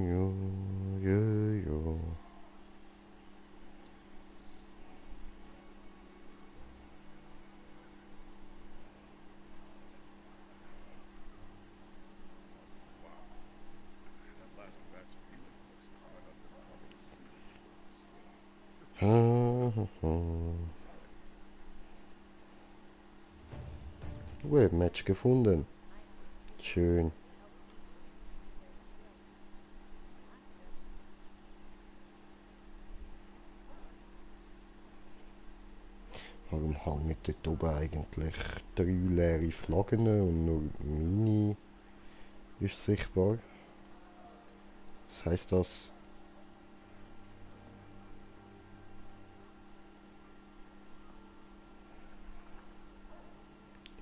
ja, ja, ja. That last batch of healing potions might have been probably sealed with the Oh, Match gefunden. Schön. Warum hängen dort oben eigentlich 3 leere Flaggen und nur meine ist sichtbar? Was heisst das?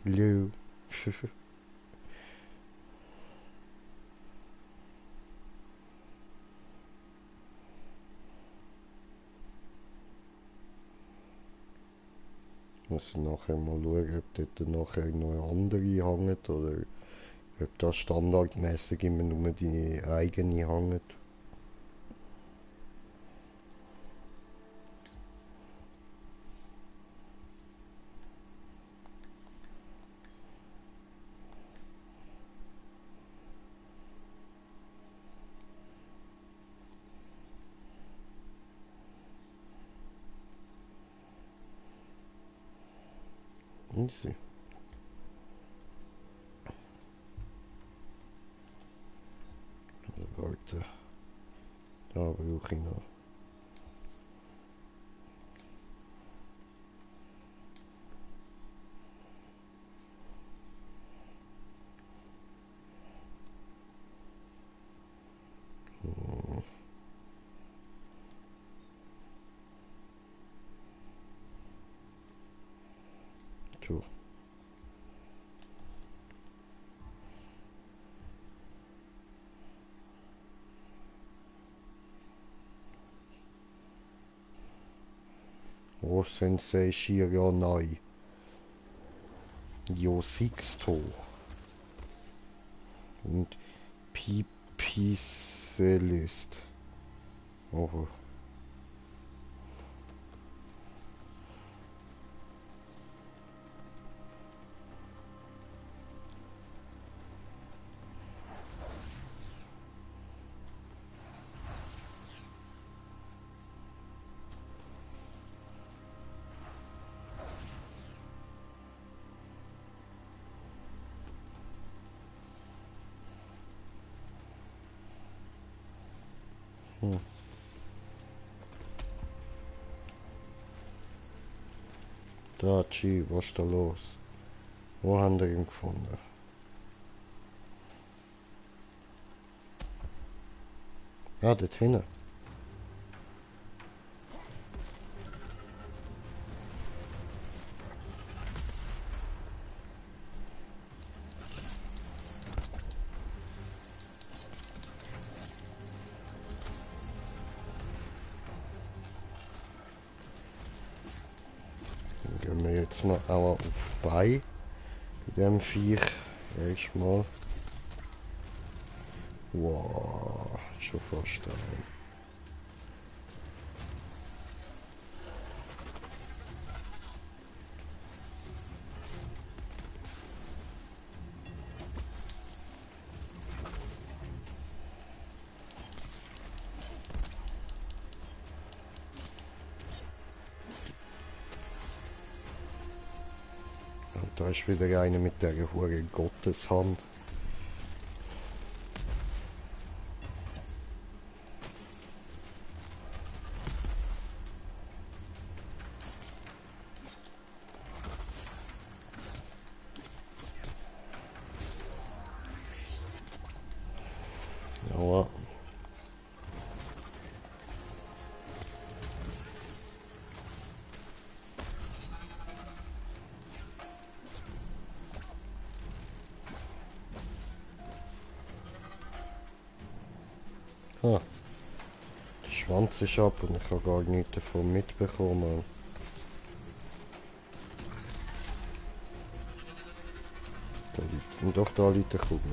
Hallo? Muss ich nachher mal schauen, ob dort nachher noch andere hängt oder ob das standardmäßig immer nur die eigene hängt. Easy. Warte. Da brauche ich noch. So. Oh, Sensei Shiranai. Jo Sixto. Und Pipicelist. Oh. Da, Chi, was ist da los? Wo haben wir ihn gefunden? Ah, dort hinten. Dann gehen wir jetzt mal auch vorbei. Bei dem Viech. Erstmal. Wow, schon fast da. Und da ist wieder einer mit der hohen Gotteshand. Ja. Ah, der Schwanz ist ab und ich habe gar nichts davon mitbekommen. Da liegt, und doch, da liegt der Kugel.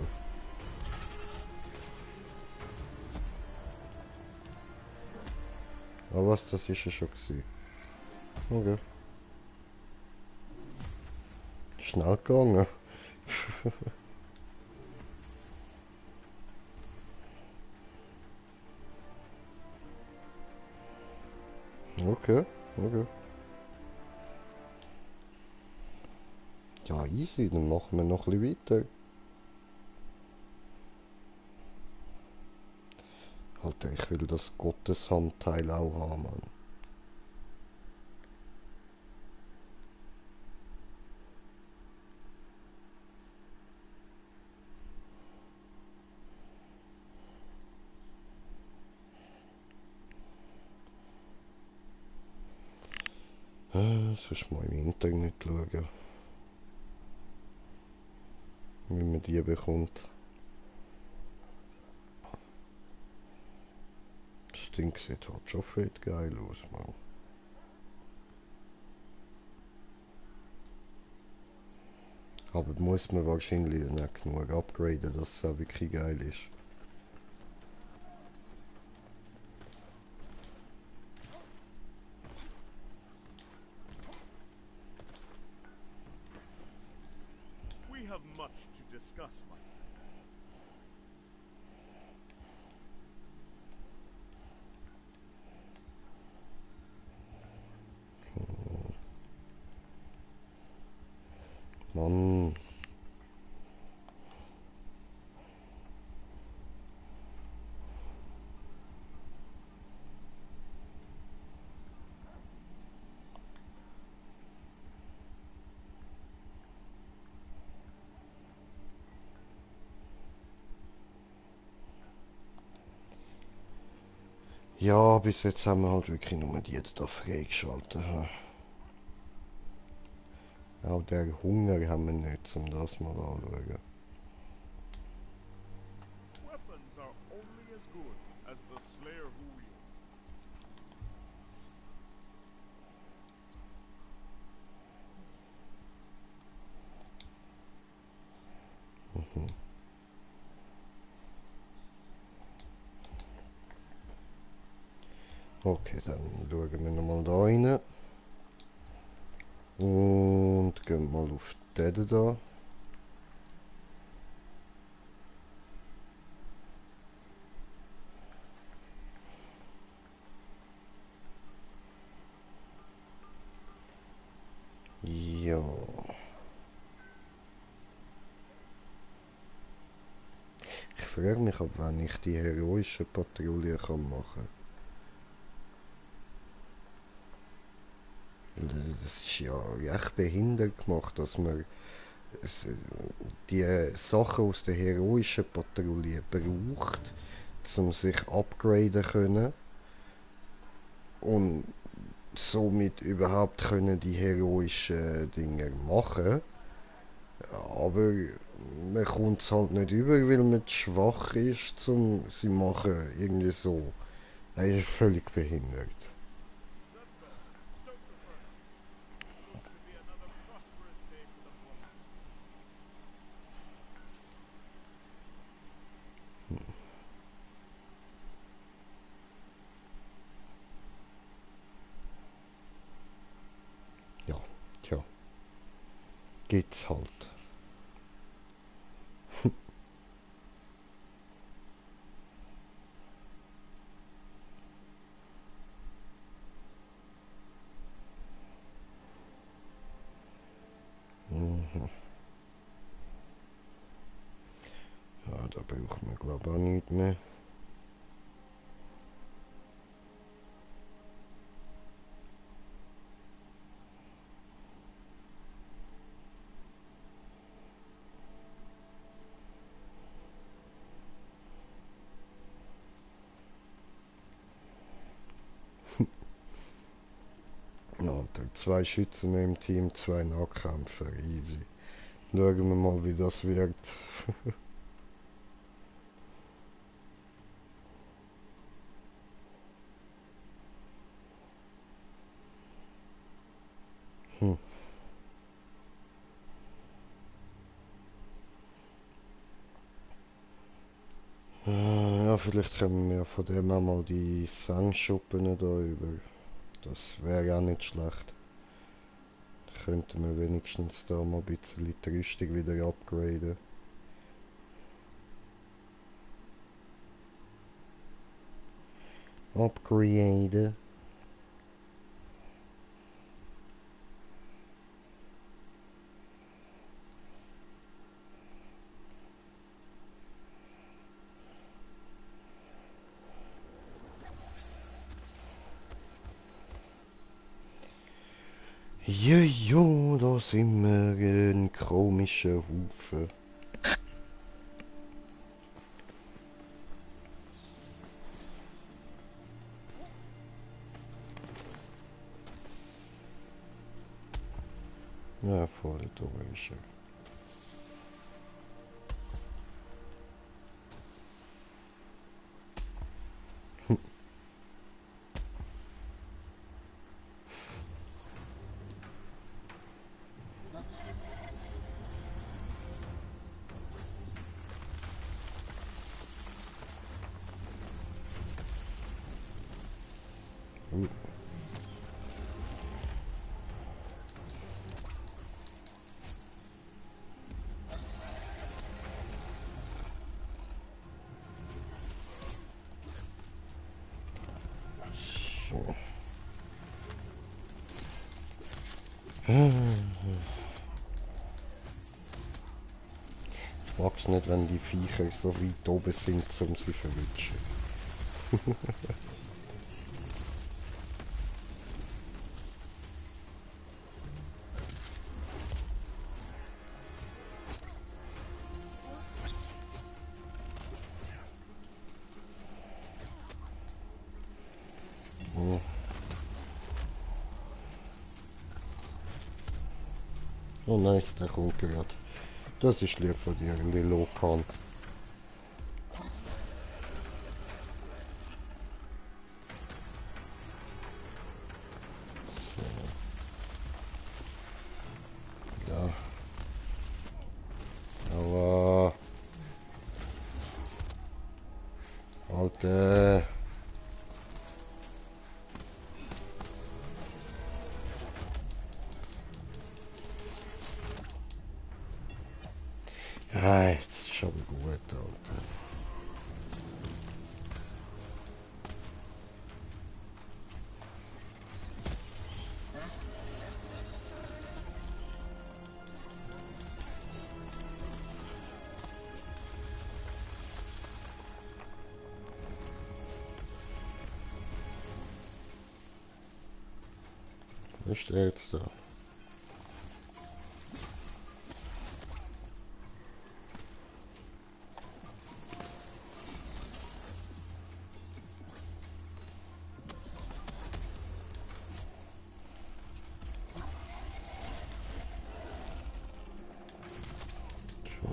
Ah was, das ist ja schon gewesen. Okay. Schnell gegangen. Okay, okay. Ja, easy, dann machen wir noch ein bisschen weiter. Alter, ich will das Gotteshandteil auch haben, Mann. Sonst mal im Internet schauen, wie man die bekommt. Das Ding sieht halt schon fett geil aus, Mann. Aber muss man wahrscheinlich dann auch genug upgraden, dass es auch wirklich geil ist. We have much to discuss, my friend. Mann. Ja, bis jetzt haben wir halt wirklich nur die da freigeschaltet. Auch der Hunger haben wir nicht, um das mal anzuschauen. Weapons are only as good as the slayer who wields. Okay, dann schauen wir nochmal da rein. Und gehen mal auf den da. Ja. Ich frage mich, ob wann ich die heroische Patrouille kann machen kann. Das ist ja echt behindert gemacht, dass man die Sachen aus der heroischen Patrouille braucht, um sich upgraden können und somit überhaupt können die heroischen Dinge machen. Aber man kommt es halt nicht über, weil man zu schwach ist, zum sie machen. Irgendwie so. Er ist völlig behindert. Zedbel, stoke the furnaces. It looks to be another prosperous day for the Bloodsmith. Ja, tja. Geht's halt. Mhm. Ja, da braucht man glaube ich auch nichts mehr. Alter, 2 Schützen im Team, 2 Nahkämpfer, easy. Schauen wir mal, wie das wird. Hm. Ja, vielleicht können wir von dem auch mal die Sangschuppen da über. Das wäre auch nicht schlecht. Könnten wir wenigstens da mal ein bisschen die Rüstung wieder upgraden. Upgraden. Jojo, da sind wir ein komischer Haufen. Ja, voll durch. So. Ich mag's nicht, wenn die Viecher so weit oben sind, um sie zu verwischen. Oh nice, der kommt gerade. Das ist lieb von dir, Lilokan. Ja. Aber... Alter... Ja, jetzt ist aber gut, Alter. Was ist der jetzt da?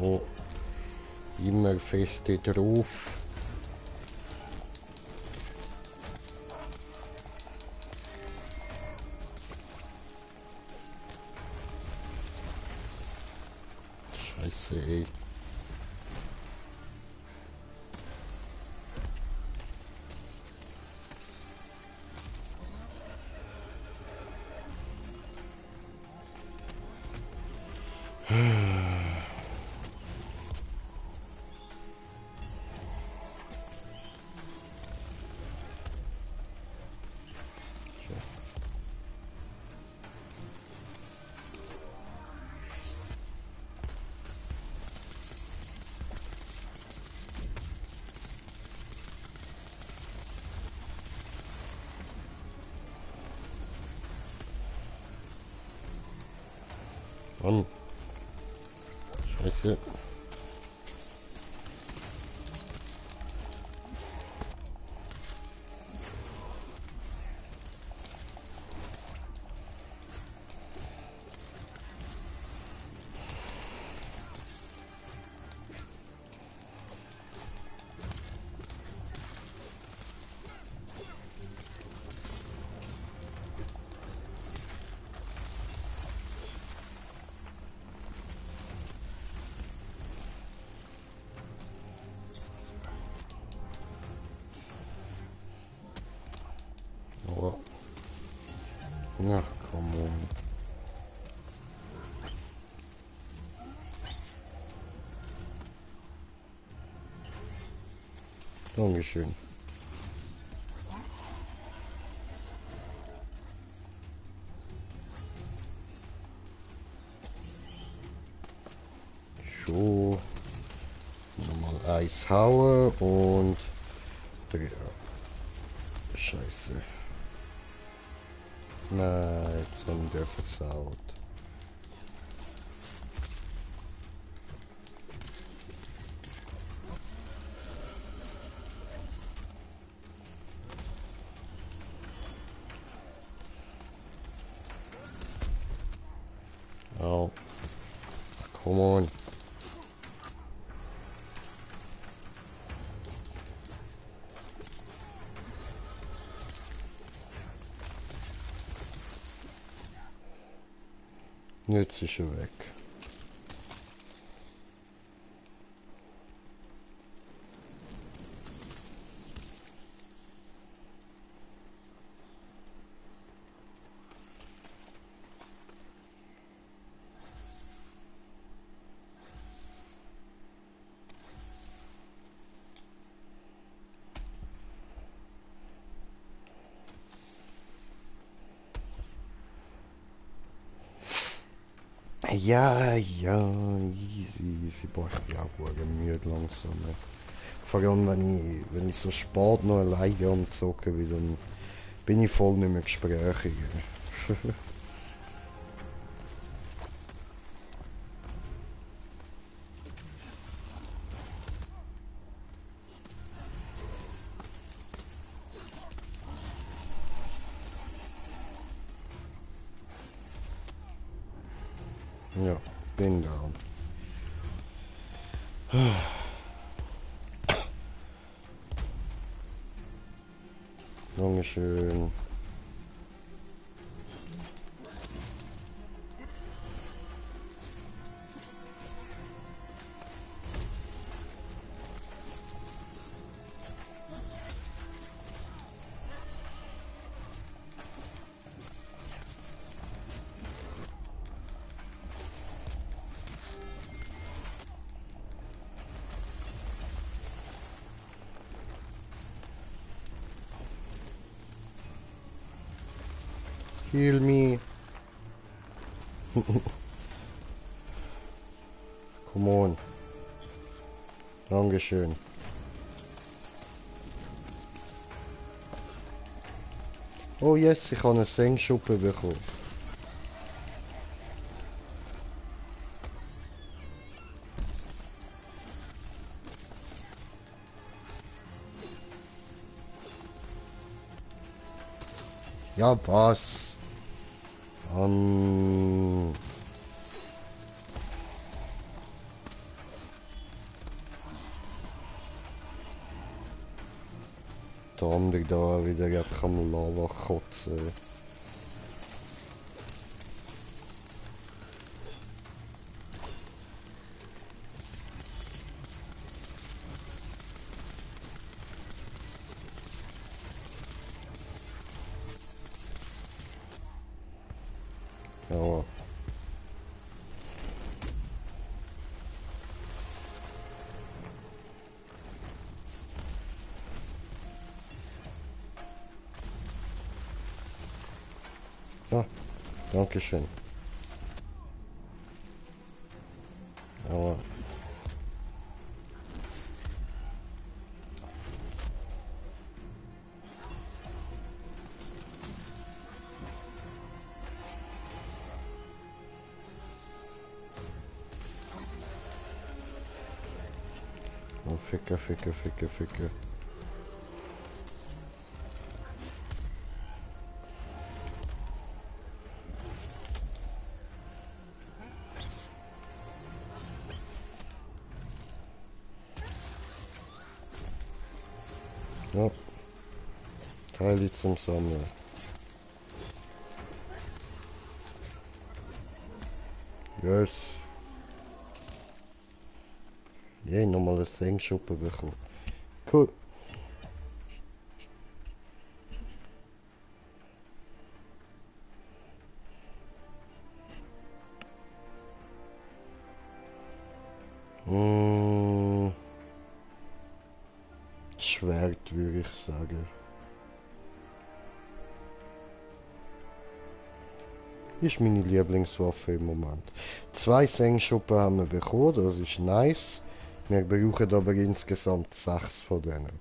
So. Immer feste drauf. Scheiße, ey. Mann. Scheiße. Aber... Na, komm on. Dankeschön. So. Nochmal Eis hauen und... Scheiße. Nein, jetzt haben wir versaut. Come on. Jetzt ist er weg. Ja, easy. Boah, ich bin auch verdammt müde langsam. Ey. Vor allem, wenn ich so spät noch alleine am Zocken bin, dann bin ich voll nicht mehr gesprächig. Ja, bin down. Dankeschön. Heal me. Come on. Dankeschön. Oh yes, ich habe eine Sengschuppe bekommen. Ja, was? Der andere da wieder einfach am Lava kotzen. Ja. Ah, Dankeschön. Aber oh, Ficke. Ja. Teile zum Sammeln. Yes. Jee, nochmal eine Sengschuppe bekommen. Cool. Mm, Schwert würde ich sagen. Ist meine Lieblingswaffe im Moment. 2 Sengschuppen haben wir bekommen, das ist nice. Wir brauchen aber insgesamt 6 von denen.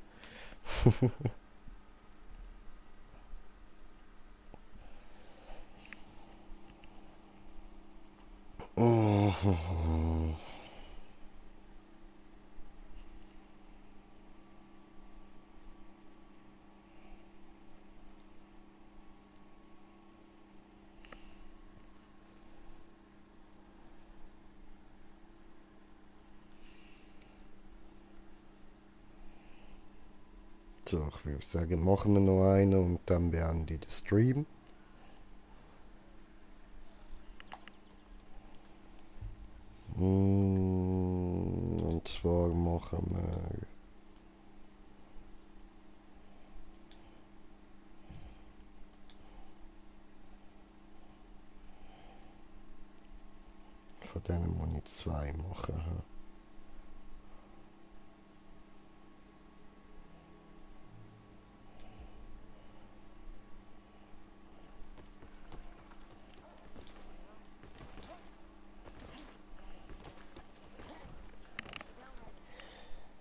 So, ich würde sagen, machen wir noch einen und dann beende ich den Stream. Und zwar machen wir... Von denen muss ich 2 machen.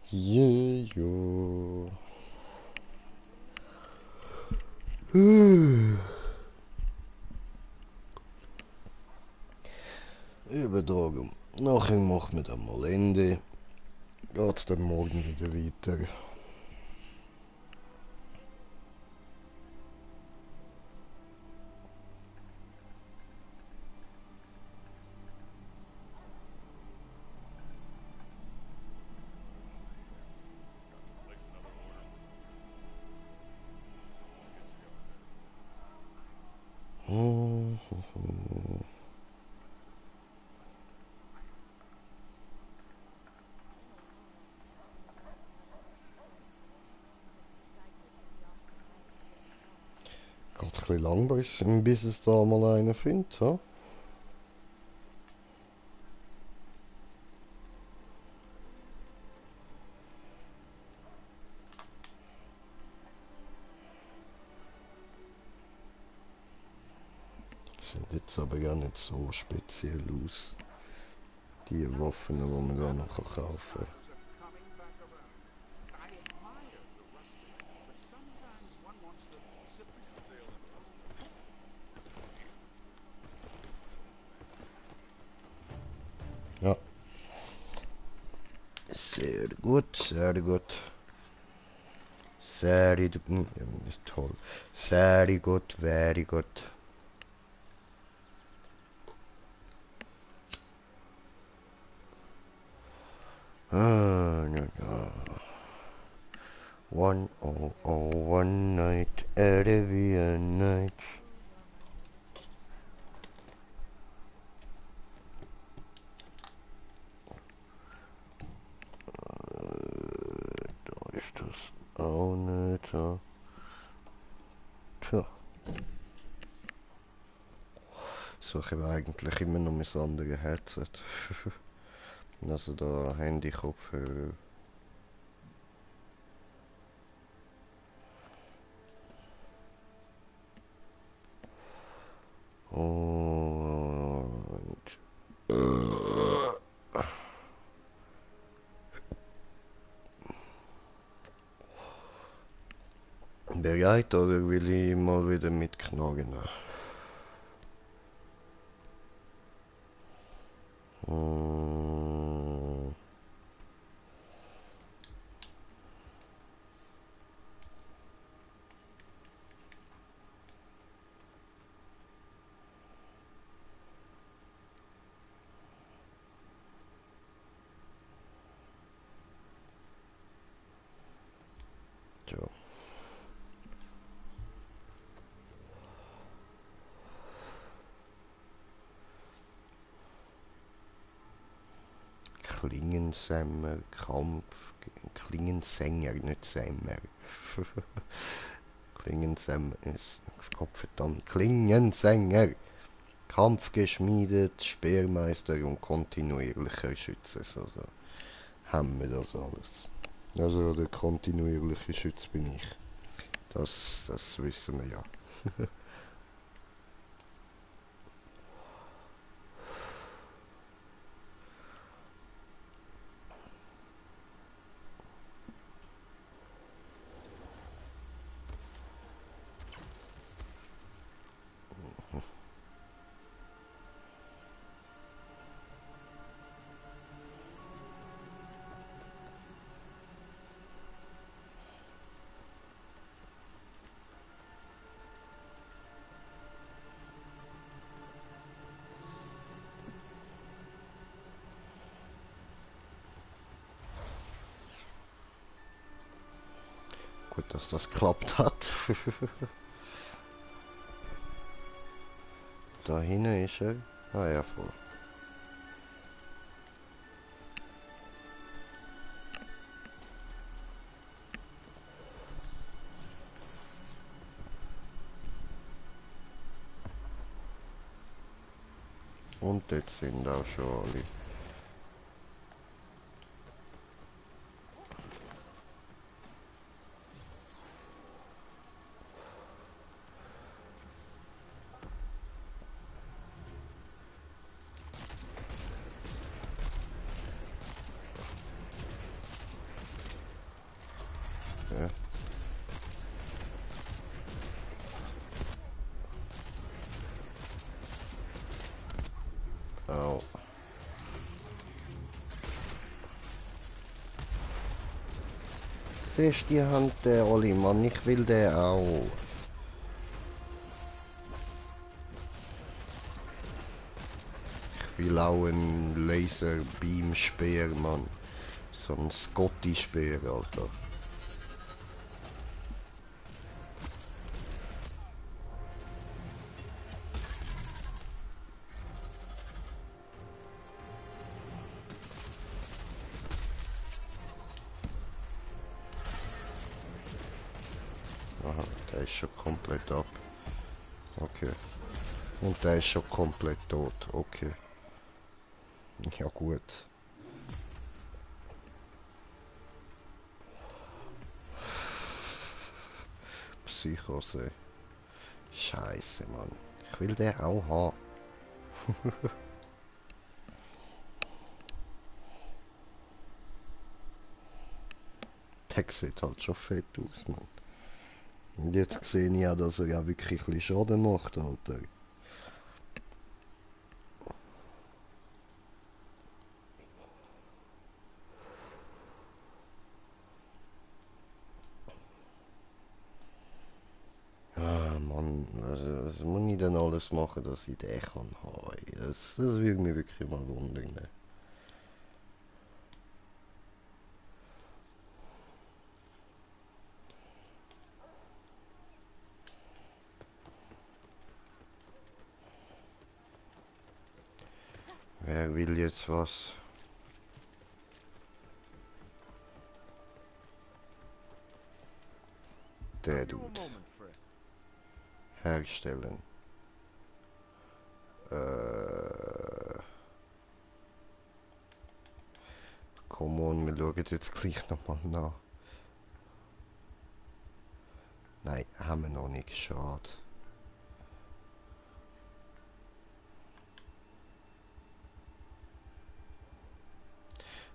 Hä? Jo. Übertragung. Nachher machen wir dann mal Ende. Geht's dann morgen wieder weiter. Geht ein bisschen lang, bis es da mal einen findet, ha? Sieht jetzt aber gar nicht so speziell aus. Die Waffen, die man da noch kaufen kann. Ja. Sehr gut, sehr gut. Sehr toll. Sehr gut, very gut. Ah, ja, ja. 10001 night, Arabian night. Da ist das auch nicht. Ja. Tja. Suche ich eigentlich immer noch mein anderes Headset. Also da Handy-Kopfhörer. Und... bereit oder will ich mal wieder mitknagen? Hm. Tja. Klingensänger, Kampf, Klingensänger, nicht Sänger. Klingensänger ist Kopfverdammt. Klingensänger. Kampfgeschmiedet, Speermeister und kontinuierlicher Schütze. Also haben wir das alles. Also der kontinuierliche Schütze bin ich. Das wissen wir ja. Gut, dass das geklappt hat. Da hinten ist er. Ah ja, voll. Und dort sind auch schon alle. Ja. Au. Siehst du die Hand, der Oli, Mann, ich will den auch. Ich will auch einen Laser-Beam-Speer, Mann. So ein Scotty-Speer, Alter. Aha, der ist schon komplett ab. Okay. Und der ist schon komplett tot. Okay. Ja gut. Psychose. Scheiße, Mann. Ich will den auch haben. Der sieht halt schon fett aus, Mann. Und jetzt sehe ich ja, dass er ja wirklich ein bisschen Schaden macht, Alter. Ah, Mann, was muss ich denn alles machen, dass ich den kann haben? Das würde mich wirklich mal wundern. Wer will jetzt was? Der Have you a Dude. moment, friend? Herstellen. Come on, wir schauen jetzt gleich nochmal nach. Nein, haben wir noch nicht. Schade.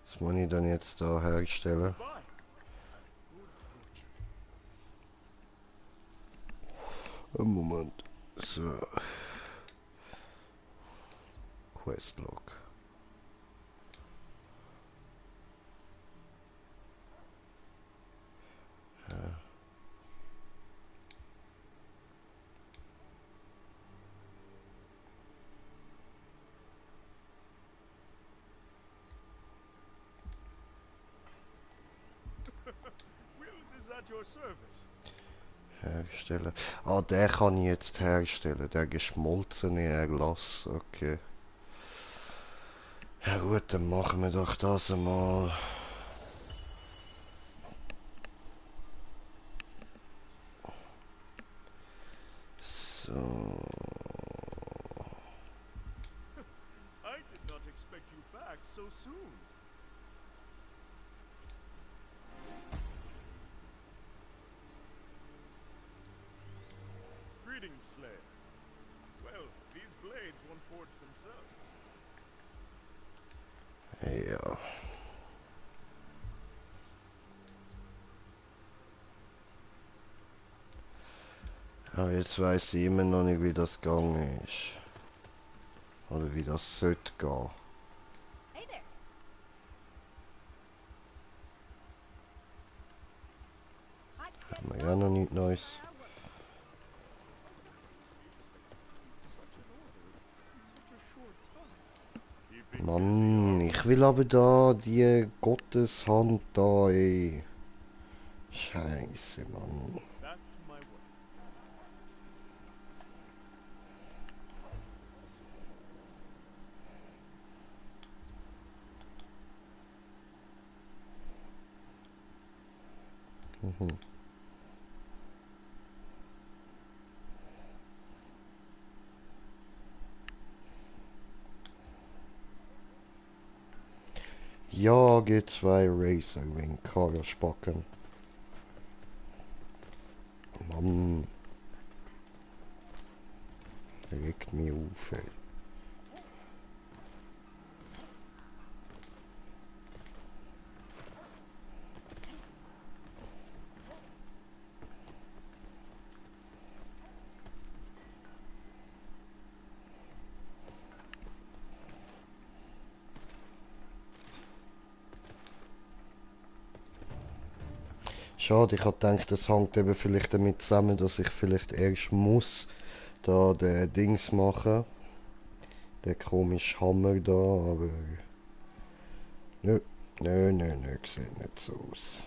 Was muss ich dann jetzt da herstellen? Bye. Einen Moment. So. Questlog. Ja. Wills is at your service. Herstellen. Ah, der kann ich jetzt herstellen. Der geschmolzene Erlass. Okay. Ja gut, dann machen wir doch das einmal. So. I did not expect you back so soon. Greetings, Slayer. Well, these blades won't forge themselves. Ja. Aber jetzt weiß ich immer noch nicht, wie das gegangen ist. Oder wie das sollte gehen. Hey there. Haben wir ja noch nichts Neues. Mann, ich will aber da die Gotteshand da, ey. Scheiße, Mann. Back to my work. Mhm. Ja, G2 Racer wegen Karre spacken. Mann. Regt mich auf, ey. Schade, ich hab gedacht, das hängt eben vielleicht damit zusammen, dass ich vielleicht erst muss da den Dings machen. Der komische Hammer da, aber... Nö, nö, sieht nicht so aus.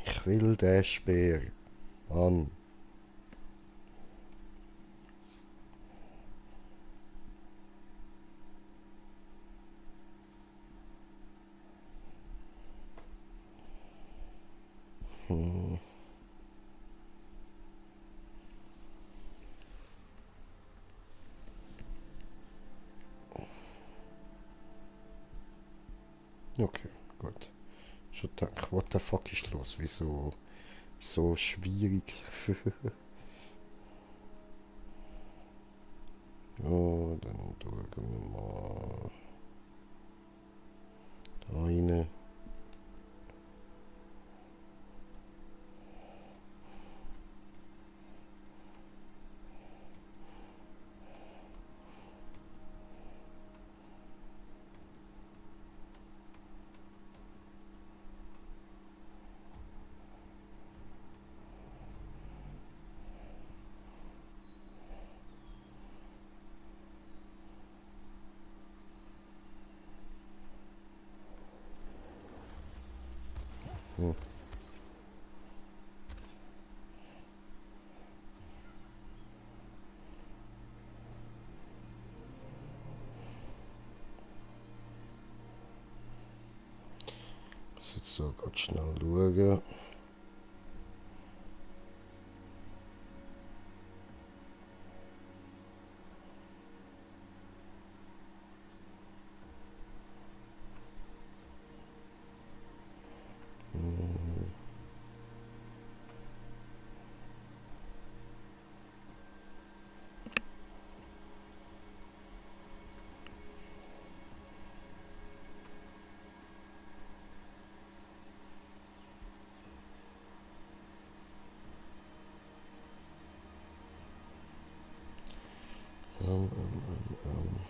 Ich will den Speer. Mann. Hm. Okay, gut. Schon gedacht, what the fuck ist los? Wieso so schwierig? Ja, dann schauen wir mal da rein. Hm. Muss jetzt so ganz schnell schauen. Ähm, ähm, ähm.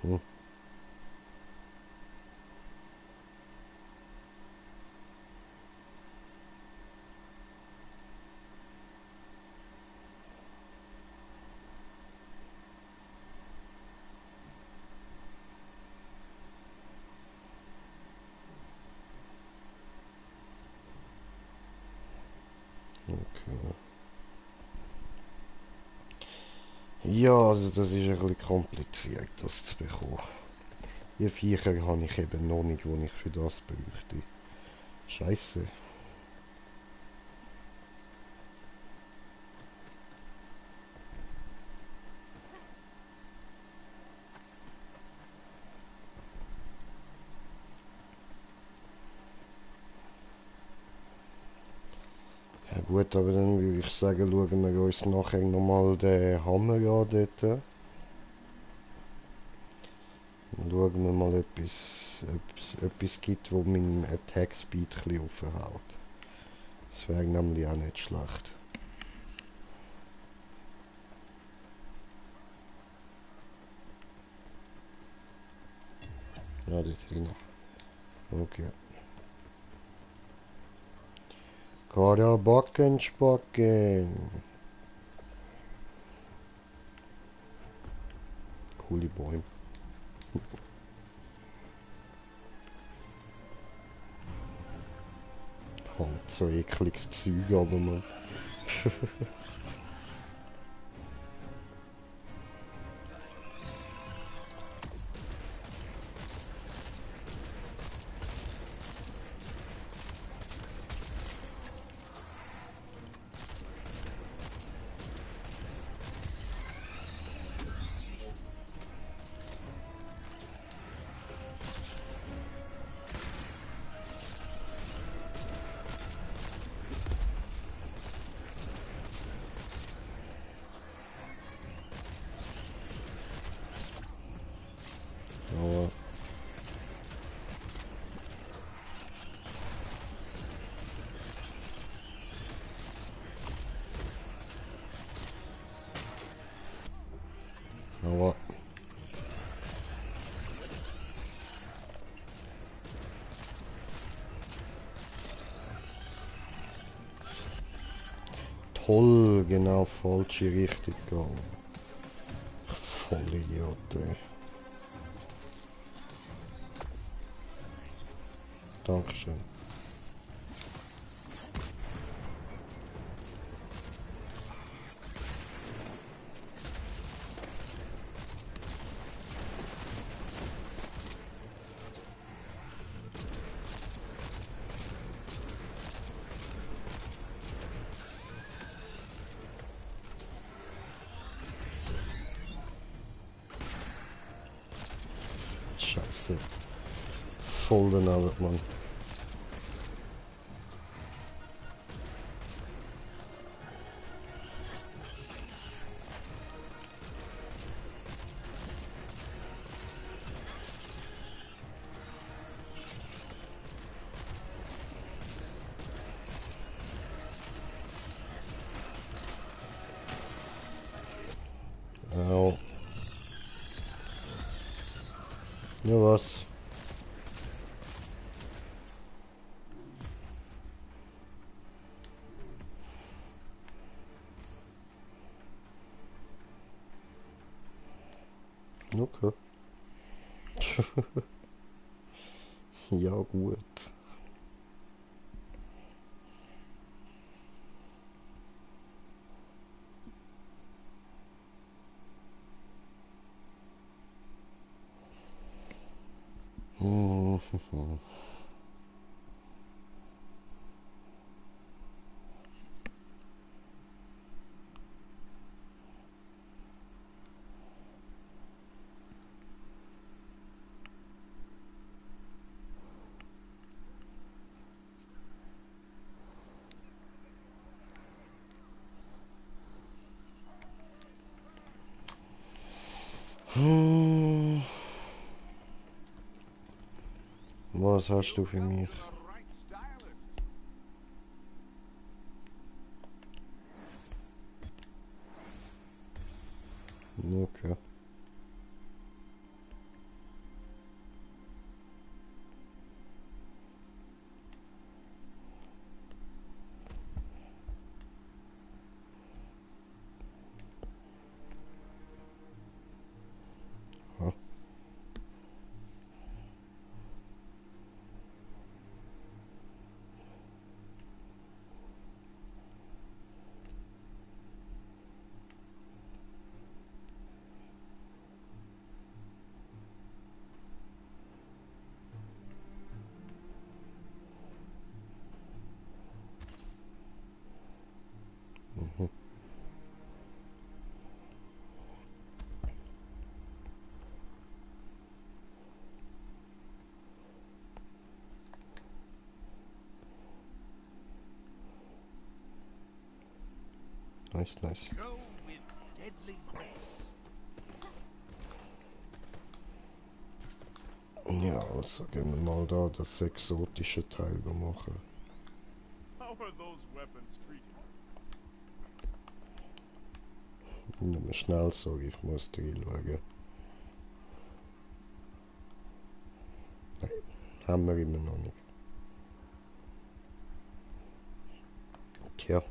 Hm. Okay. Ja, also das ist ein bisschen kompliziert, das zu bekommen. Die Viecher habe ich eben noch nicht, die ich für das bräuchte. Scheiße. Gut, aber dann würde ich sagen, schauen wir uns nachher nochmal den Hammer an dort. Dann schauen wir mal, ob es etwas gibt, wo meinen Attack Speed ein bisschen aufhält. Das wäre nämlich auch nicht schlecht. Ja, dort hinten. Okay. Karabacken, Spacken. Coole Bäume. Und so ekliges Zeug, aber man. Aber aber toll, genau falsche Richtung gegangen. Vollidiot, ey. Dankeschön. Scheiße. Voll daneben, Mann. Au. Ja, was? Okay. Ja, gut. Hm. Hm. Was hast du für mich? The right stylist. Okay. Ha. Nice, nice. Go with deadly grace. Ja, also gehen wir mal da das exotische Teil machen. How are those weapons treating you? Nur mal schnell, sorry, ich muss reinschauen. Nein, haben wir immer noch nicht. Tja.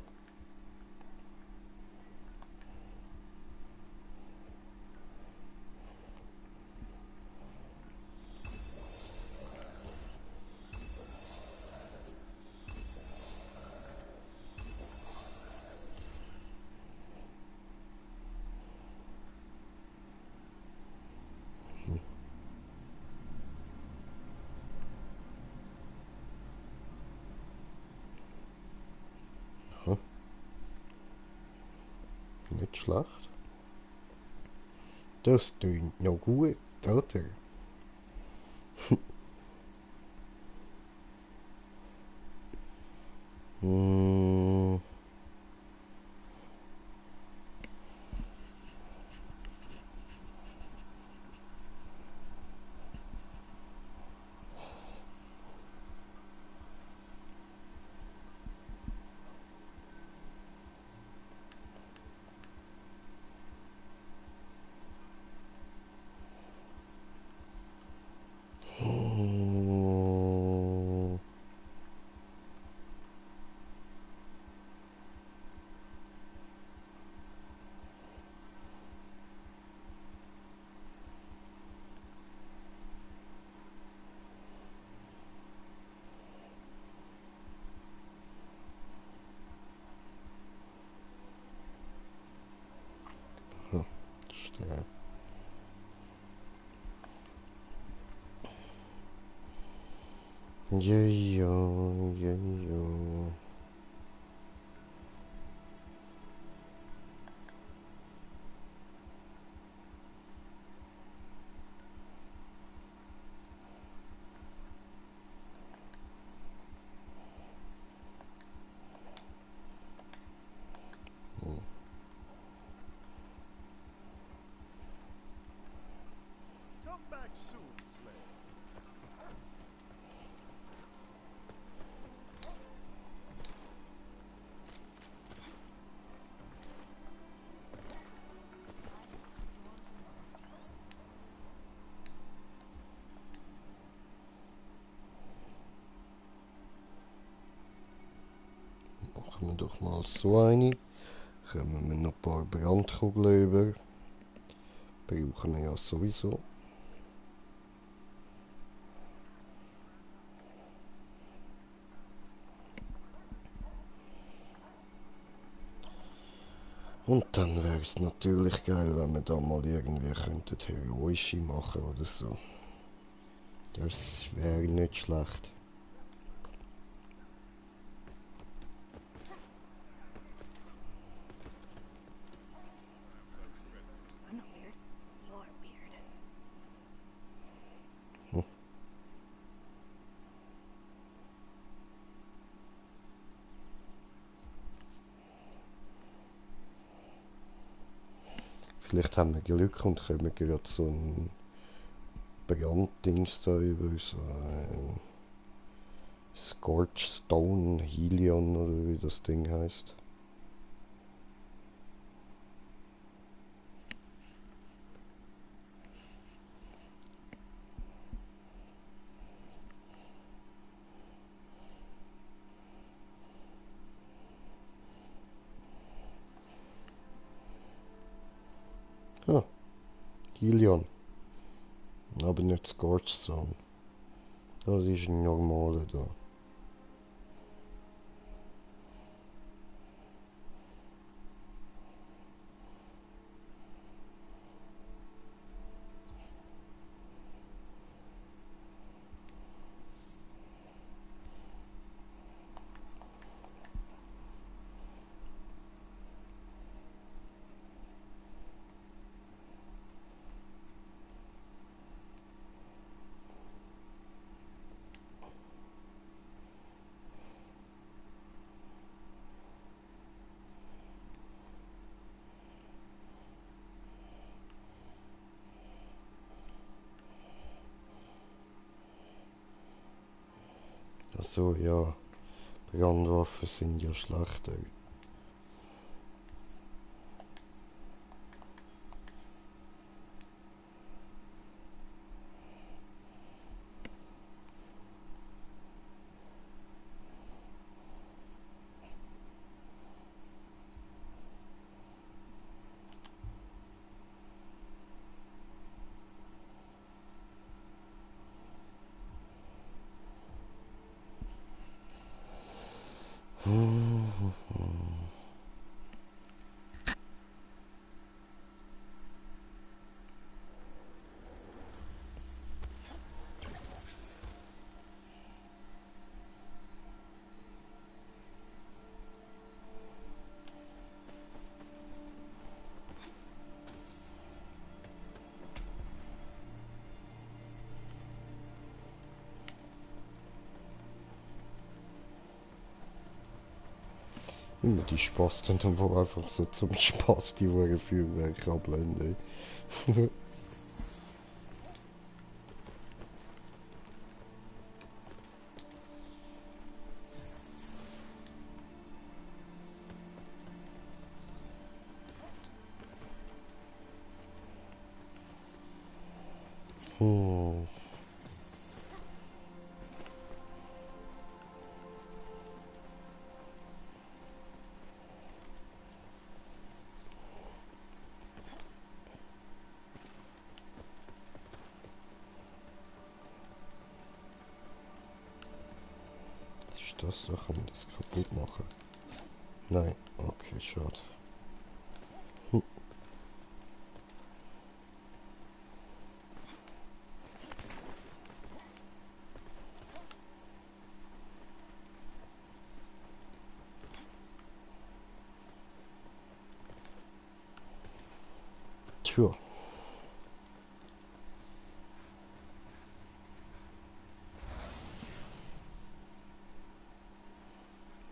Hm. Nicht schlecht. Das tönt noch gut, oder? Hm. Hm. Verstehe. Ja, ja, ja, ja. Come back soon, Slave. Machen wir doch mal so eine. Kommen wir noch ein paar Brandkugeln über. Brauchen wir ja sowieso. Und dann wäre es natürlich geil, wenn wir da mal irgendwie könnten heroische machen oder so. Das wäre nicht schlecht. I'm not weird. You're weird. Vielleicht haben wir Glück und kommen gerade so ein Branddings da über, so ein Scorched Stone Helion oder wie das Ding heißt. Ah, Helion. Aber nicht Scorched Stone. Das ist ein normaler da. So, ja. Brandwaffen sind ja schlechter. Immer die Spasten, wo einfach so zum Spaß die Uhren Feuerwerk abblenden. Hm. Ist das, da kann man das kaputt machen? Nein, okay, schade. Tja.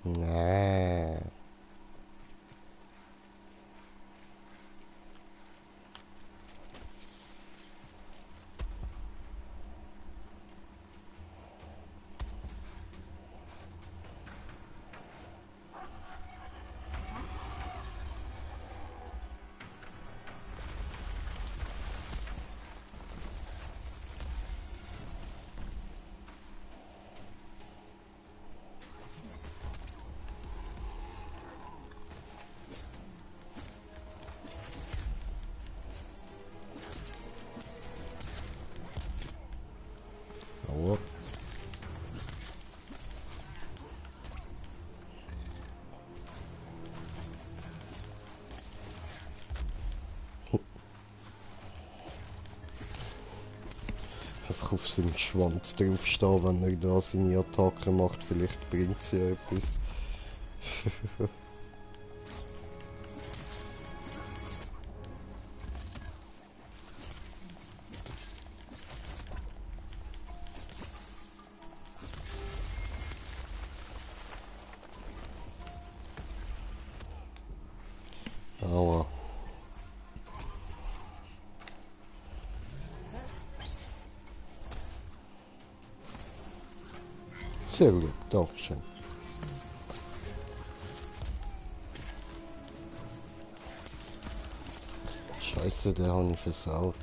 Nee. Aua. Einfach auf seinem Schwanz draufstehen, wenn er da seine Attacke macht, vielleicht bringt sie ja etwas. Aua. Sehr gut, Dankeschön. Scheiße, der hat ich versaut.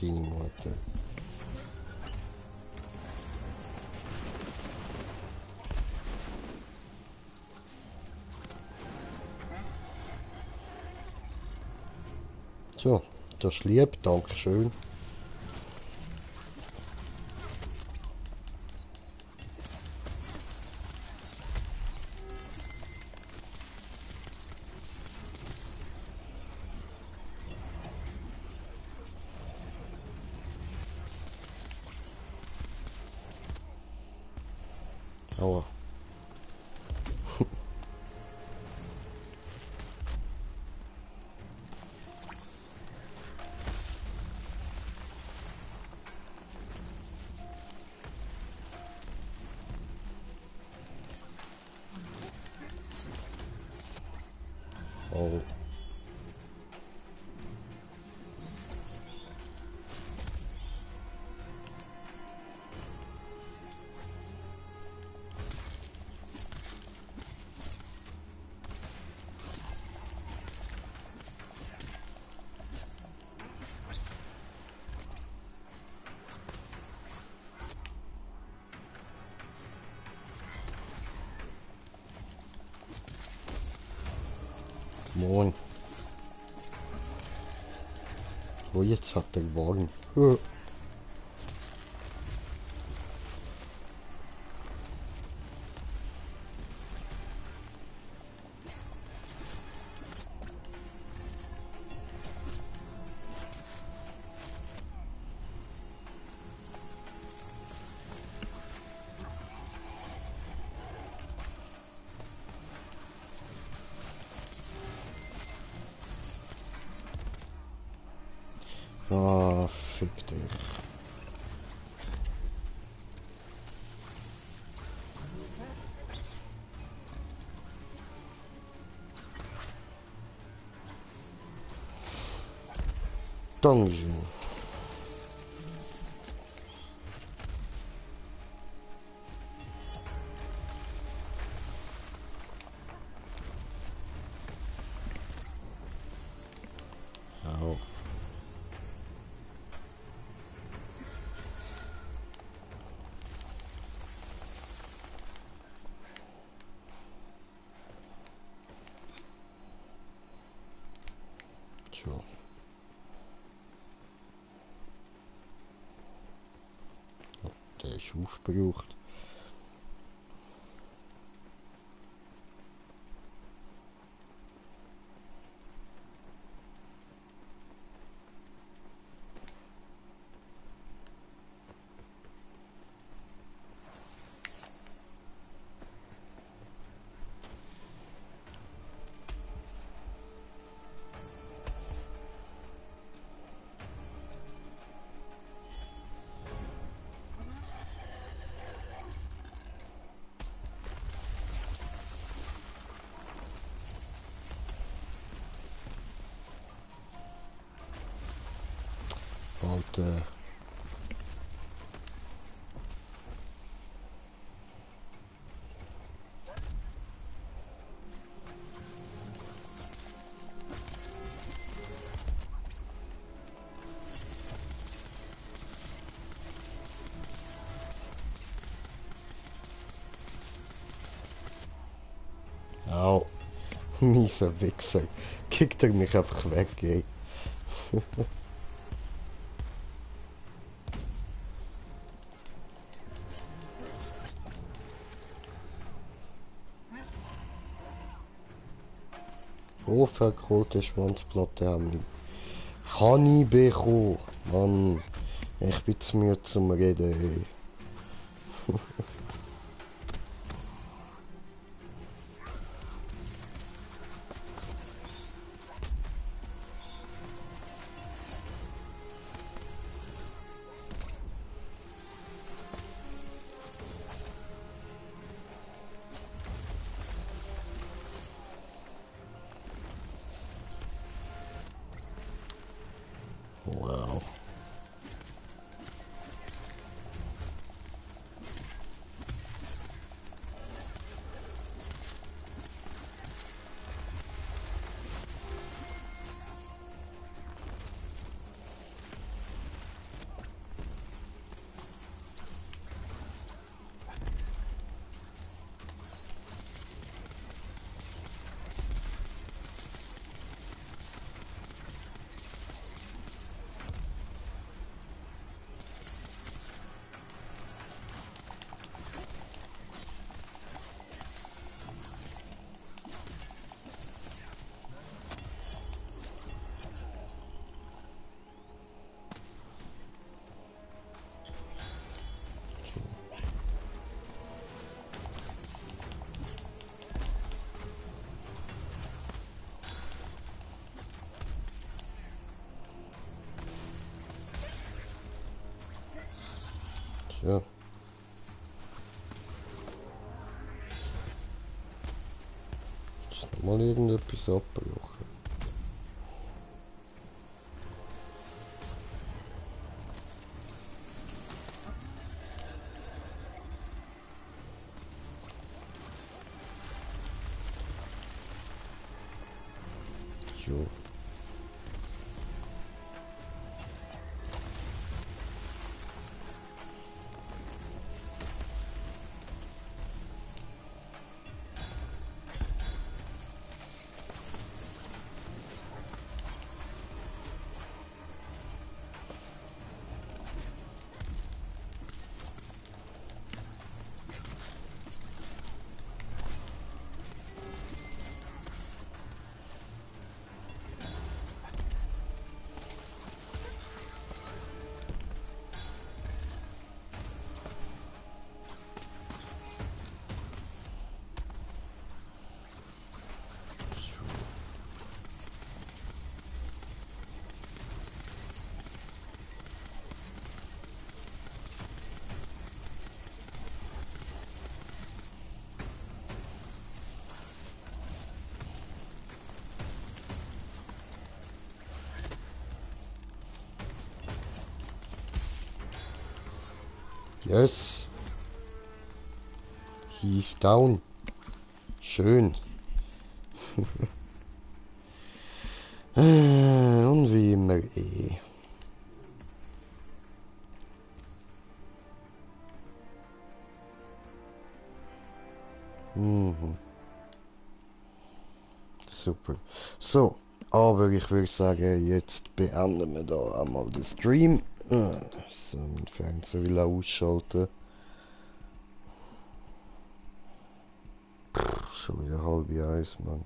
Die Mutter. So, das ist lieb, Dankeschön. Aua. Oh. Moin. Oh, jetzt hat der Wagen. Ah, fick dich. Dankeschön. Au. Tja. Der ist aufgebraucht. Alter. Au. Mieser Wichser. Kickt er mich einfach weg, ey. Oh, verkohlte Schwanzplatte haben wir. Kann ich bekommen? Mann, ich bin zu müde zum Reden, ey. Wow. Ja. Ist mal irgendetwas abgebrochen. Jo. Yes. He's down. Schön. Und wie immer eh. Mhm. Super. So, aber ich würde sagen, jetzt beenden wir da einmal den Stream. So, mein Fernseher will auch ausschalten. Schon wieder 12:30, Mann.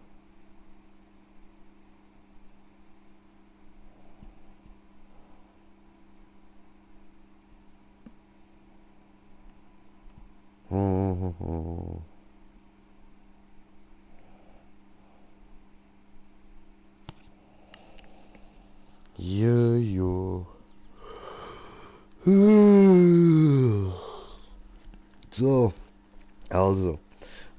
Jojo. So, also,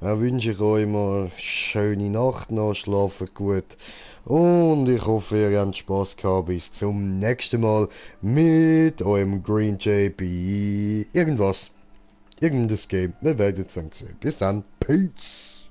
dann wünsche ich euch mal schöne Nacht noch, schlafen gut und ich hoffe, ihr habt Spaß gehabt. Bis zum nächsten Mal mit eurem Green JP. Irgendwas. Irgendein Game. Wir werden es dann sehen. Bis dann. Peace.